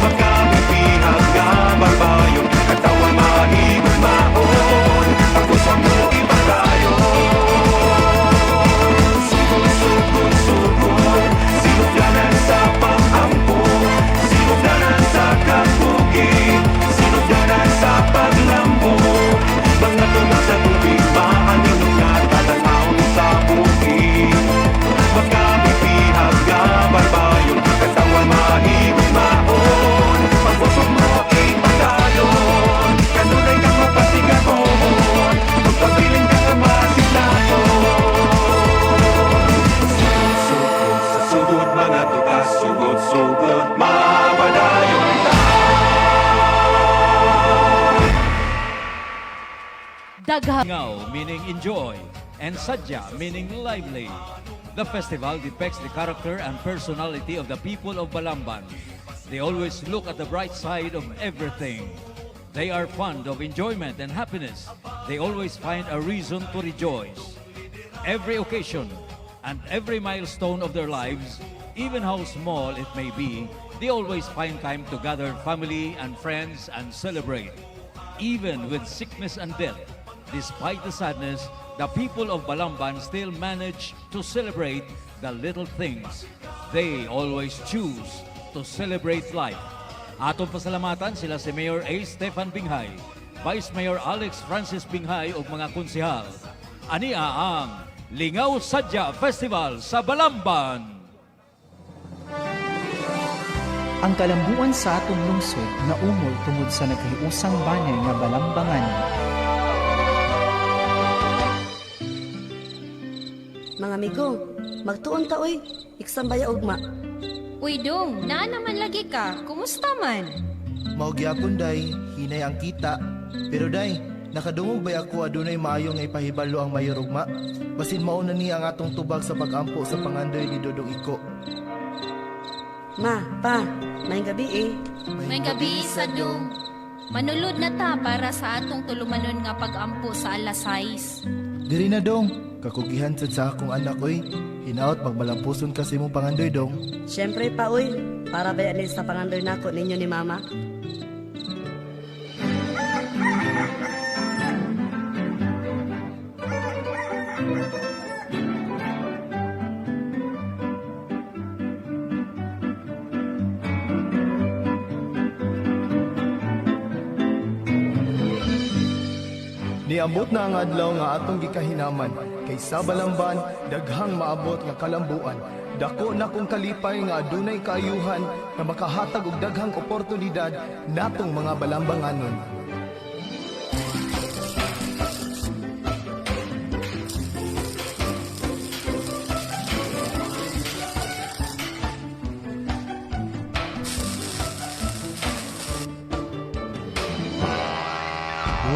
Magkabibihag nga baybayon, katawan mahigugmaon, pag-usok mo ipadayon. Sugod, sugod, sugod, sinugdanan sa pag-ampo, sinugdanan sa kakugi, sinugdanan sa paglambo. Mga tubag sa tubig, maaninong nga talan-awon sa bukid. Magkabibihag nga baybayon, katawan mahigugmaon, pag-usok mo ipadayon. Kanunay kang mapasigaon, magpabilin ka nga masiglaton. Sugod, sugod, sa sugod mga tutas, sugod, sugod, mapadayon ta. Daghan Lingaw meaning enjoy and Sadya meaning lively. The festival depicts the character and personality of the people of Balamban. They always look at the bright side of everything. They are fond of enjoyment and happiness. They always find a reason to rejoice. Every occasion and every milestone of their lives, even how small it may be, they always find time to gather family and friends and celebrate. Even with sickness and death, despite the sadness, the people of Balamban still manage to celebrate the little things. They always choose to celebrate life. Atong pasalamatan sila si Mayor A. Stefan Binghay, Vice Mayor Alex Francis Binghay ug mga konsehal. Ania ang Lingaw Sadya Festival sa Balamban. Ang kalambuan sa atong lungsod naumol tungod sa nagkahiusang banner nga Balambangan. Mga amigo, magtuon ta oy. Iksambaya ugma. Uy dong, naa naman lagi ka. Kumusta man? Mao gyapon day, hinay ang kita. Pero day, nakadungog bay ako adunay maayo nga ipahibalo ang mayor ugma. Basin mao na ni ang atong tubag sa pag-ampo sa pangandoy ni Dodong Iko. Ma, pa, maayong gabi eh. May gabi sa dong. Manulod na ta para sa atong tulumanon nga pag-ampo sa alas 6. Diri na dong, kakugihan sad sa akong anak oy. Hinaot magmalampuson ka sa imong pangandoy dong. Siyempre pa oy, para ba ni sa pangandoy nako ninyo ni mama? Niabot na ang adlaw nga atong gikahinaman kay sa Balamban daghang maabot nga kalambuan. Dako na kong kalipay nga adunay kaayuhan nga makahatag og daghang oportunidad natong mga balambanganon.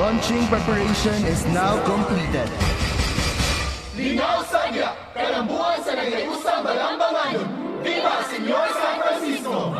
Launching preparation is now completed. Lingaw Sadya, kalambuan sa nagayusang Balambanganon. Viva Senyor San Francisco!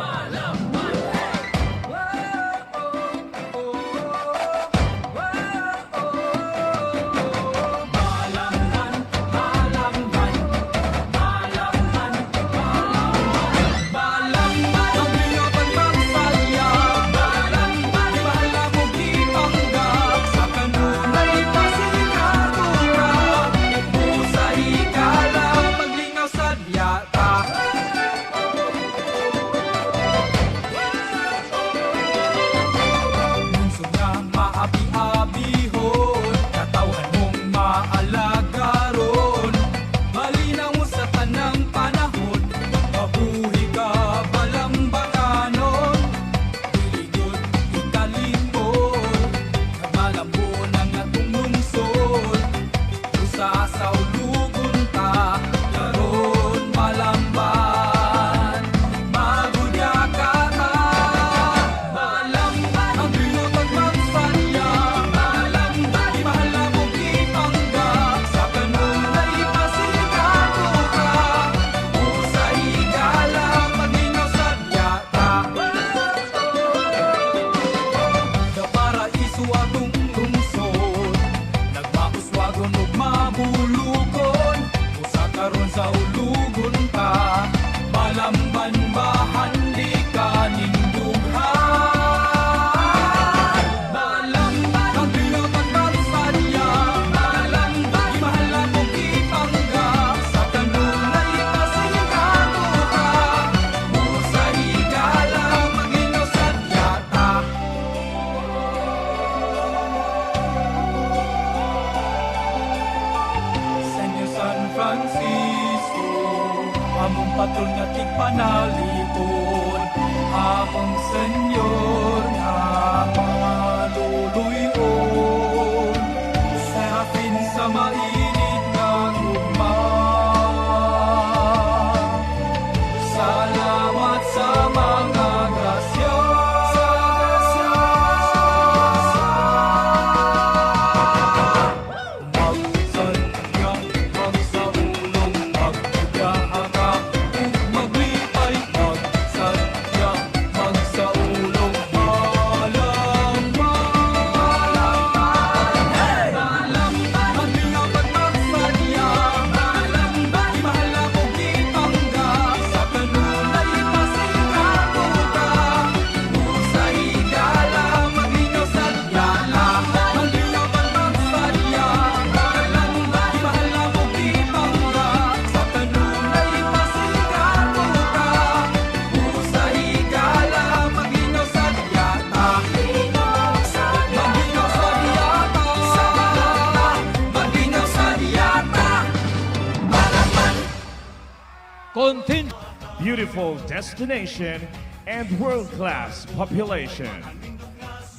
Continue. Beautiful destination and world-class population.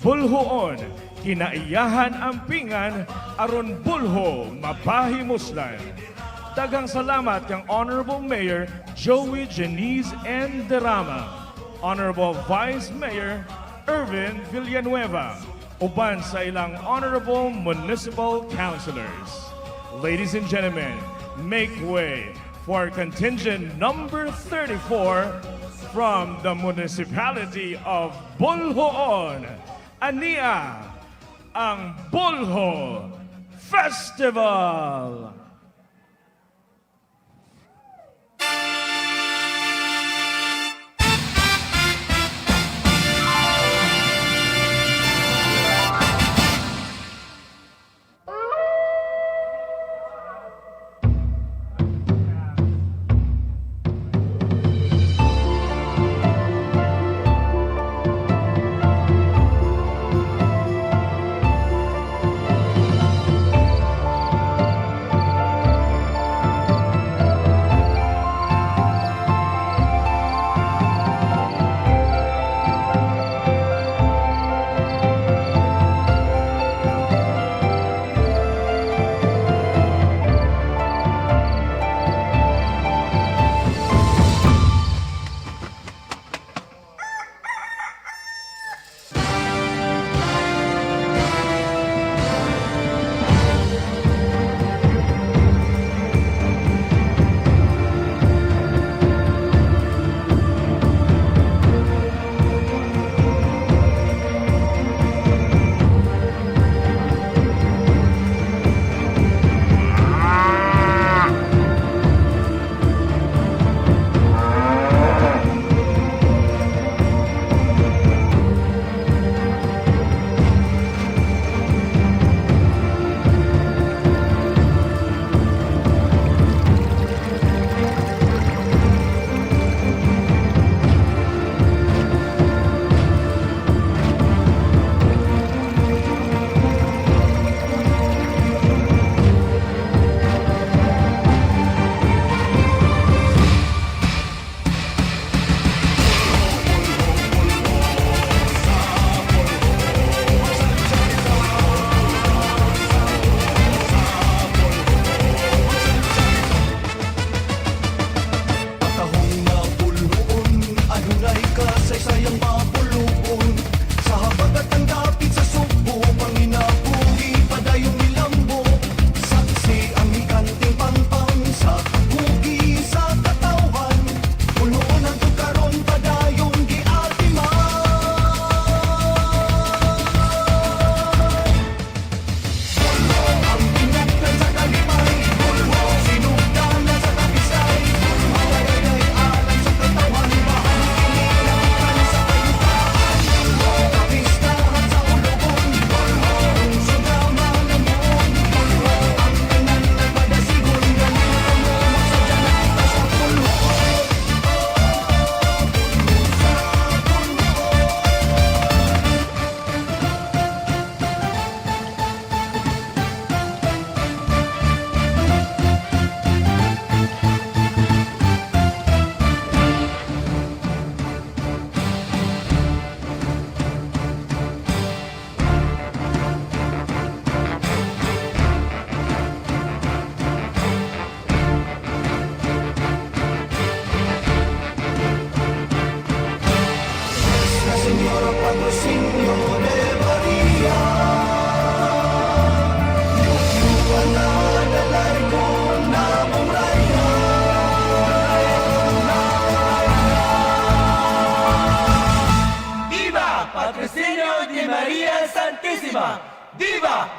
Bulhoon, kinaiyahan ang pingan, aron bulho mapahimuslan. Daghang salamat kang Honorable Mayor Joey Janice N. Derama, Honorable Vice Mayor Irvin Villanueva, uban sa ilang Honorable Municipal Councilors. Ladies and gentlemen, make way for contingent number 34 from the municipality of Boljoon. Ania ang Bulho Festival!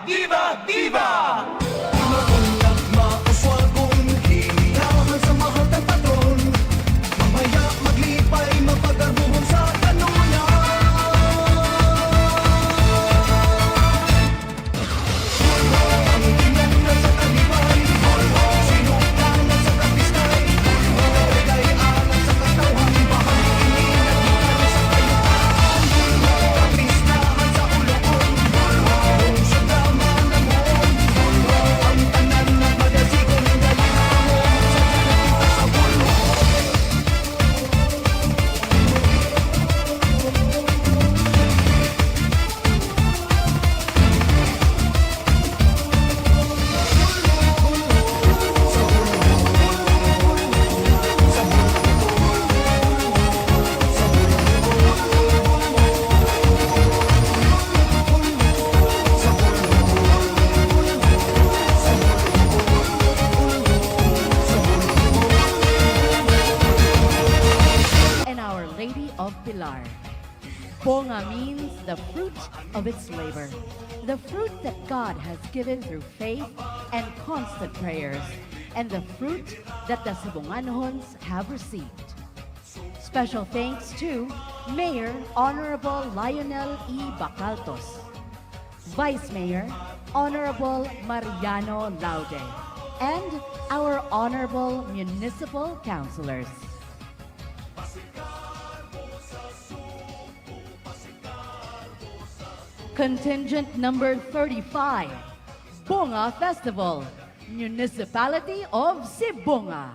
Viva! Viva! Mauswagon, sa mahal tang patron. Mamaya maglipay, mapagarbuhon sa kanunan. Ang tinagnan sa talibay, sinugdanan sa kapiskay, kay sa katawhan, bahang ini sa kayutaan, kapistahan sa ulokon, lungsod naman ang ang tanan nagmadasigon, dali na kamo sa kita sa bulho. And Our Lady of Pilar. Bonga means the fruit of its labor, the fruit that God has given through faith and constant prayers, and the fruit that the Sibonganhons have received. Special thanks to Mayor Honorable Lionel E. Bacaltos, Vice Mayor Honorable Mariano Laude, and our honorable municipal councilors. Contingent number 35, Bunga Festival, Municipality of Sibonga.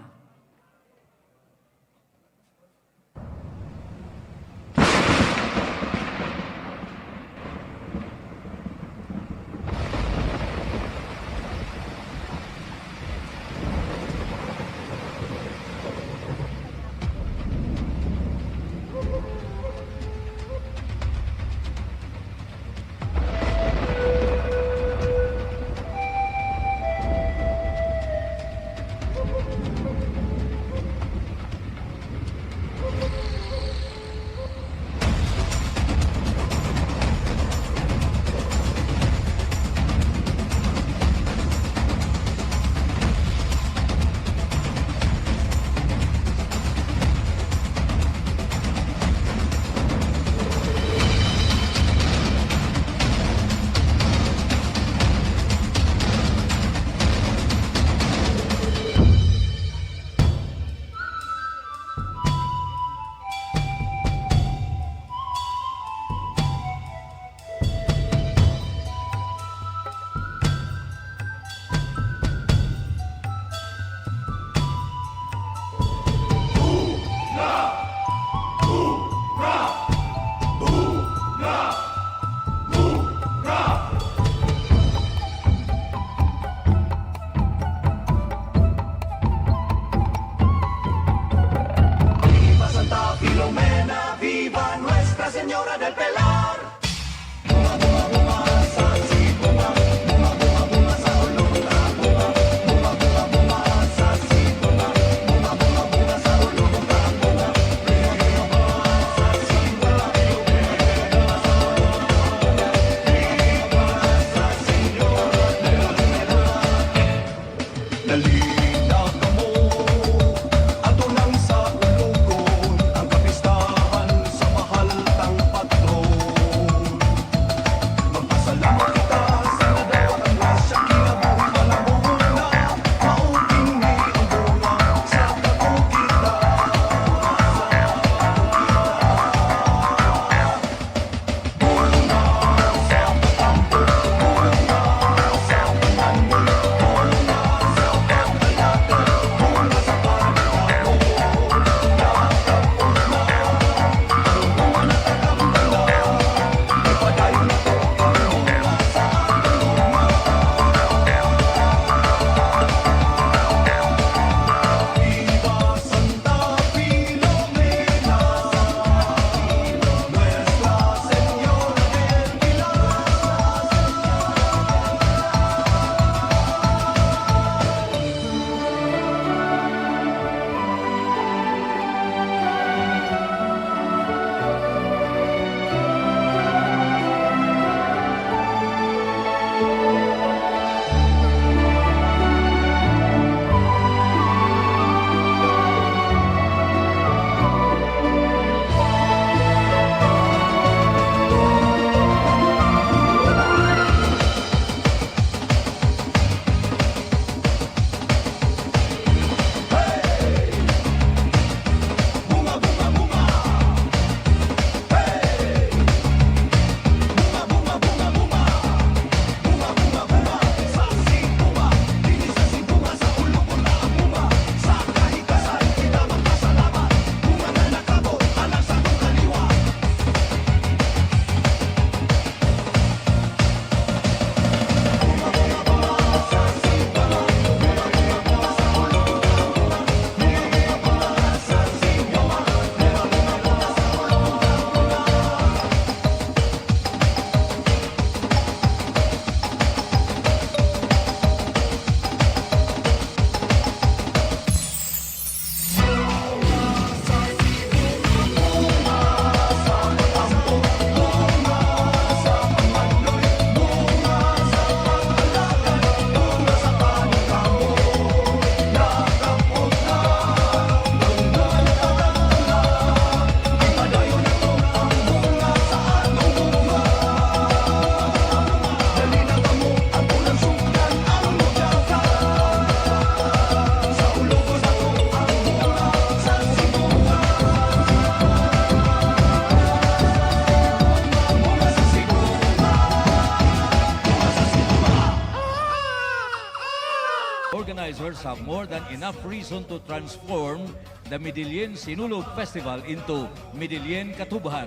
organizers have more than enough reason to transform the Medellin Sinulog Festival into Medellin Katubhan.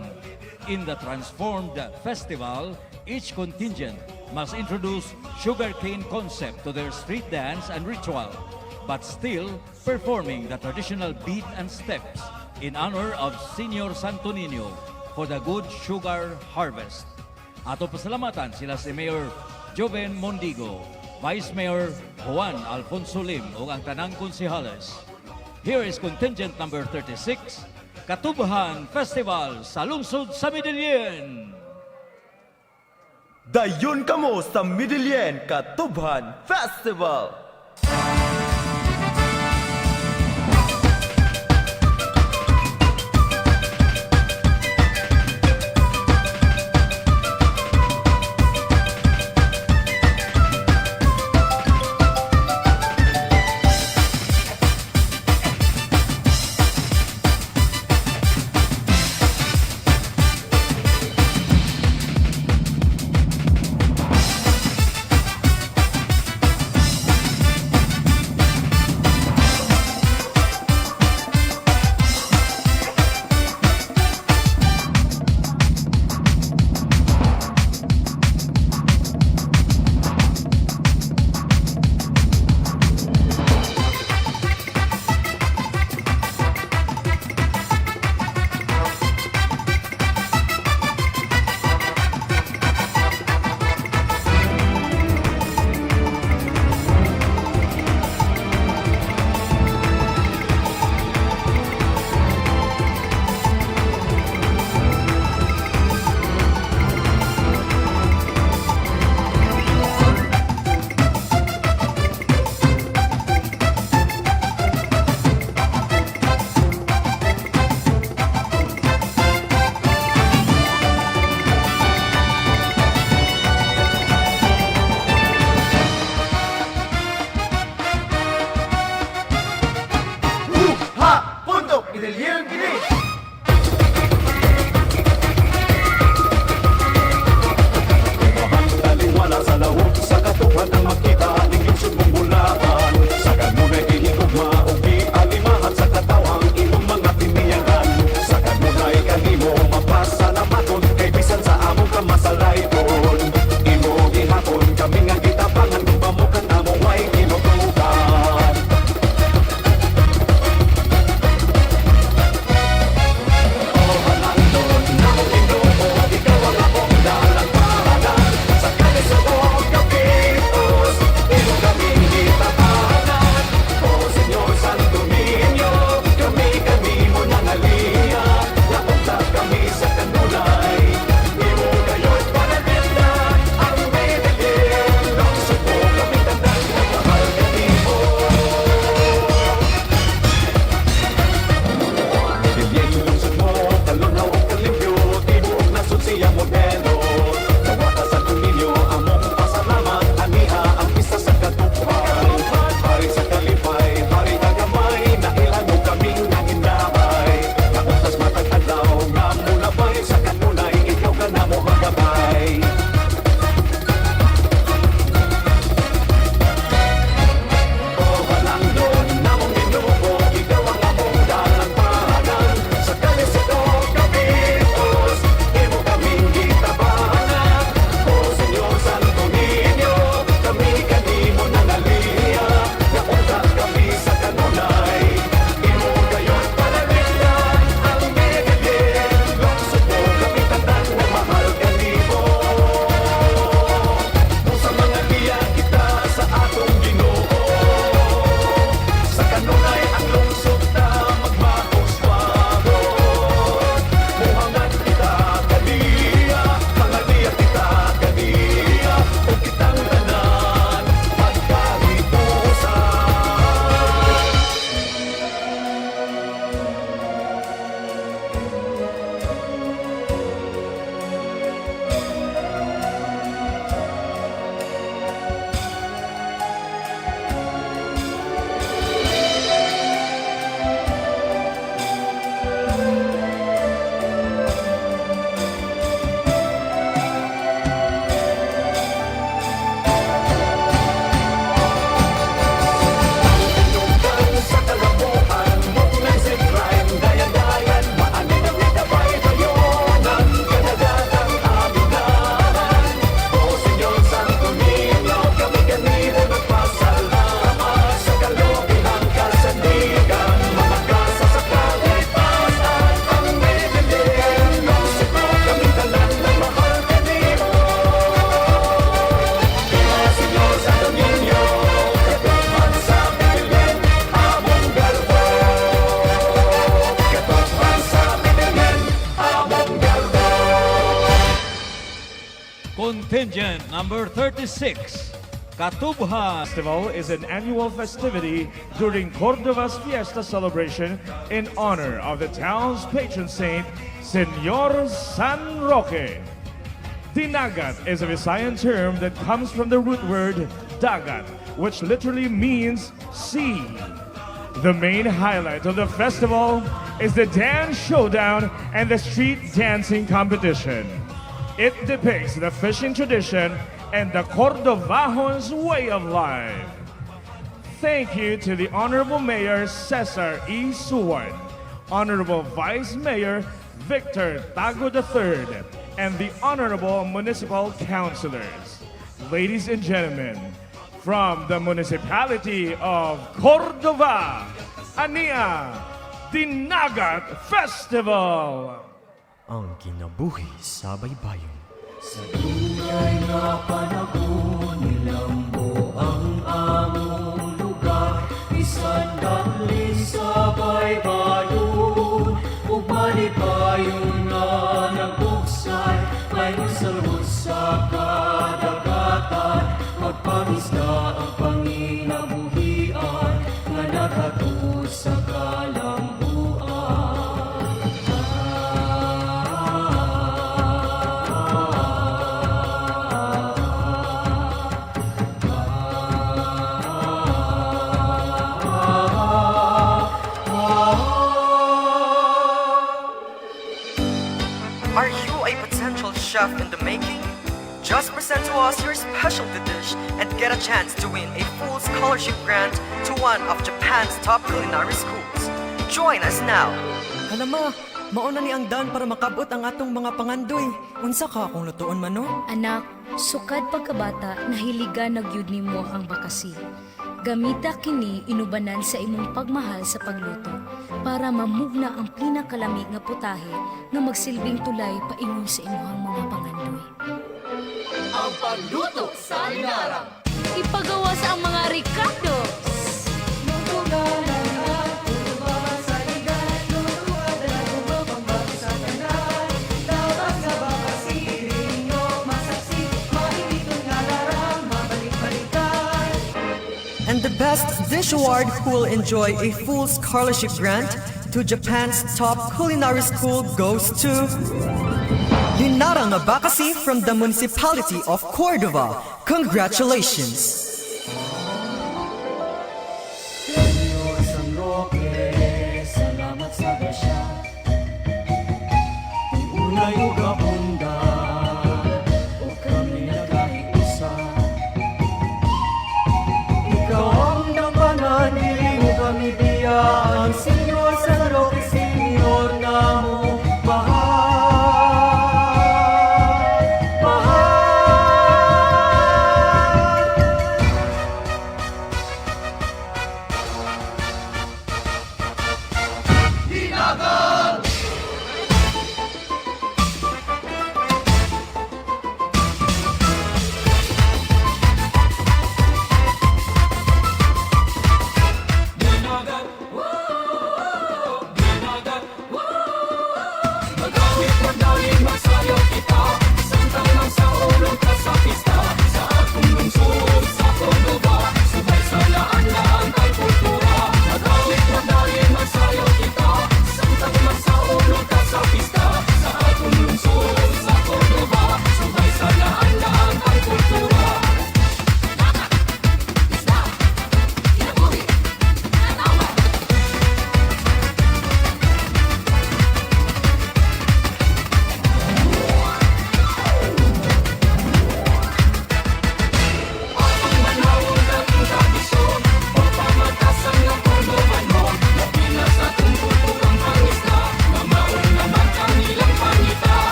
In the transformed festival, each contingent must introduce sugarcane concept to their street dance and ritual, but still performing the traditional beat and steps in honor of Senior Santo Niño for the good sugar harvest. Ato pasalamatan sila si Mayor Joven Mondigo, Vice Mayor Juan Alfonso Lim ug ang tanang konsehales. Here is contingent number 36, Katubhan Festival sa lungsod sa Medellin. Dayon kamo sa Medellin Katubhan Festival! Contingent number 36, Katubhan. Festival is an annual festivity during Cordova's fiesta celebration in honor of the town's patron saint, Señor San Roque. Dinagat is a Visayan term that comes from the root word dagat, which literally means sea. The main highlight of the festival is the dance showdown and the street dancing competition. It depicts the fishing tradition and the Cordovajons way of life. Thank you to the Honorable Mayor Cesar E. Suwan, Honorable Vice Mayor Victor Tago III, and the Honorable Municipal Councilors. Ladies and gentlemen, from the Municipality of Cordova, Ania Dinagat Festival. Ang kinabuhi sa baybayon. Sa dugay nga panahon, nilambo ang among lugar, bisan dapli sa baybayon, ug malipayon nga nagbugsay, paingon sa kadagatan, magpangisda ang panginabuhian nga naghatod sa kalambuan. Are you a potential chef in the making? Just present to us your specialty dish and get a chance to win a full scholarship grant to one of Japan's top culinary schools. Join us now! Hala ma, mao na ni ang daan para makabot ang atong mga pangandoy. Unsa ka akong lutuon man, no? Anak, sukad pagkabata, nahiligan na gyud nimo ang bakasi. Gamita kini inubanan sa imong pagmahal sa pagluto para mamugna ang pinakalami nga putahe nga magsilbing tulay paingon sa imong mga pangandoy. Ang pagluto sa Linarang. Ipagawas ang mga Ricardos. And the best dish award who will enjoy a full scholarship grant to Japan's top culinary school goes to Linarang Abakasi from the municipality of Cordova. Congratulations! Senyor San Roque, salamat sa grasya. Tiunay ug abunda, ug kami nagahiusa. Ikaw ang dangpanan, dili mo kami biyaan. Senyor San Roque, Senyor namo, mahal, mahal.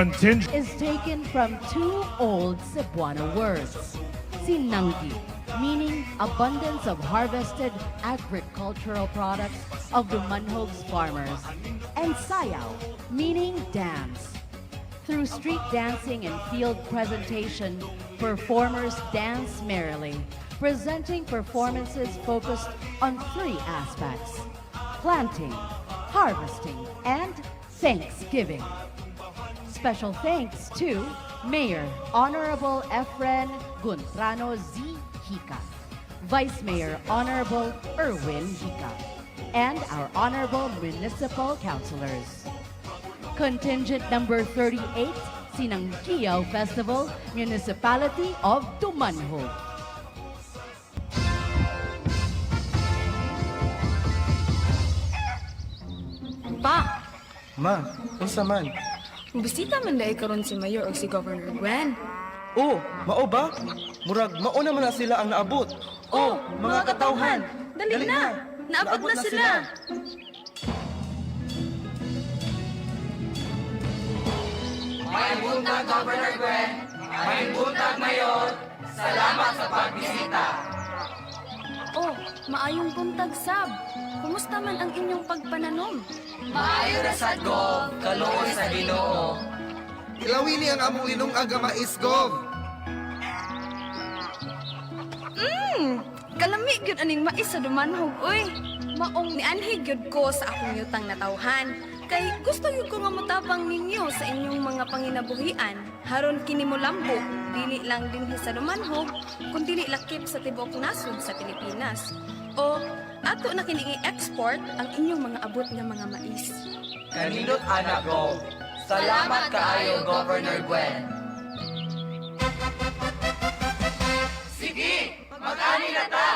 Contingent Is taken from two old Cebuano words, Sinanggi, meaning abundance of harvested agricultural products of the Dumanjug's farmers, and Sayaw, meaning dance. Through street dancing and field presentation, performers dance merrily, presenting performances focused on three aspects: planting, harvesting, and thanksgiving. Special thanks to Mayor Honorable Efren Guntrano Z. Hika, Vice Mayor Honorable Erwin Hika, and our Honorable Municipal Councilors. Contingent number 38, Sinanggiyaw Festival, Municipality of Dumanjug. Pa, Ma, unsa man? bisita man dahil karon si Mayor og si Governor Gwen. Oh, mao ba? Murag mao naman na sila ang naabot. Oh, mga katawhan, dali na. Naabot na sila. Maayong buntag, Governor Gwen. Maayong buntag, Mayor. Salamat sa pagbisita. Oh, maayong buntag sab. Kumusta man ang inyong pagpananom? Maayo ra sad, Gov. Kaluoy sa Ginoo. Ilawini ang among linungag nga mais, Gov. Kalami gyud aning mais sa Dumanjug oy. Maong nianhi gyud ko sa akong yutang natawhan. Kay gusto gyud ko nga motabang ninyo sa inyong mga panginabuhian. Haron kini molambo, dili lang dinhi sa Dumanjug, kun dili lakip sa tibuok nasod sa Pilipinas. O ato na kini i-export ang inyong mga abot nga mga mais. Kanindot ana, Gov. Salamat kaayo, Governor Gwen. Sige, mag-ani na ta!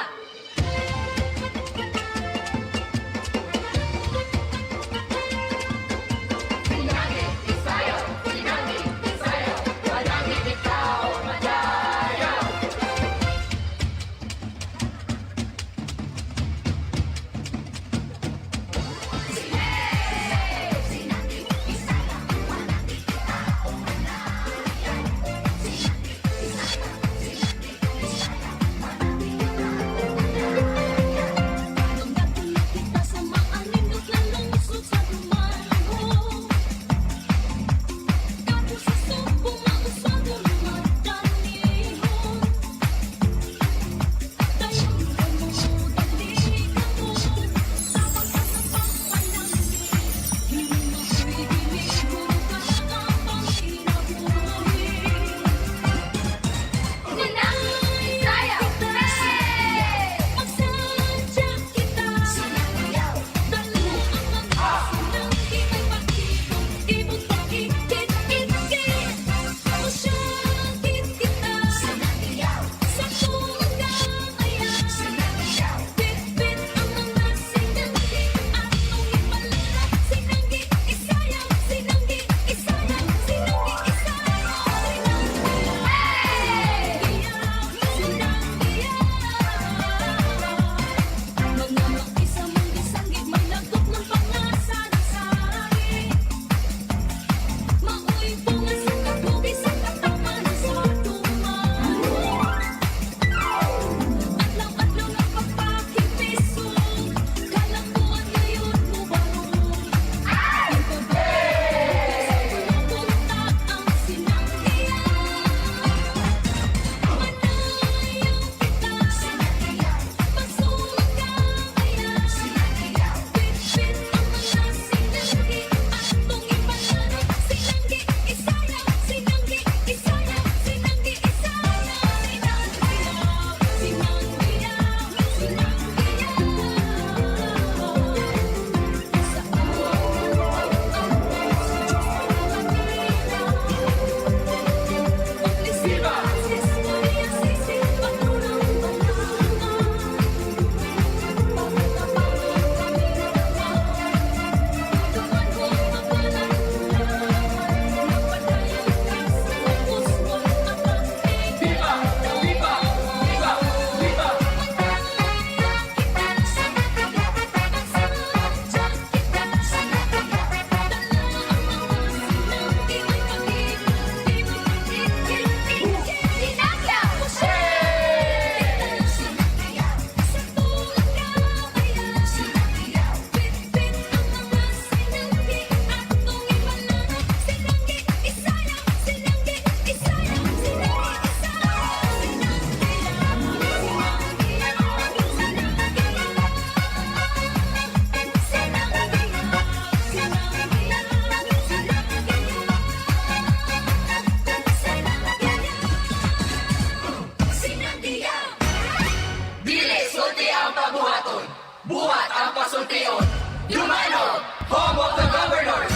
Isulti ang pabuhaton, buhat ang pasultion. Dumanjug, home of the governors.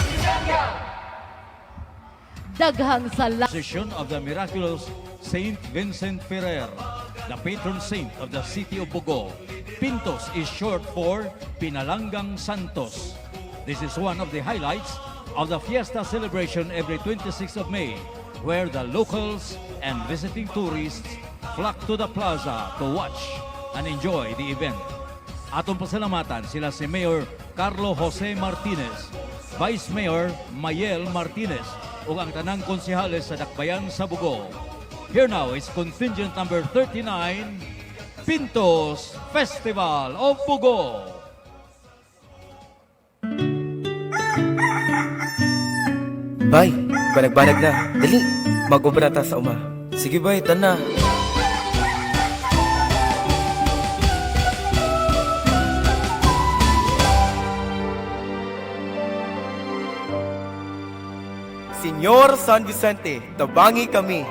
Daghang salamat. Procession of the miraculous Saint Vincent Ferrer, the patron saint of the city of Bogo. Pintos is short for Pinalanggang Santos. This is one of the highlights of the fiesta celebration every 26th of May, where the locals and visiting tourists flock to the plaza to watch and enjoy the event. Atong pasalamatan sila si Mayor Carlo Jose Martinez, Vice Mayor Mayel Martinez, ug ang tanang konsehales sa Dakbayan sa Bogo. Here now is contingent number 39, Pintos Festival of Bogo. Bay, banag-banag na. Dali, mag-obra ta sa uma. Sige bay, tana. Senyor San Vicente, tabangi kami.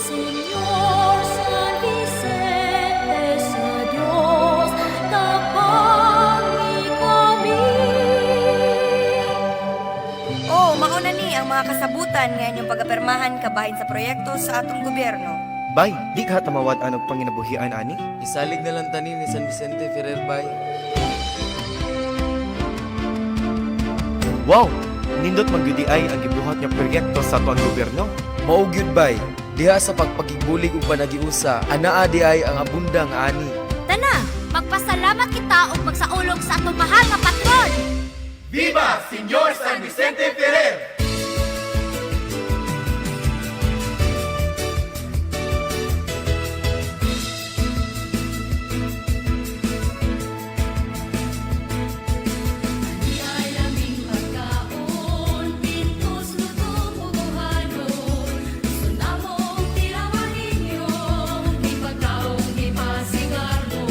Señor San Vicente, sa Diyos, tabangi kami. Oh, mauna ni ang mga kasabutan nga inyong pagapermahan kabahin sa proyekto sa atong gobyerno. Bay, di ka tamawad anog panginabuhian ani? Isalig na lang tani ni San Vicente Ferrer, bay. Wow, nindot man gyud ay ang gibuhat nga proyekto sa atuang gobyerno. Mao gyud, bay. Diha sa pagpakigbulig ug panagiusa, anaa di ay ang abunda nga ani. Tana, magpasalamat kita ug magsaulog sa atong mahal nga patron. Viva Senyor San Vicente Ferrer! Ay laming pagkaon, pintos lutong bubuhanon. Gusto namong tirawan ninyo, ipagkaong ipasigarbo.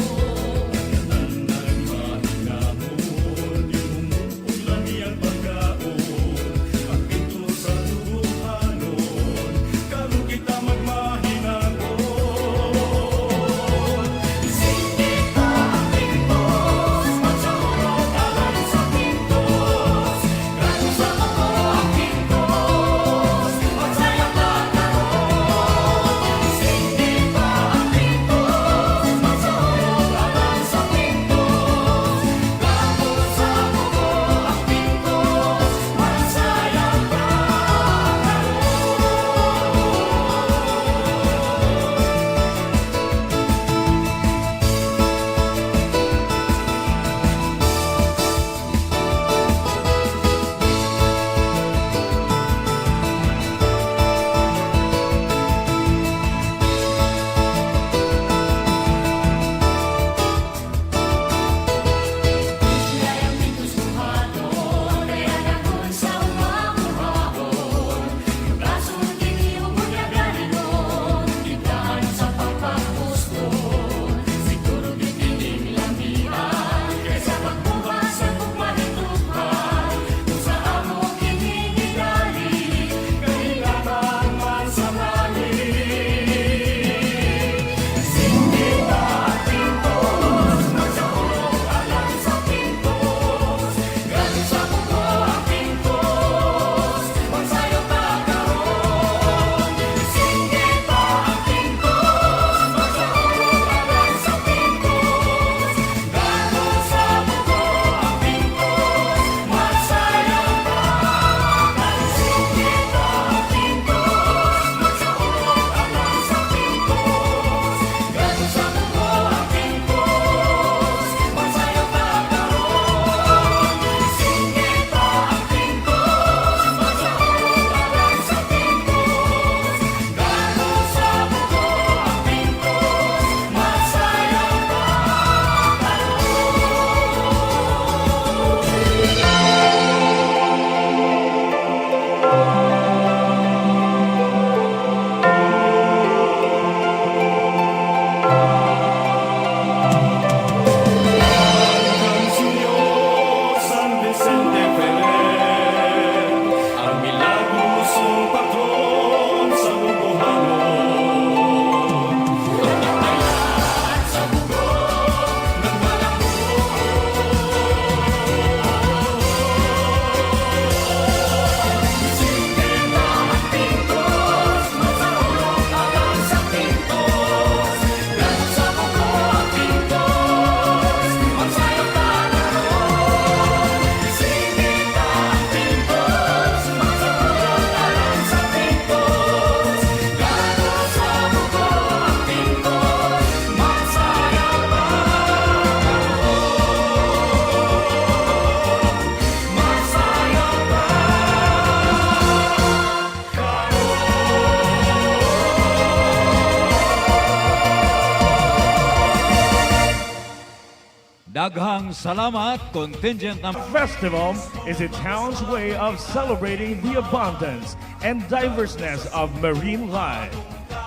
Daghang salamat, contingent number Festival is a town's way of celebrating the abundance and diverseness of marine life.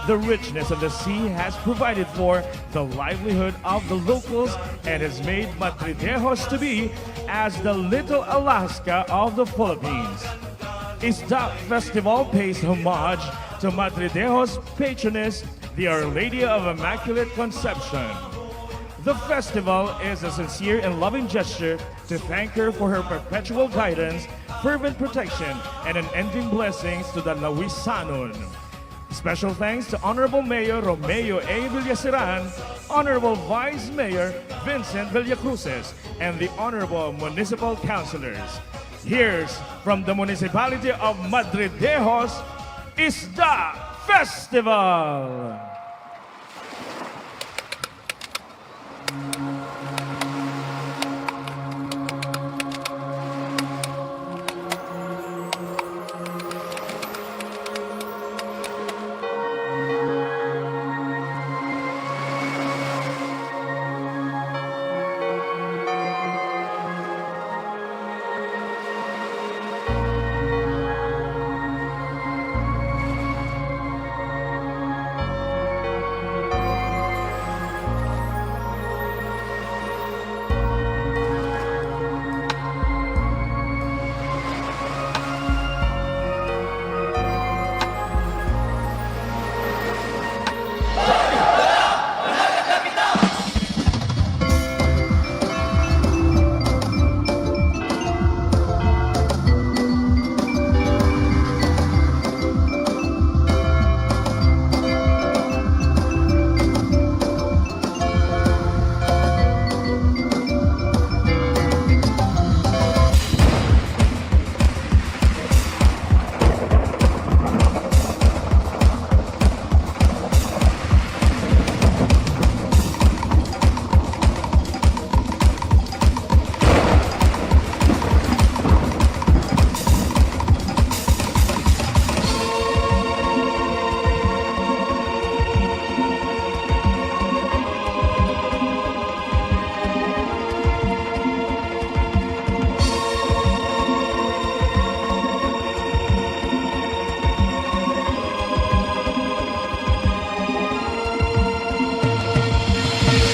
The richness of the sea has provided for the livelihood of the locals and has made Madridejos to be as the Little Alaska of the Philippines. Isda Festival pays homage to Madridejos patroness, the Our Lady of Immaculate Conception. The festival is a sincere and loving gesture to thank her for her perpetual guidance, fervent protection, and unending blessings to the Lawisanon. Special thanks to Honorable Mayor Romeo A. Villaceran, Honorable Vice Mayor Vincent Villacruces, and the Honorable Municipal Councilors. Here's from the Municipality of Madridejos, Isda Festival!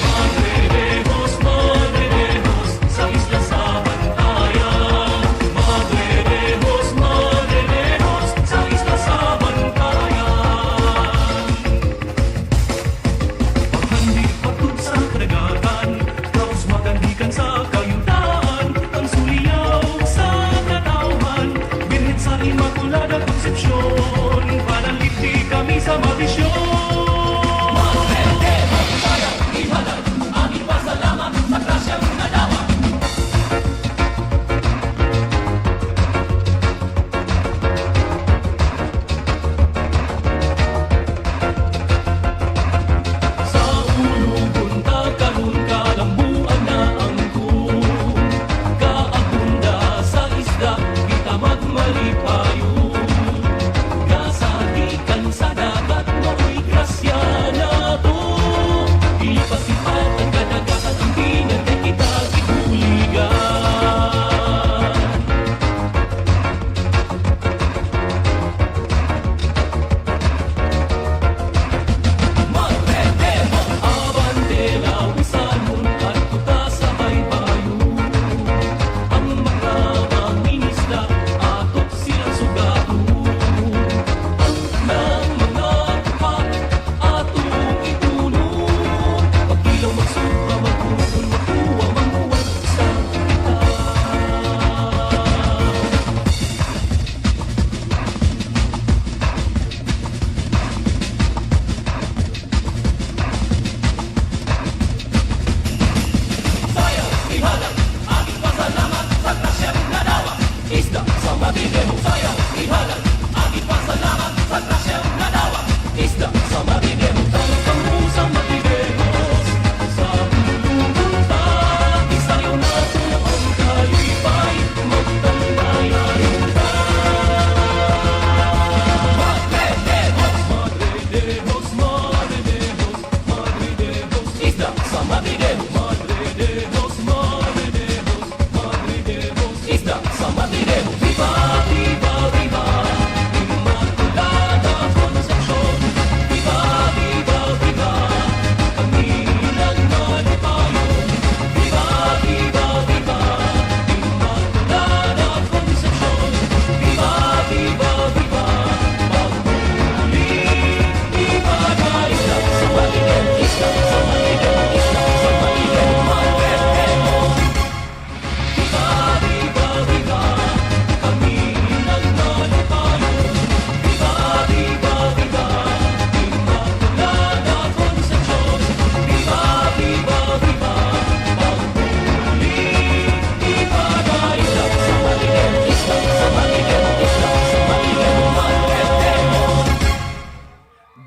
Madridejos, Madridejos, sa isla sa Bantayan. Madridejos, Madridejos, sa isla sa Bantayan. Paghandig pagtud sa kadagatan, tapos maganhikan sa kayutaan, ang suliyaw sa katawhan, birhen sa Immaculada Concepcion, panalipti kami sa mabisyon. Madridejos, sayang, ihalal, aming pasalamat sa grasyang nadawa. Sa ulugon ta karon kalambuan na ang kung kaagunda sa isda kita magmalipayon. Kasagikan sa dagat mao'y grasya nato. Ipasipat ang kadagatan ang binyan kay kita gibuligan. Madridejos, abandela, wisanon at tuta sa baybayon. Ang mga mangingisda, atok silang sugaton. Ang ng mga tupa, atong itulong. Pagkilaw magsuka, magkukul, magkuwa, manguwan sa kita. Sayang, ihalal, aming pasalamat sa grasyang nadawa. Isda sa Madridejos, sayang, ihalal, aming pasalamat sa grasyang nadawa. Isda sa Madridejos, tangkang sa Madridejos. Sa ulugon ta, isayaw nato ang kalipay, magtandayan ta. Madridejos, Madridejos, Madridejos, Madridejos, isda sa Madridejos. Madridejos,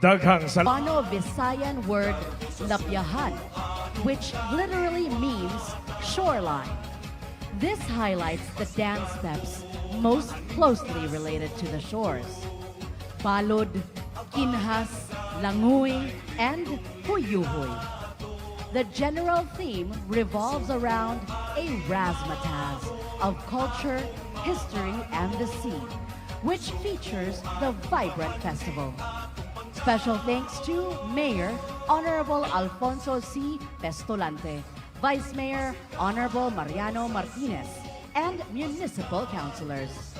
Daghang sal Cebuano Visayan word "lapyahan," which literally means shoreline. This highlights the dance steps most closely related to the shores: Balod, Kinhas, Langoy, and Huyuhoy. The general theme revolves around a razzmatazz of culture, history, and the sea, which features the vibrant festival. Special thanks to Mayor Honorable Alfonso C. Pestolante, Vice Mayor Honorable Mariano Martinez, and municipal councilors.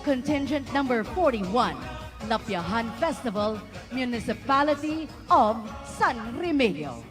Contingent number 41, Lapyahan Festival, Municipality of San Remigio.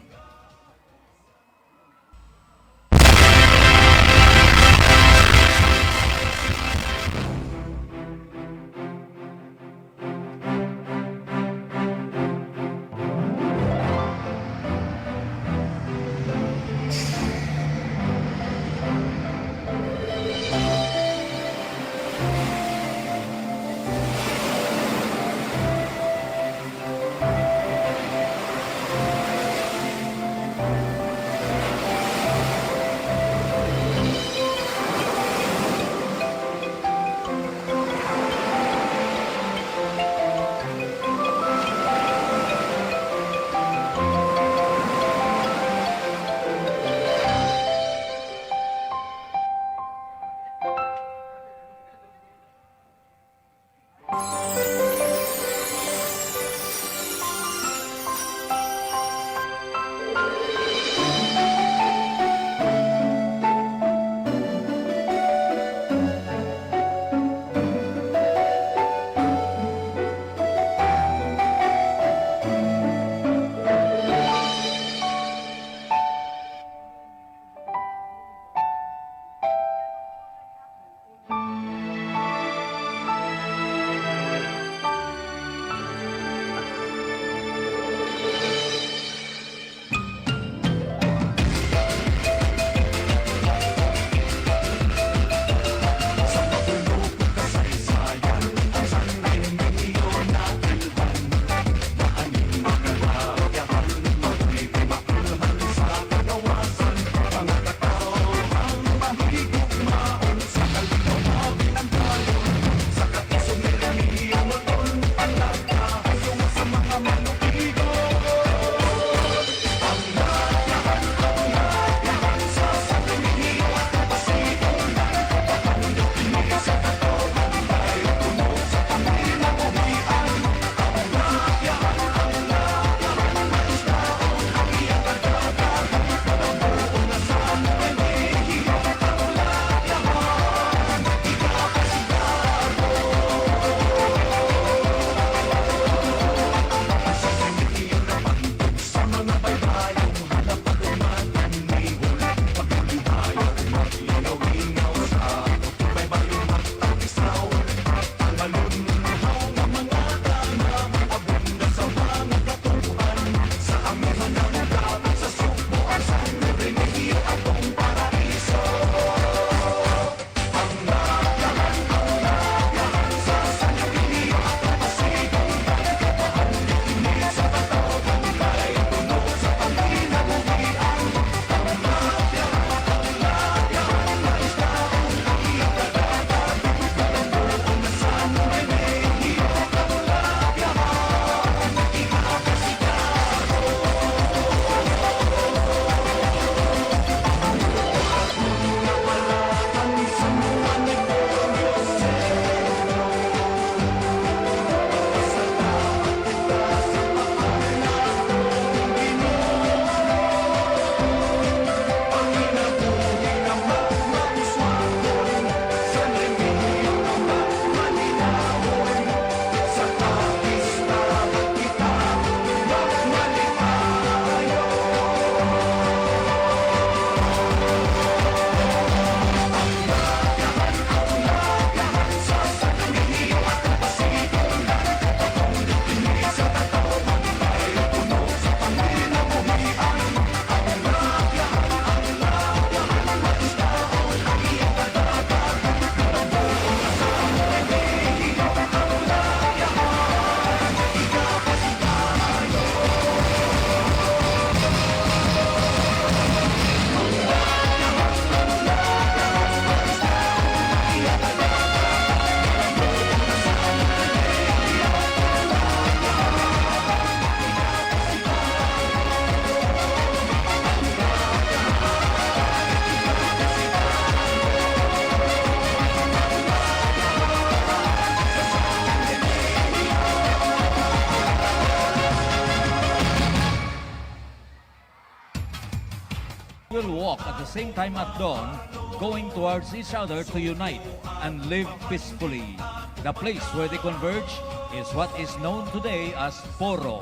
walk at the same time at dawn, going towards each other to unite and live peacefully. The place where they converge is what is known today as Poro.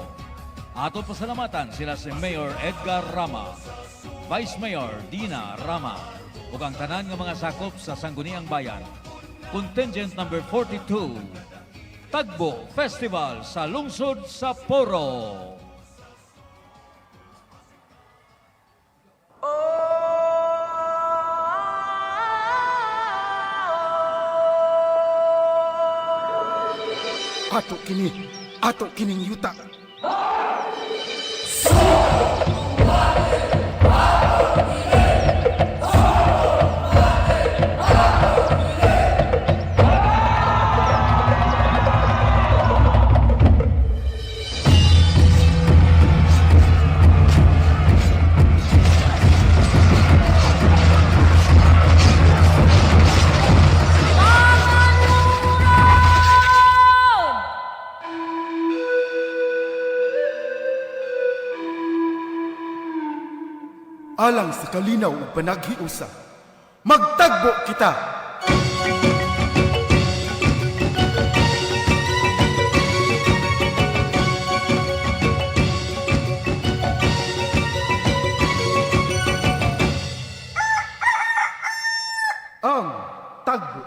Ato pasalamatan sila si Mayor Edgar Rama, Vice Mayor Dina Rama, ug ang tanan nga mga sakop sa Sangguniang Bayan. Contingent number 42, Tagbo Festival sa Lungsod sa Poro. Ato kini, ato kining yuta. Alang sa kalinaw ug panaghiusa, magtagbo kita! Ang Tagbo.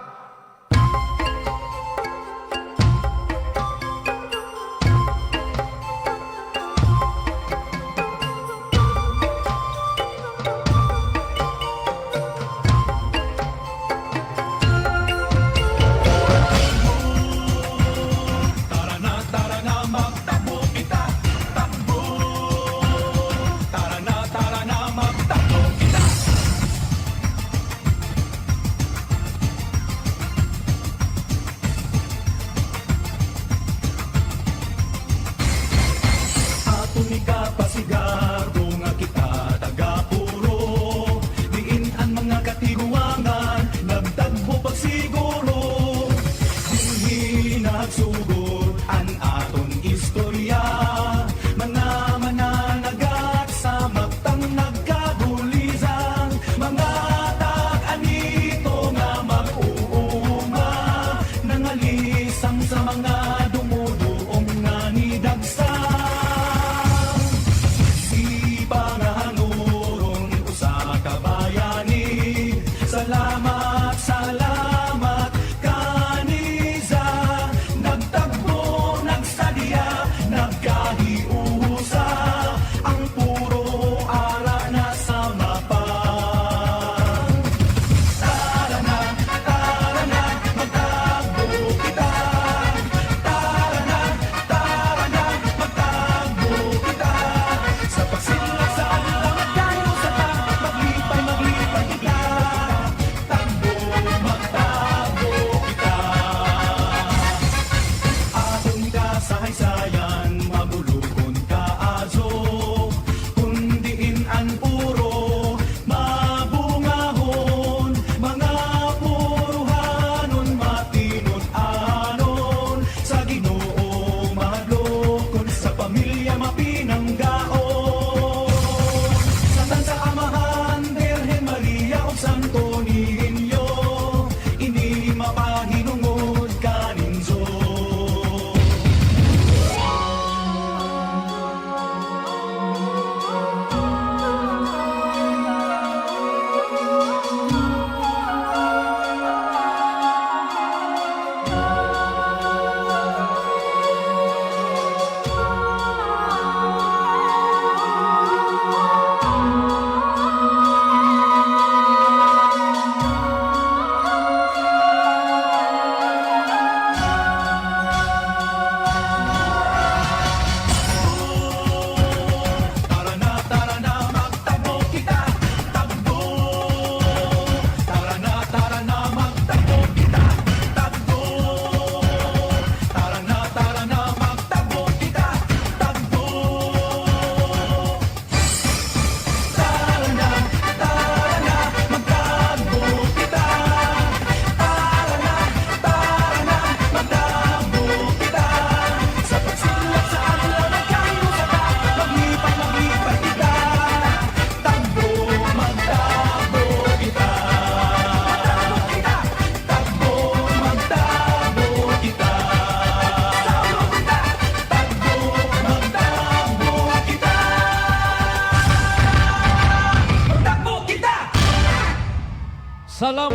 Salamat!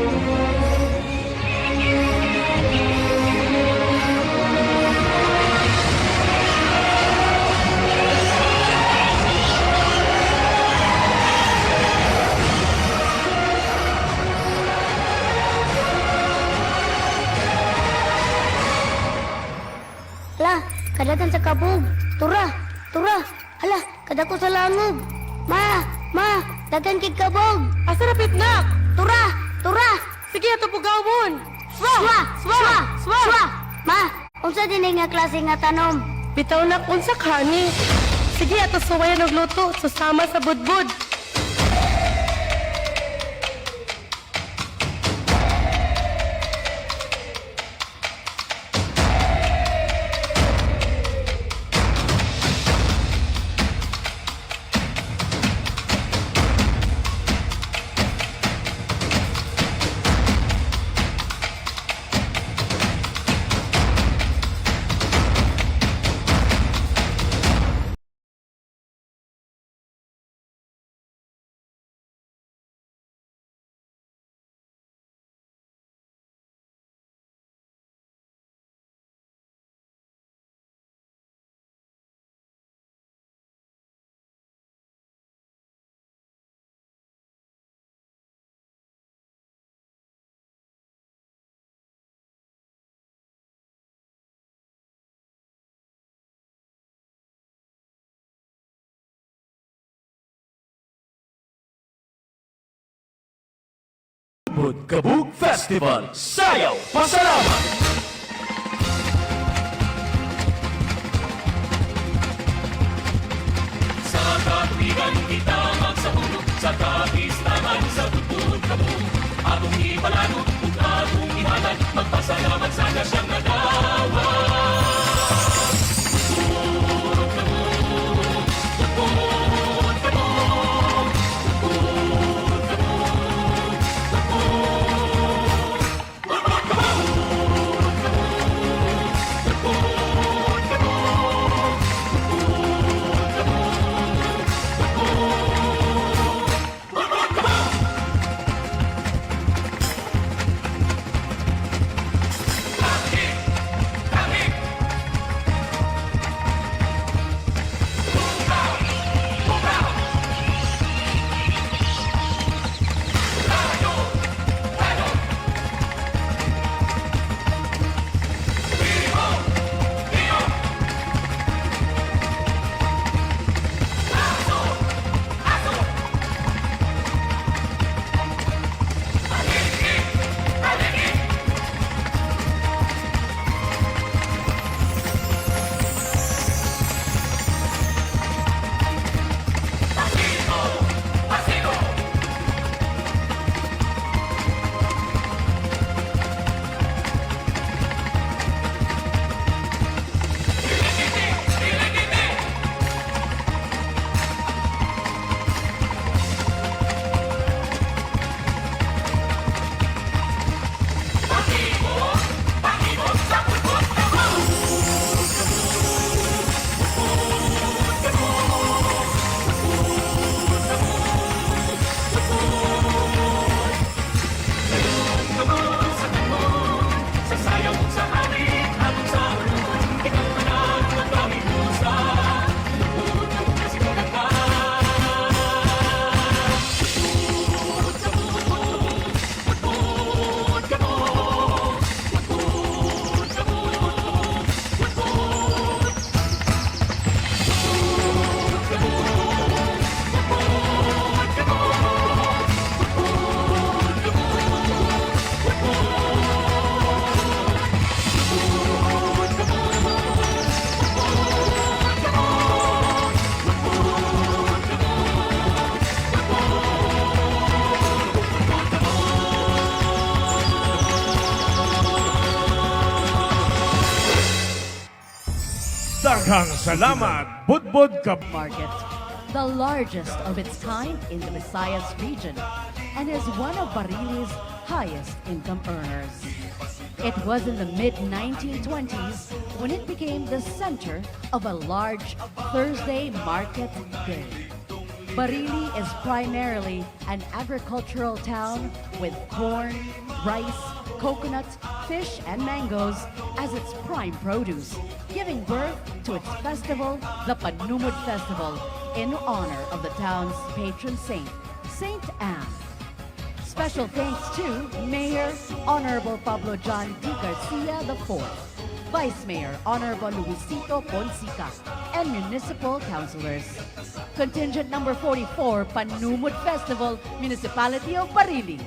Hala, kadatan sa kabog. Tura, tura. Hala, kadako sa langob. Ma, ma, dagan kig kabog. Asa rapit nak? Tura, tura. Sige ato pugawon. Swa, swa, swa, swa. Swa. Ma, unsa dinhi nga klase nga tanom? Bitaw nak unsa kani? Sige ato suwayan og luto susama sa budbud. Budbud Kabug Festival. Sayaw Pasalamat! Sa katubigan kita magsahulog, sa kapistahan sa budbud kabug. Atong ipalanot ug atong ihalad, magpasalamat sa siyang nagawa. Budbud kabug, budbud kabug, budbud kabug, budbud kabug, budbud kabug, budbud kabug. Daghang salamat, Budbud Kabug. Market, the largest of its kind in the Visayas region, and is one of Barili's highest income earners. It was in the mid-1920s when it became the center of a large Thursday market day. Barili is primarily an agricultural town with corn, rice, coconut, fish, and mangoes as its prime produce, giving birth to its festival, the Panumud Festival, in honor of the town's patron saint, Saint Anne. Special thanks to Mayor Honorable Pablo John D. Garcia IV, Vice Mayor Honorable Luisito Ponsica, and municipal councilors. Contingent number 44, Panumud Festival, Municipality of Barili.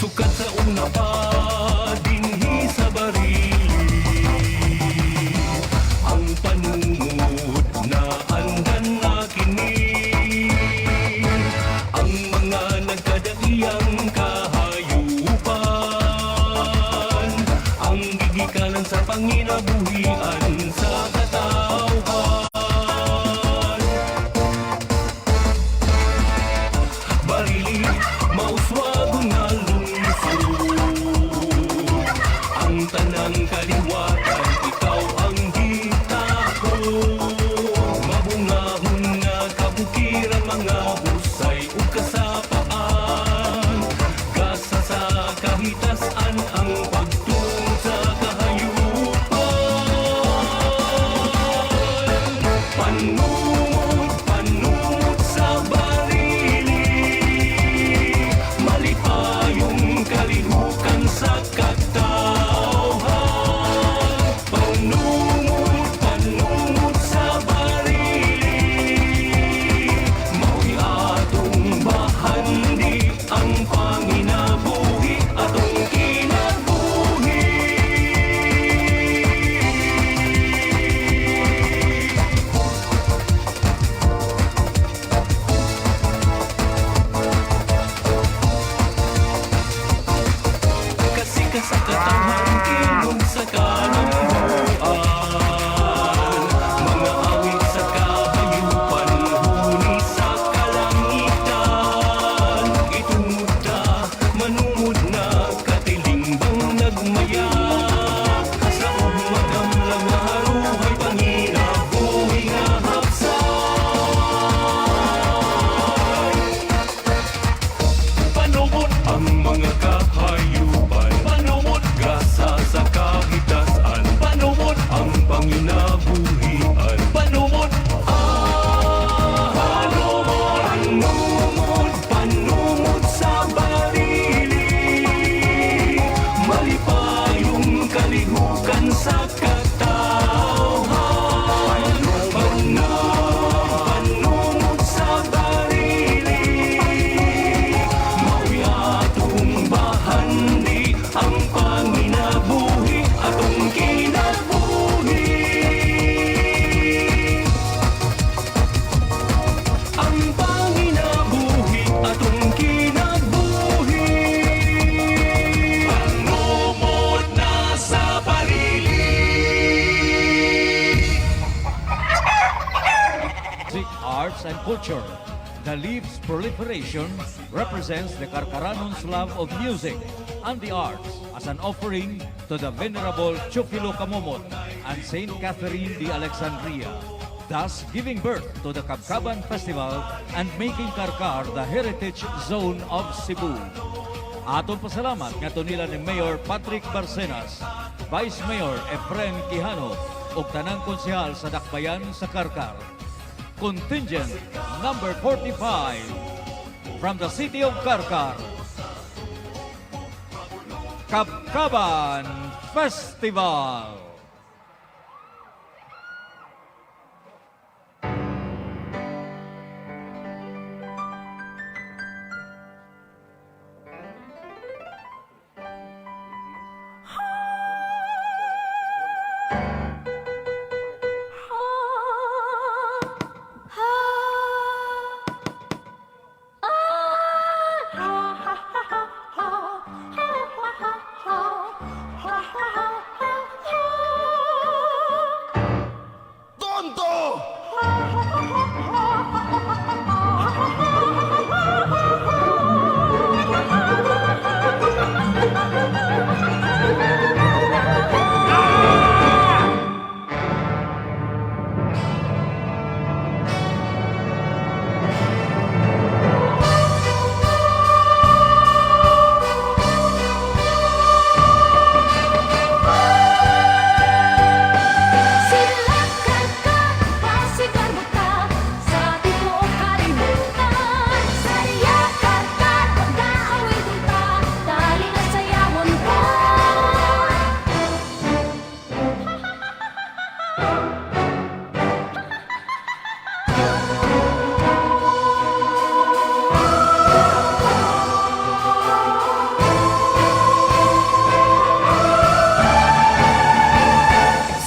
Sukat sa una pa dinhi sa Barili, ang panumod na andan na kini, ang mga nagkadaiyang kahayupan, ang gigikanan sa panginabuhian sa katawhan. Barili, mauswagon nga lungsod, culture. The leaf's proliferation represents the Karkaranon's love of music and the arts as an offering to the Venerable Teofilo Camomot and Saint Catherine de Alexandria, thus giving birth to the Kabkaban Festival and making Carcar the heritage zone of Cebu. Atong pasalamat nga nila ni Mayor Patrick Barcenas, Vice Mayor Efren Quijano ug tanang konsehal sa Dakbayan sa Carcar. Contingent number 45 from the city of Carcar, Kabkaban Festival. Tonto! Sila Karkar, pasigar mo ta sa tibuok kalibutan. Saya Karkar, pagkaawit ta, dali na sayawon ta.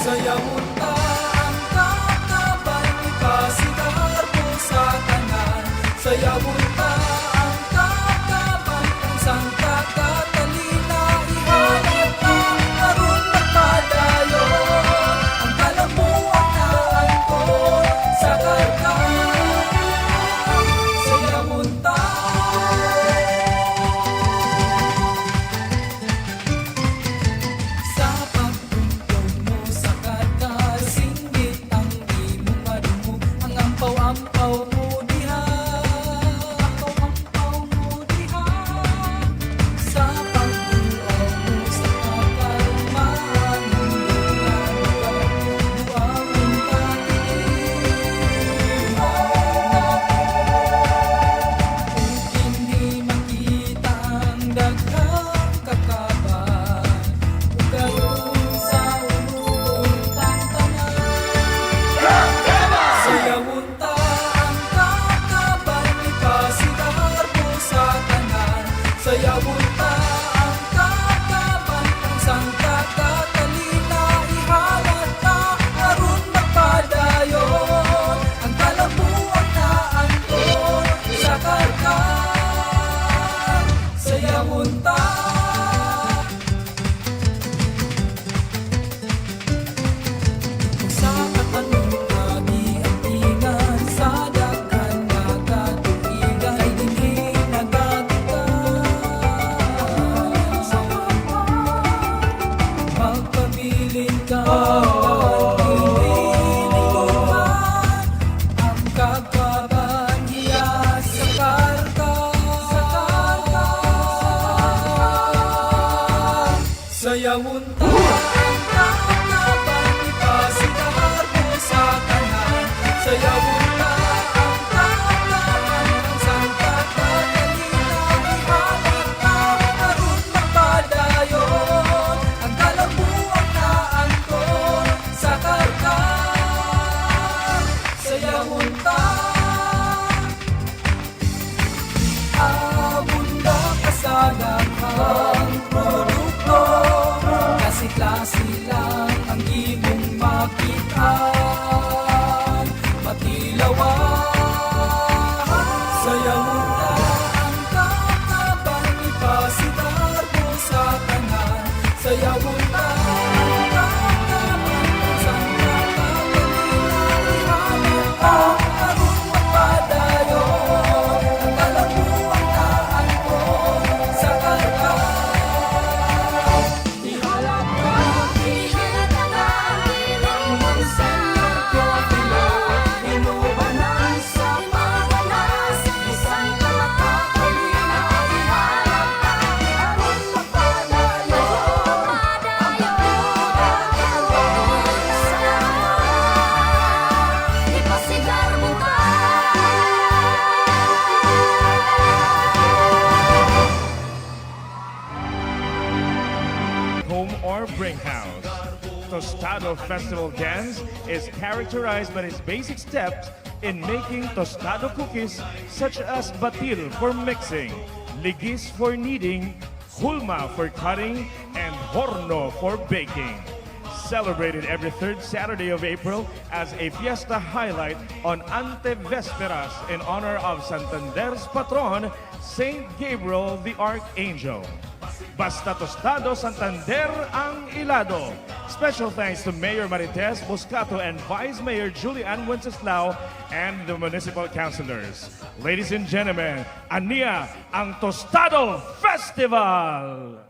Sayawon ta ang kakaban, ipasigar mo sa tanan. Sayawon ta ang kakaban, ang Santa Catalina ihanap ta aron magpadayon. Ang kalamuan na angkon sa Carcar. Sayawon ta. Sa pagtungtong mo sa Carcar, singgit ang imong madungog, ang ampaw-ampaw mo diha. Ampaw-ampaw mo diha. Sa pagduaw mo sa Carcar, maanindot nga lugar, duawon ta kini. Ug kini makita ang daghang kakaban, ug karon sa ulogon tantanan. Sayawon ta ang kakaban, ipasigar mo sa tanan. Sayawon ta ang kakaban, ang Santa Catalina ihalat ta aron magpadayon. Ang kalabuan na angkon sa Carcar. Sayawon ta. Sa katanong agi-agingan, sa daghan nga katuigan, kay dinhi nagagikan. Magpabilin ka, dinhi ang Kabkaban hiya sa Carcar. Sayawon ta ang kakaban, ipasigar mo sa tanan. Sayawon ta ang kakaban, ang Santa Catalina ihalat ta aron magpadayon. Ang kalabuan na angkon sa Carcar. Sayawon ta. Abunda ka sa daghang produkto, klase-klase lang ang imong makitaan. Pati or Brinkhaus. Tostado Festival dance is characterized by its basic steps in making tostado cookies, such as batil for mixing, ligis for kneading, hulma for cutting, and horno for baking. Celebrated every third Saturday of April as a fiesta highlight on Ante Vesperas in honor of Santander's patron, Saint Gabriel the Archangel. Basta Tostado, Santander ang ilado. Special thanks to Mayor Marites Moscato and Vice Mayor Julian Wenceslao and the municipal councilors. Ladies and gentlemen, ania ang Tostado Festival!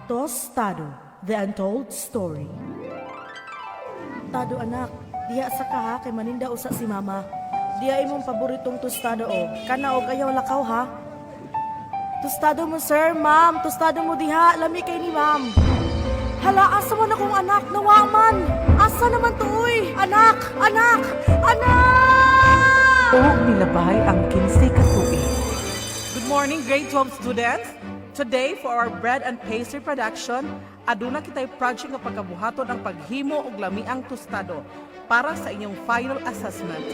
Tostado, The Untold Story. Tado anak, diha sa kaha kay maninda usa si mama. Diha imong paboritong tostado o. Kana og ayaw lakaw ha. Tostado mo sir, ma'am, tostado mo diha, lami kay ni ma'am. Hala, asa man akong anak, nawa man. Asa naman to uy? Anak, anak, anak! Og nilabay ang 15 ka tuig. Good morning, grade 12 students. Today, for our bread and pastry production, aduna kitay project nga pagkabuhaton ang paghimo og lamiang tostado para sa inyong final assessment.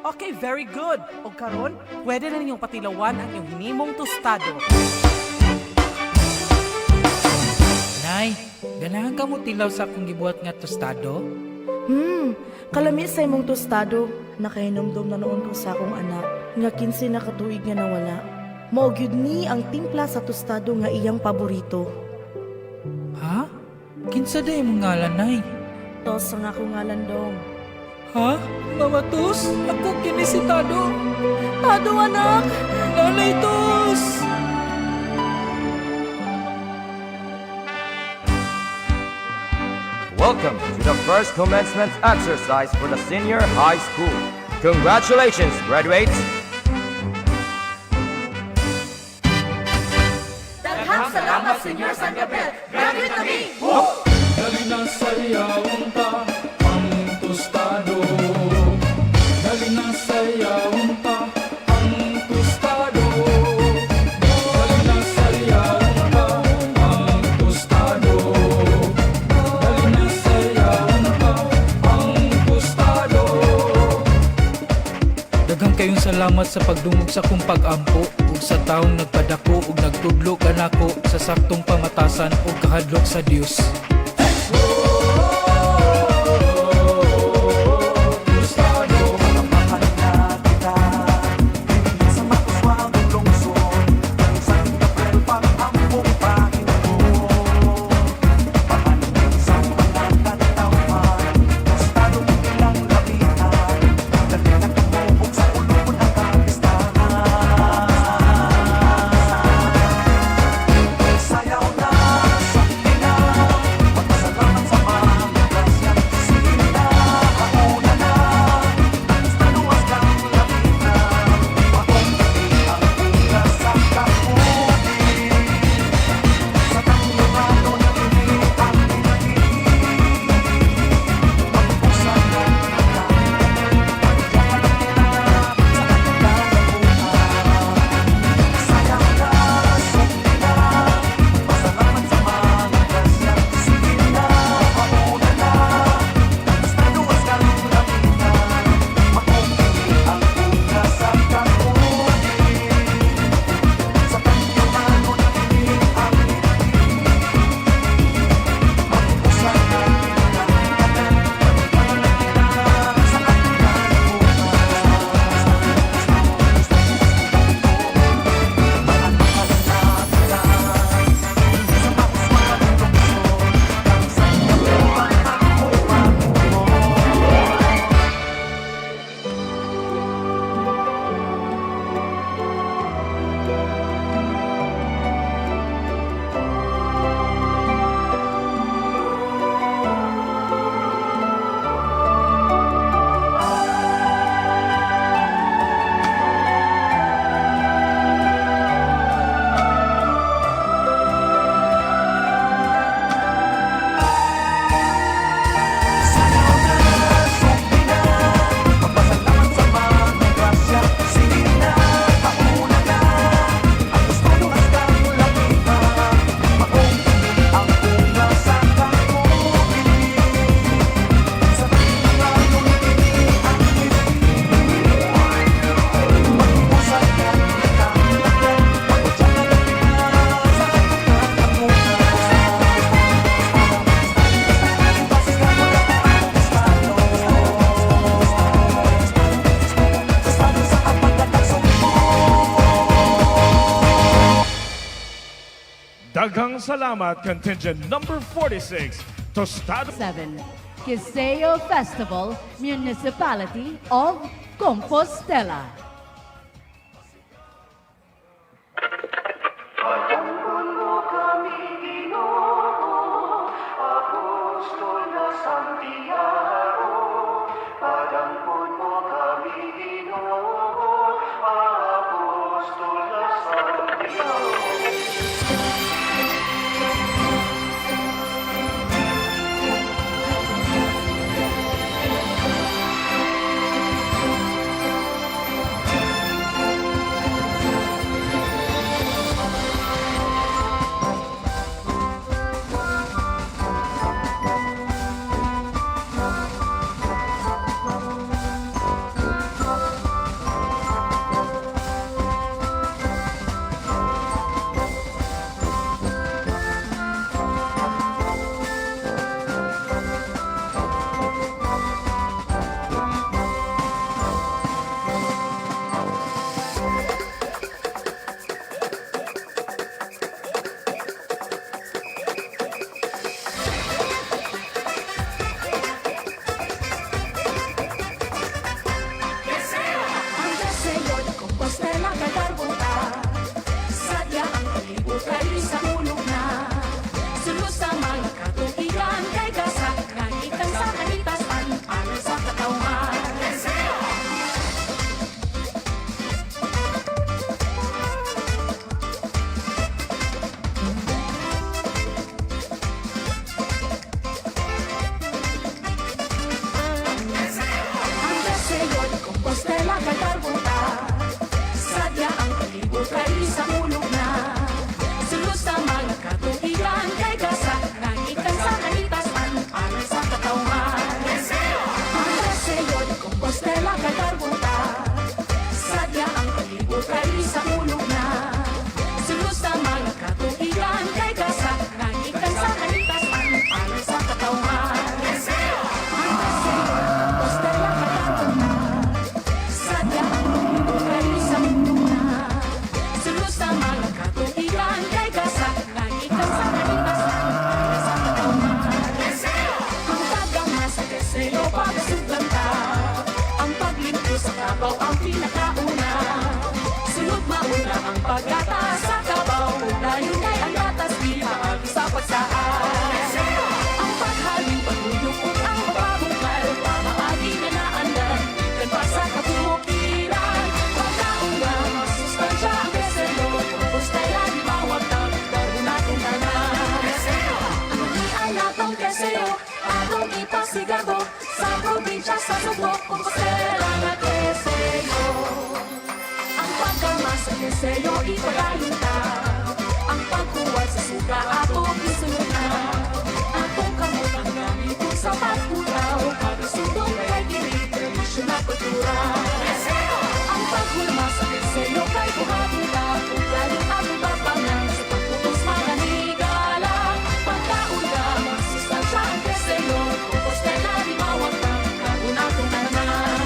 Okay, very good. Og karon, pwede na ninyong patilawan ang inyong hinimong tostado. Nay, ganahan ka mo tilaw sa akong gibuhat nga tostado? Kalami sa imong tostado, nakahinumdum na noon ko sa akong anak, nga 15 na katuig nga nawala. Mao gyud ni ang timpla sa tostado nga iyang paborito. Ha? Kinsa day imong ngalan, Nay? Tos ang akong ngalan dong. Ha? Mama Tos? Ako kini si Tado. Tado anak! Nanay Tos! Welcome to the first commencement exercise for the senior high school. Congratulations, graduates! Daghang salamat, Senyor San Gabriel. Graduate na mi! Dali na sayaw ta ang tostado. Dali na sayaw ta ang tostado. Dali na sayaw ta ang tostado. Dali na sayaw ta ang tostado. Daghang kayong salamat sa pagdungog sa akong pag-ampo ug sa taong nagpadako ug nagtudlo kanako sa saktong pamatasan ug kahadlok sa Dios. Sayaw na sa ina. Daghang salamat, contingent number 46, Tostado. 7. Kiseo Festival, Municipality of Compostela. Padampon mo kami, Ginoo, Apostol na Santiago. Padampon mo kami, Ginoo, Apostol na Santiago. Ang deseo de Compostela kay Darbota. Sadya ang palibot ay sa ulog na. Sulod sa mga katubigan kay gasa, nagikan sa kahitasan, alang sa katawhan. Ang deseo de Compostela kay Darbota. Sadya ang palibot ay sa ulog na. Sulod sa mga katubigan kay gasa, nagikan sa kahitasan, alang sa katawhan. Ang deseo de Compostela kay Darbota. Sadya ang palibot ay sa ulog na. Sulod sa mga katubigan kay gasa, nagikan sa kahitasan, alang sa katawhan. Ang deseo de Compostela kay Darbota. Sadya ang palibot ay sa ulog na. Sulod sa mga katubigan kay gasa, nagikan sa kahitasan, alang sa katawhan. Ang pagama sa deseo pagsuganta, ang paglingko sa kabaw ang pinakauna. Sunod mauna ang paggata sa kabaw, dayon kay ang gatas di maagi sa pagsaan. Ang paghalin paguyok ug ang pagpabukal, pamaagi nga naandan, gikan pa sa kabukiran. Pagkaon nga masustansya ang deseo, Compostela di mawagtang, garbo natong tanan. Ang natong deseo, atong ipasigarbo, sa probinsya sa Sugbo, Compostela nga deseo. Ang pagkama sa deseo ipadayon ta, ang pagkuwan sa suka atong isunod na. Atong kamot ang gamiton sa pagpulaw, pagkasundong kay kini tradisyon na kultura. Ang paghulma sa deseo kay buhaton ta, ug dayon atong tapangan sa pagputos mga higala. Pagkaon ka, masustansya ang deseo, Compostela di mawagtang, karon atong tanan.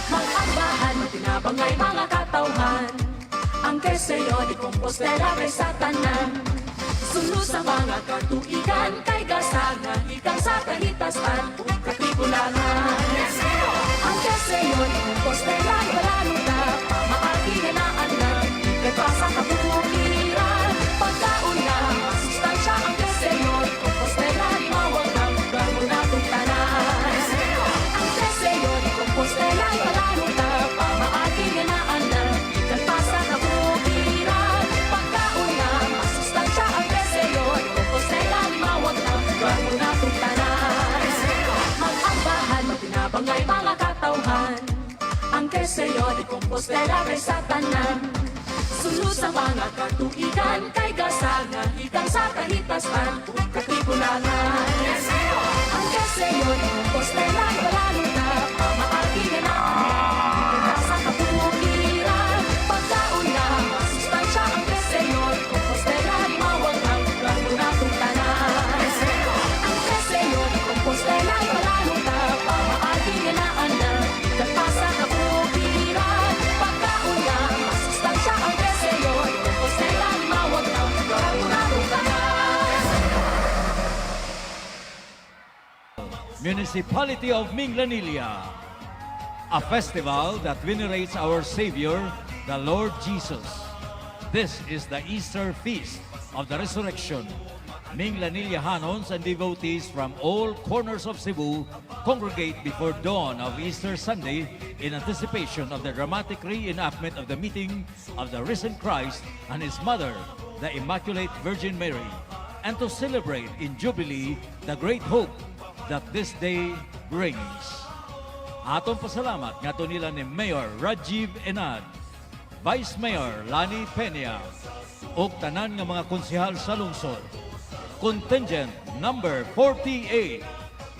Mag-ambahan, tinabangay mga katawhan. Ang keseo di Compostela kay satanan. Sunod sa mga katuigan kay gasangan, ikan sa kahitasan ug katribulangan. Ang keseo di Compostela ibalalo na, pamaagi nga naandan, kay pa sa kabukiran. Pagkaon na, masustansya ang keseo di Compostela di mawagtang, garbo natong tanan. Ang deseo di Compostela ibalalo na, pamaagi nga naandan, gikan pa sa kabukiran. Pagkaon na, masustansya ang deseo di Compostela di mawagtang, garbo natong tanan. Mag-ambahan, matinabangay mga katawhan. Ang keseo di Compostela kay satanan. Sunod sa mga katuigan kay gasangan, ikan sa kahitasan ug katribulangan. Ang keseo di Compostela ibalalo na, pamaagi nga naandan, sa kabukiran. Pagkaon na, masustansya ang deseo di Compostela di mawagtang, garbo natong Municipality of Minglanilla. A festival that venerates our Savior, the Lord Jesus. This is the Easter Feast of the Resurrection. Minglanillahanons and devotees from all corners of Cebu congregate before dawn of Easter Sunday in anticipation of the dramatic reenactment of the meeting of the risen Christ and his mother, the Immaculate Virgin Mary, and to celebrate in Jubilee the great hope that this day brings. Atong pasalamat ngadto nila ni Mayor Rajiv Enad, Vice Mayor Lani Peña, ug tanan nga mga konsehal sa lungsod. Contingent number 48,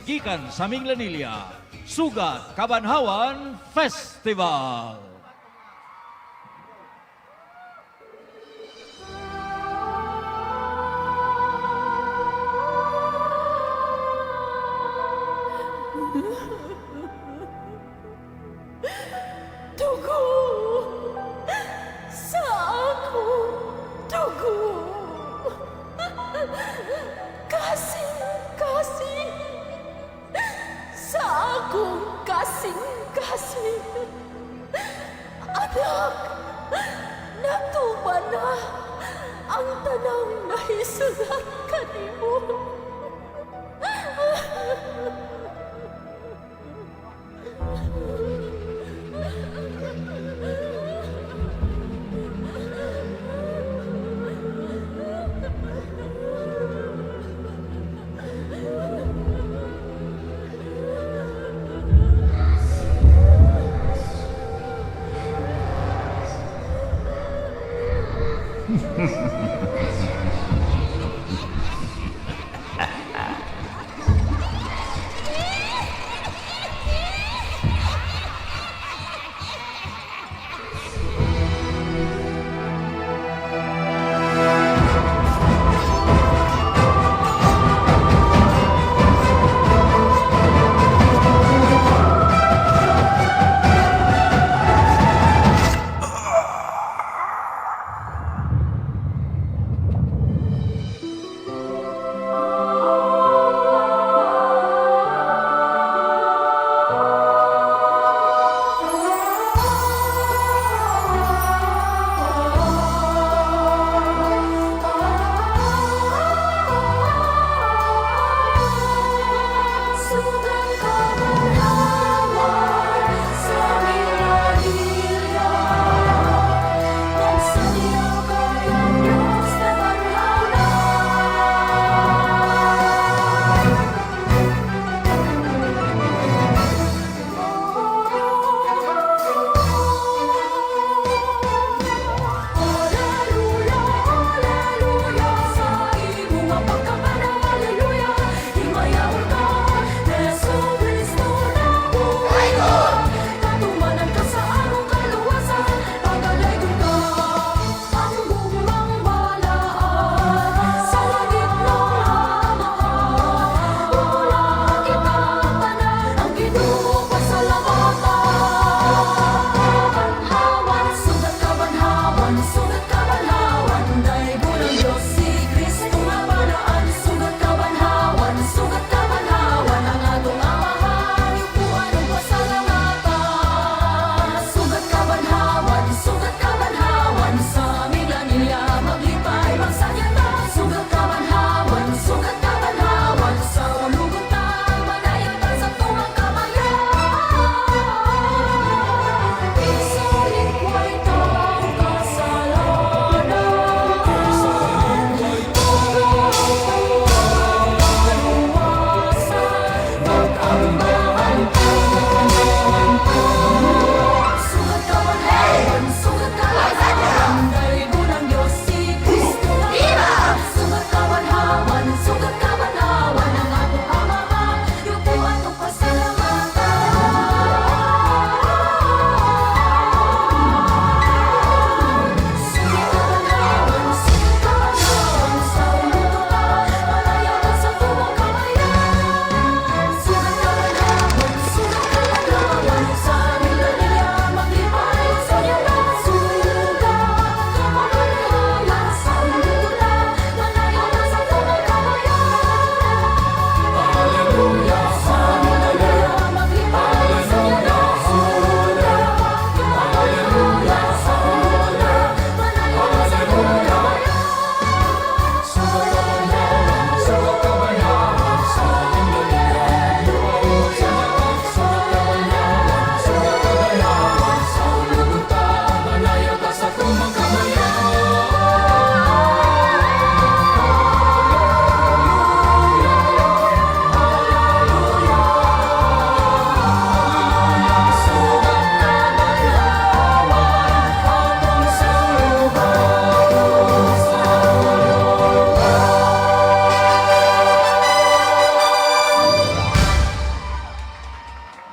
gikan sa Minglanilla, Sugat Kabanhawan Festival. Dugo! Sa akong dugo! Kasing, kasing! Sa akong kasing, kasing! Anak! Natuman na ang tanang nahisulat kanimo.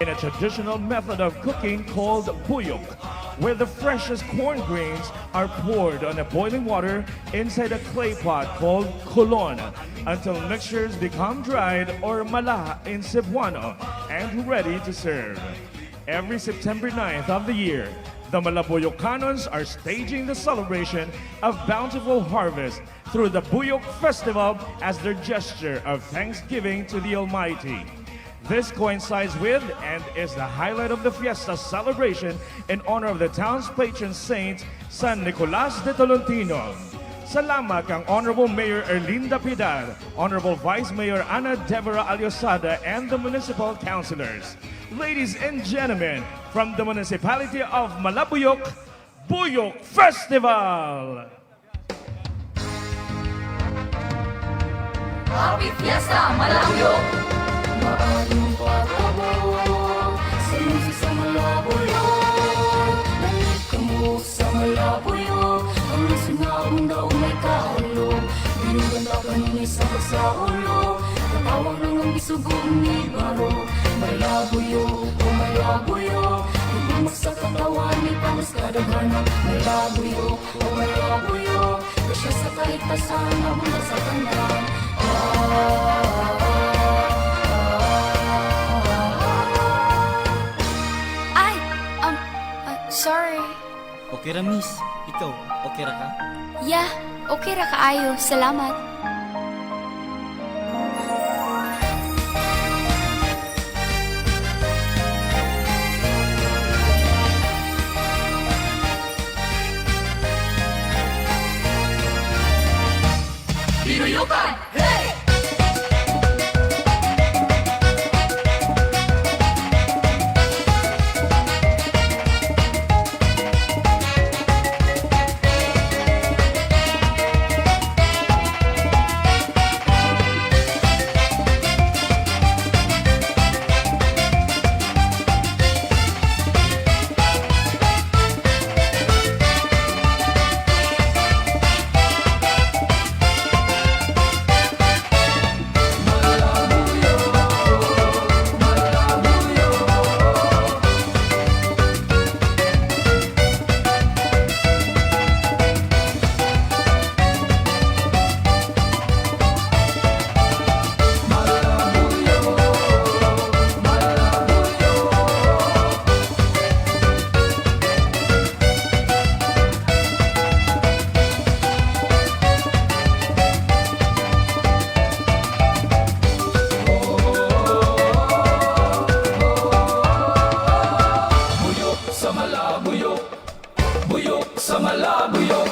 in a traditional method of cooking called buyok, where the freshest corn grains are poured on a boiling water inside a clay pot called kolon until mixtures become dried or mala in Cebuano and ready to serve. Every September 9th of the year, the Malabuyocanons are staging the celebration of bountiful harvest through the Buyok Festival as their gesture of thanksgiving to the Almighty. This coincides with and is the highlight of the fiesta celebration in honor of the town's patron saint, San Nicolas de Tolentino. Salamat kang Honorable Mayor Erlinda Pidar, Honorable Vice Mayor Ana Deborah Aliosada, and the municipal councilors. Ladies and gentlemen, from the municipality of Malabuyok, Buyok Festival! Happy Fiesta, Malabuyok! Maayong pag-abot sa musik sa Malabuyok. Dali kamo sa Malabuyok. Ang lisod nga akong daw may kahalo. Binugan ta kanunay sa ulo. Katawang lang ang gisugong ni Baro. Malabuyok, oh Malabuyok. Nagbumak sa katawan ni Panos kadaghanan. Malabuyok, oh Malabuyok. Kasya sa kahitasan, abunda sa tanan. Ay, sorry. Okay ra, miss. Ikaw, okay ra ka? Yeah, okay ra kaayo. Salamat. Binuyukan! Hey! Buyok sa Malabuyok, Buyok sa Malabuyok.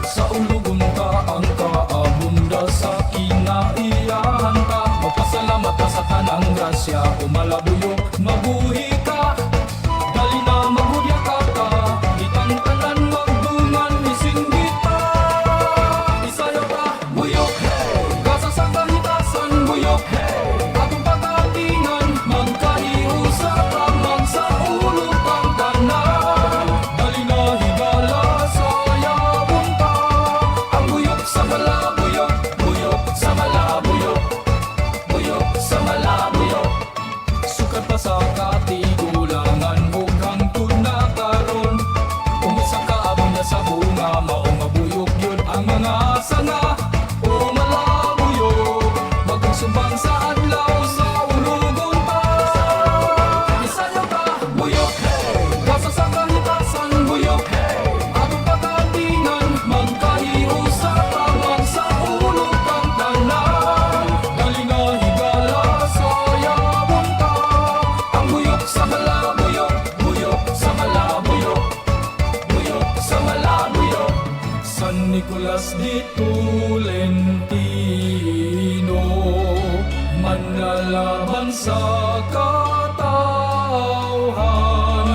Sa ulugon ka ang kaabunda sa kinaiyahan ta. Magpasalamat ka sa tanang grasya, o Malabuyok, mabuhi ka. Dali na maghudya ka ka, kitang tanan magdungan isinggit ta. Isayaw ta, buyok, hey! Gasa sa kahitasan, buyok, hey! Atong pagkatingan, magkahiusa ta, magsaulog ang tanan. Dali na higala, sayawon ta. Ang buyok sa Malabuyok, buyok sa Malabuyok, buyok sa Malabuyok. Sukat pa sa katigulangan ug hangtod na karon. Kung sa kaabang na sa bunga, mao nga buyok yun ang mga sanga. O Malabuyok, magsumbang sa adlaw sa ulugon pa. Isayaw ta, buyok, hey! Gasa sa kahitasan, buyok, hey! Atong pagkatingan, magkahiusa ta, magsaulog ang tanan. Dali na higala, sayawon ta. Ang buyok sa Malabuyok, buyok sa Malabuyok, buyok sa Malabuyok. San Nicolas de Tolentino, manlalaban sa katawhan.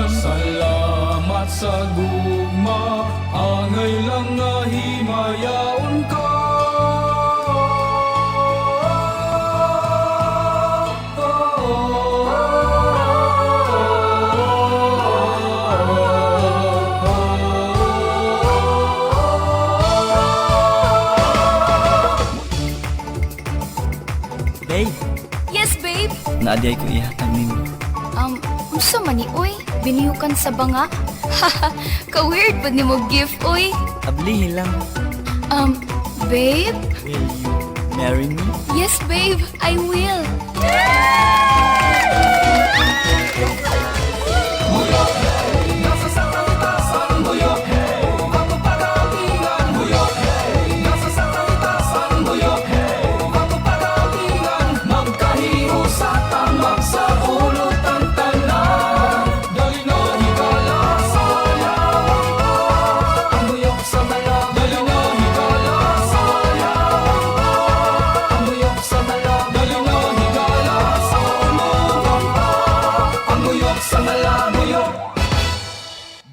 Salamat sa gugma, angay lang nga himayaon ka. Babe, Yes, babe. Naa diay ko ihatag nimo. Unsa man ni oy? Binihukan sa banga? Haha, ka-weird pud nimo gift oy. Ablihin lang. Babe? Will you marry me? Yes, babe. I will.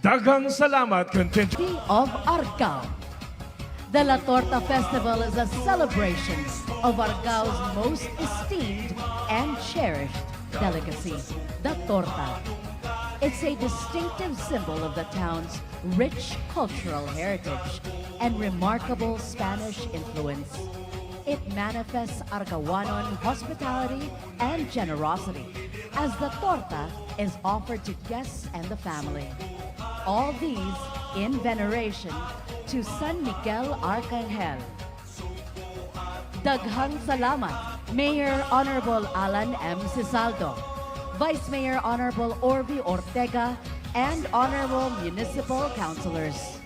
Daghang salamat, contingent. Of Argao. The La Torta Festival is a celebration of Argao's most esteemed and cherished delicacy, the torta. It's a distinctive symbol of the town's rich cultural heritage and remarkable Spanish influence. It manifests Argawanon hospitality and generosity as the torta is offered to guests and the family. All these in veneration to San Miguel Arcangel. Daghang salamat, Mayor Honorable Alan M. Cisaldo, Vice Mayor Honorable Orby Ortega, and Honorable Municipal Councilors.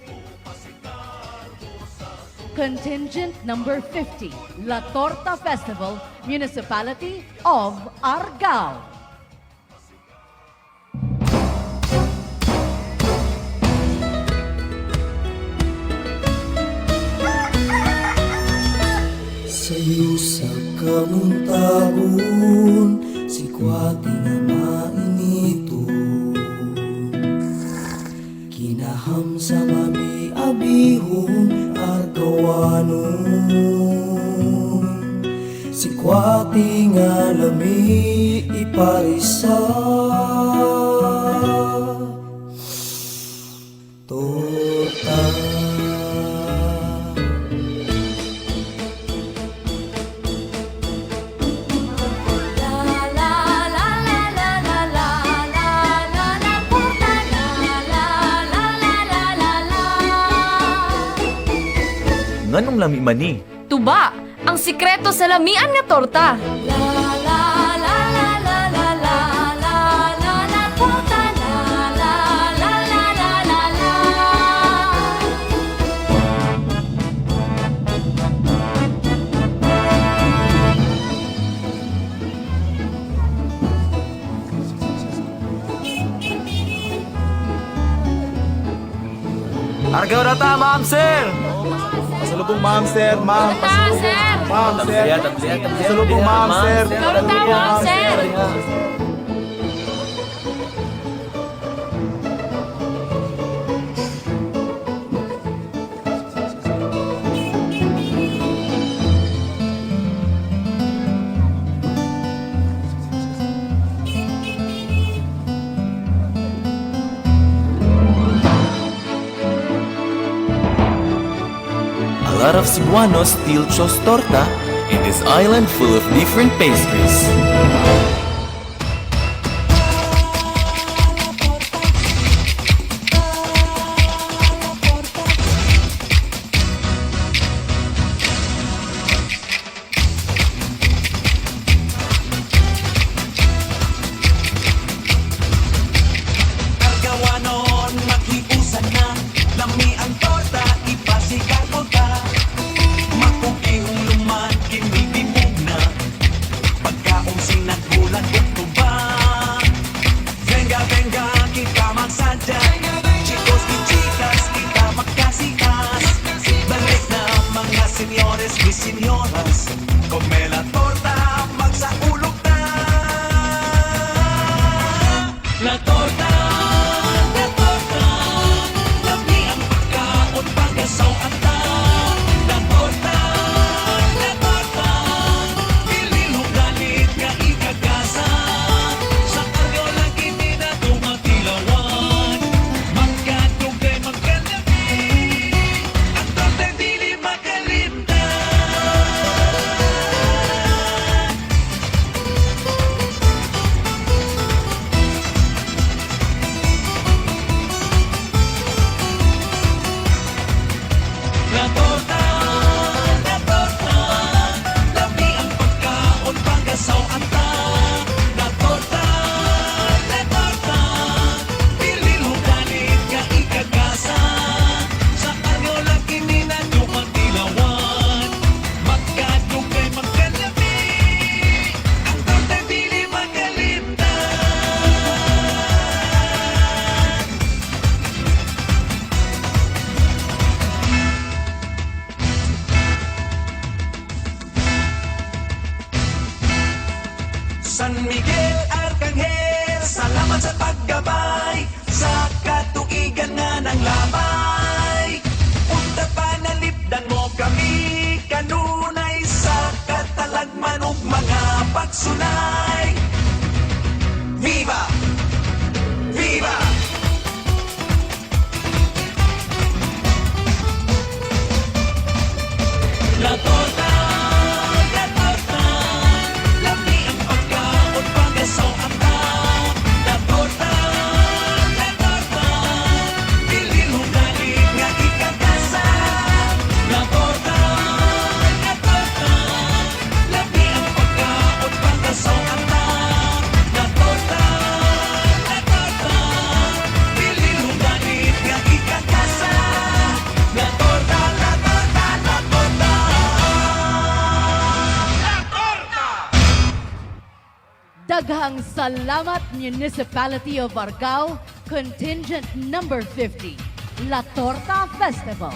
Contingent number 50, La Torta Festival, Municipality of Argao. Sayo sa kamuntagon, sikwate nga mainiton. Kinaham sa mabi-abihong Argawanon. Sikwate nga lami iparisa torta. La la la la la la la la la la torta, la la la la la la la. Nganong lami man ni? Tuba, ang sikreto sa lamian nga torta. La la la la la la la la la la torta, la la la la la la la. Argao ra ta, ma'am, sir! Pasalubong, ma'am, sir, ma'am. Torta, sir! Ma'am, sir. Tabliya, tabliya, tabliya. Pasalubong, ma'am, sir. Torta, ma'am, sir! A lot of Cebuanos still chose torta in this island full of different pastries. Argawanon, maghiusa na. Lami ang torta, ipasikat mo ta. Makukihong luman, kinibibog na. Pagkaong sinagbulag ug tuba. Venga, venga, kita magsadya. Chicos y chicas, kita magkasikas. Balik na mga senyores y senyoras. Come la torta, magsaulog ta. La torta, la torta. Lami ang pagkaon, pagasaw ang ta. La torta, la torta. Dili lugalit nga ikagasa. Sa Argao lang kini na tumatilawan. Magkadugay, magkalami. Ang torta dili makalimtan. San Miguel Arcangel, salamat sa paggabay sa katuigan nga nang lamay. Unta panalipdan mo kami kanunay sa katalagman ug mga pagsulay. Viva! Viva! La torta, la torta, lami ang pagkaon pagasaw ang ta. La torta, la torta, dili hungali nga ikakasa. La torta, la torta, lami ang pagkaon pagasaw ang ta. La torta, la torta, dili hungali nga ikakasa. La torta, la torta, la torta. La torta! Daghang salamat, Municipality of Argao, Contingent Number 50, La Torta Festival.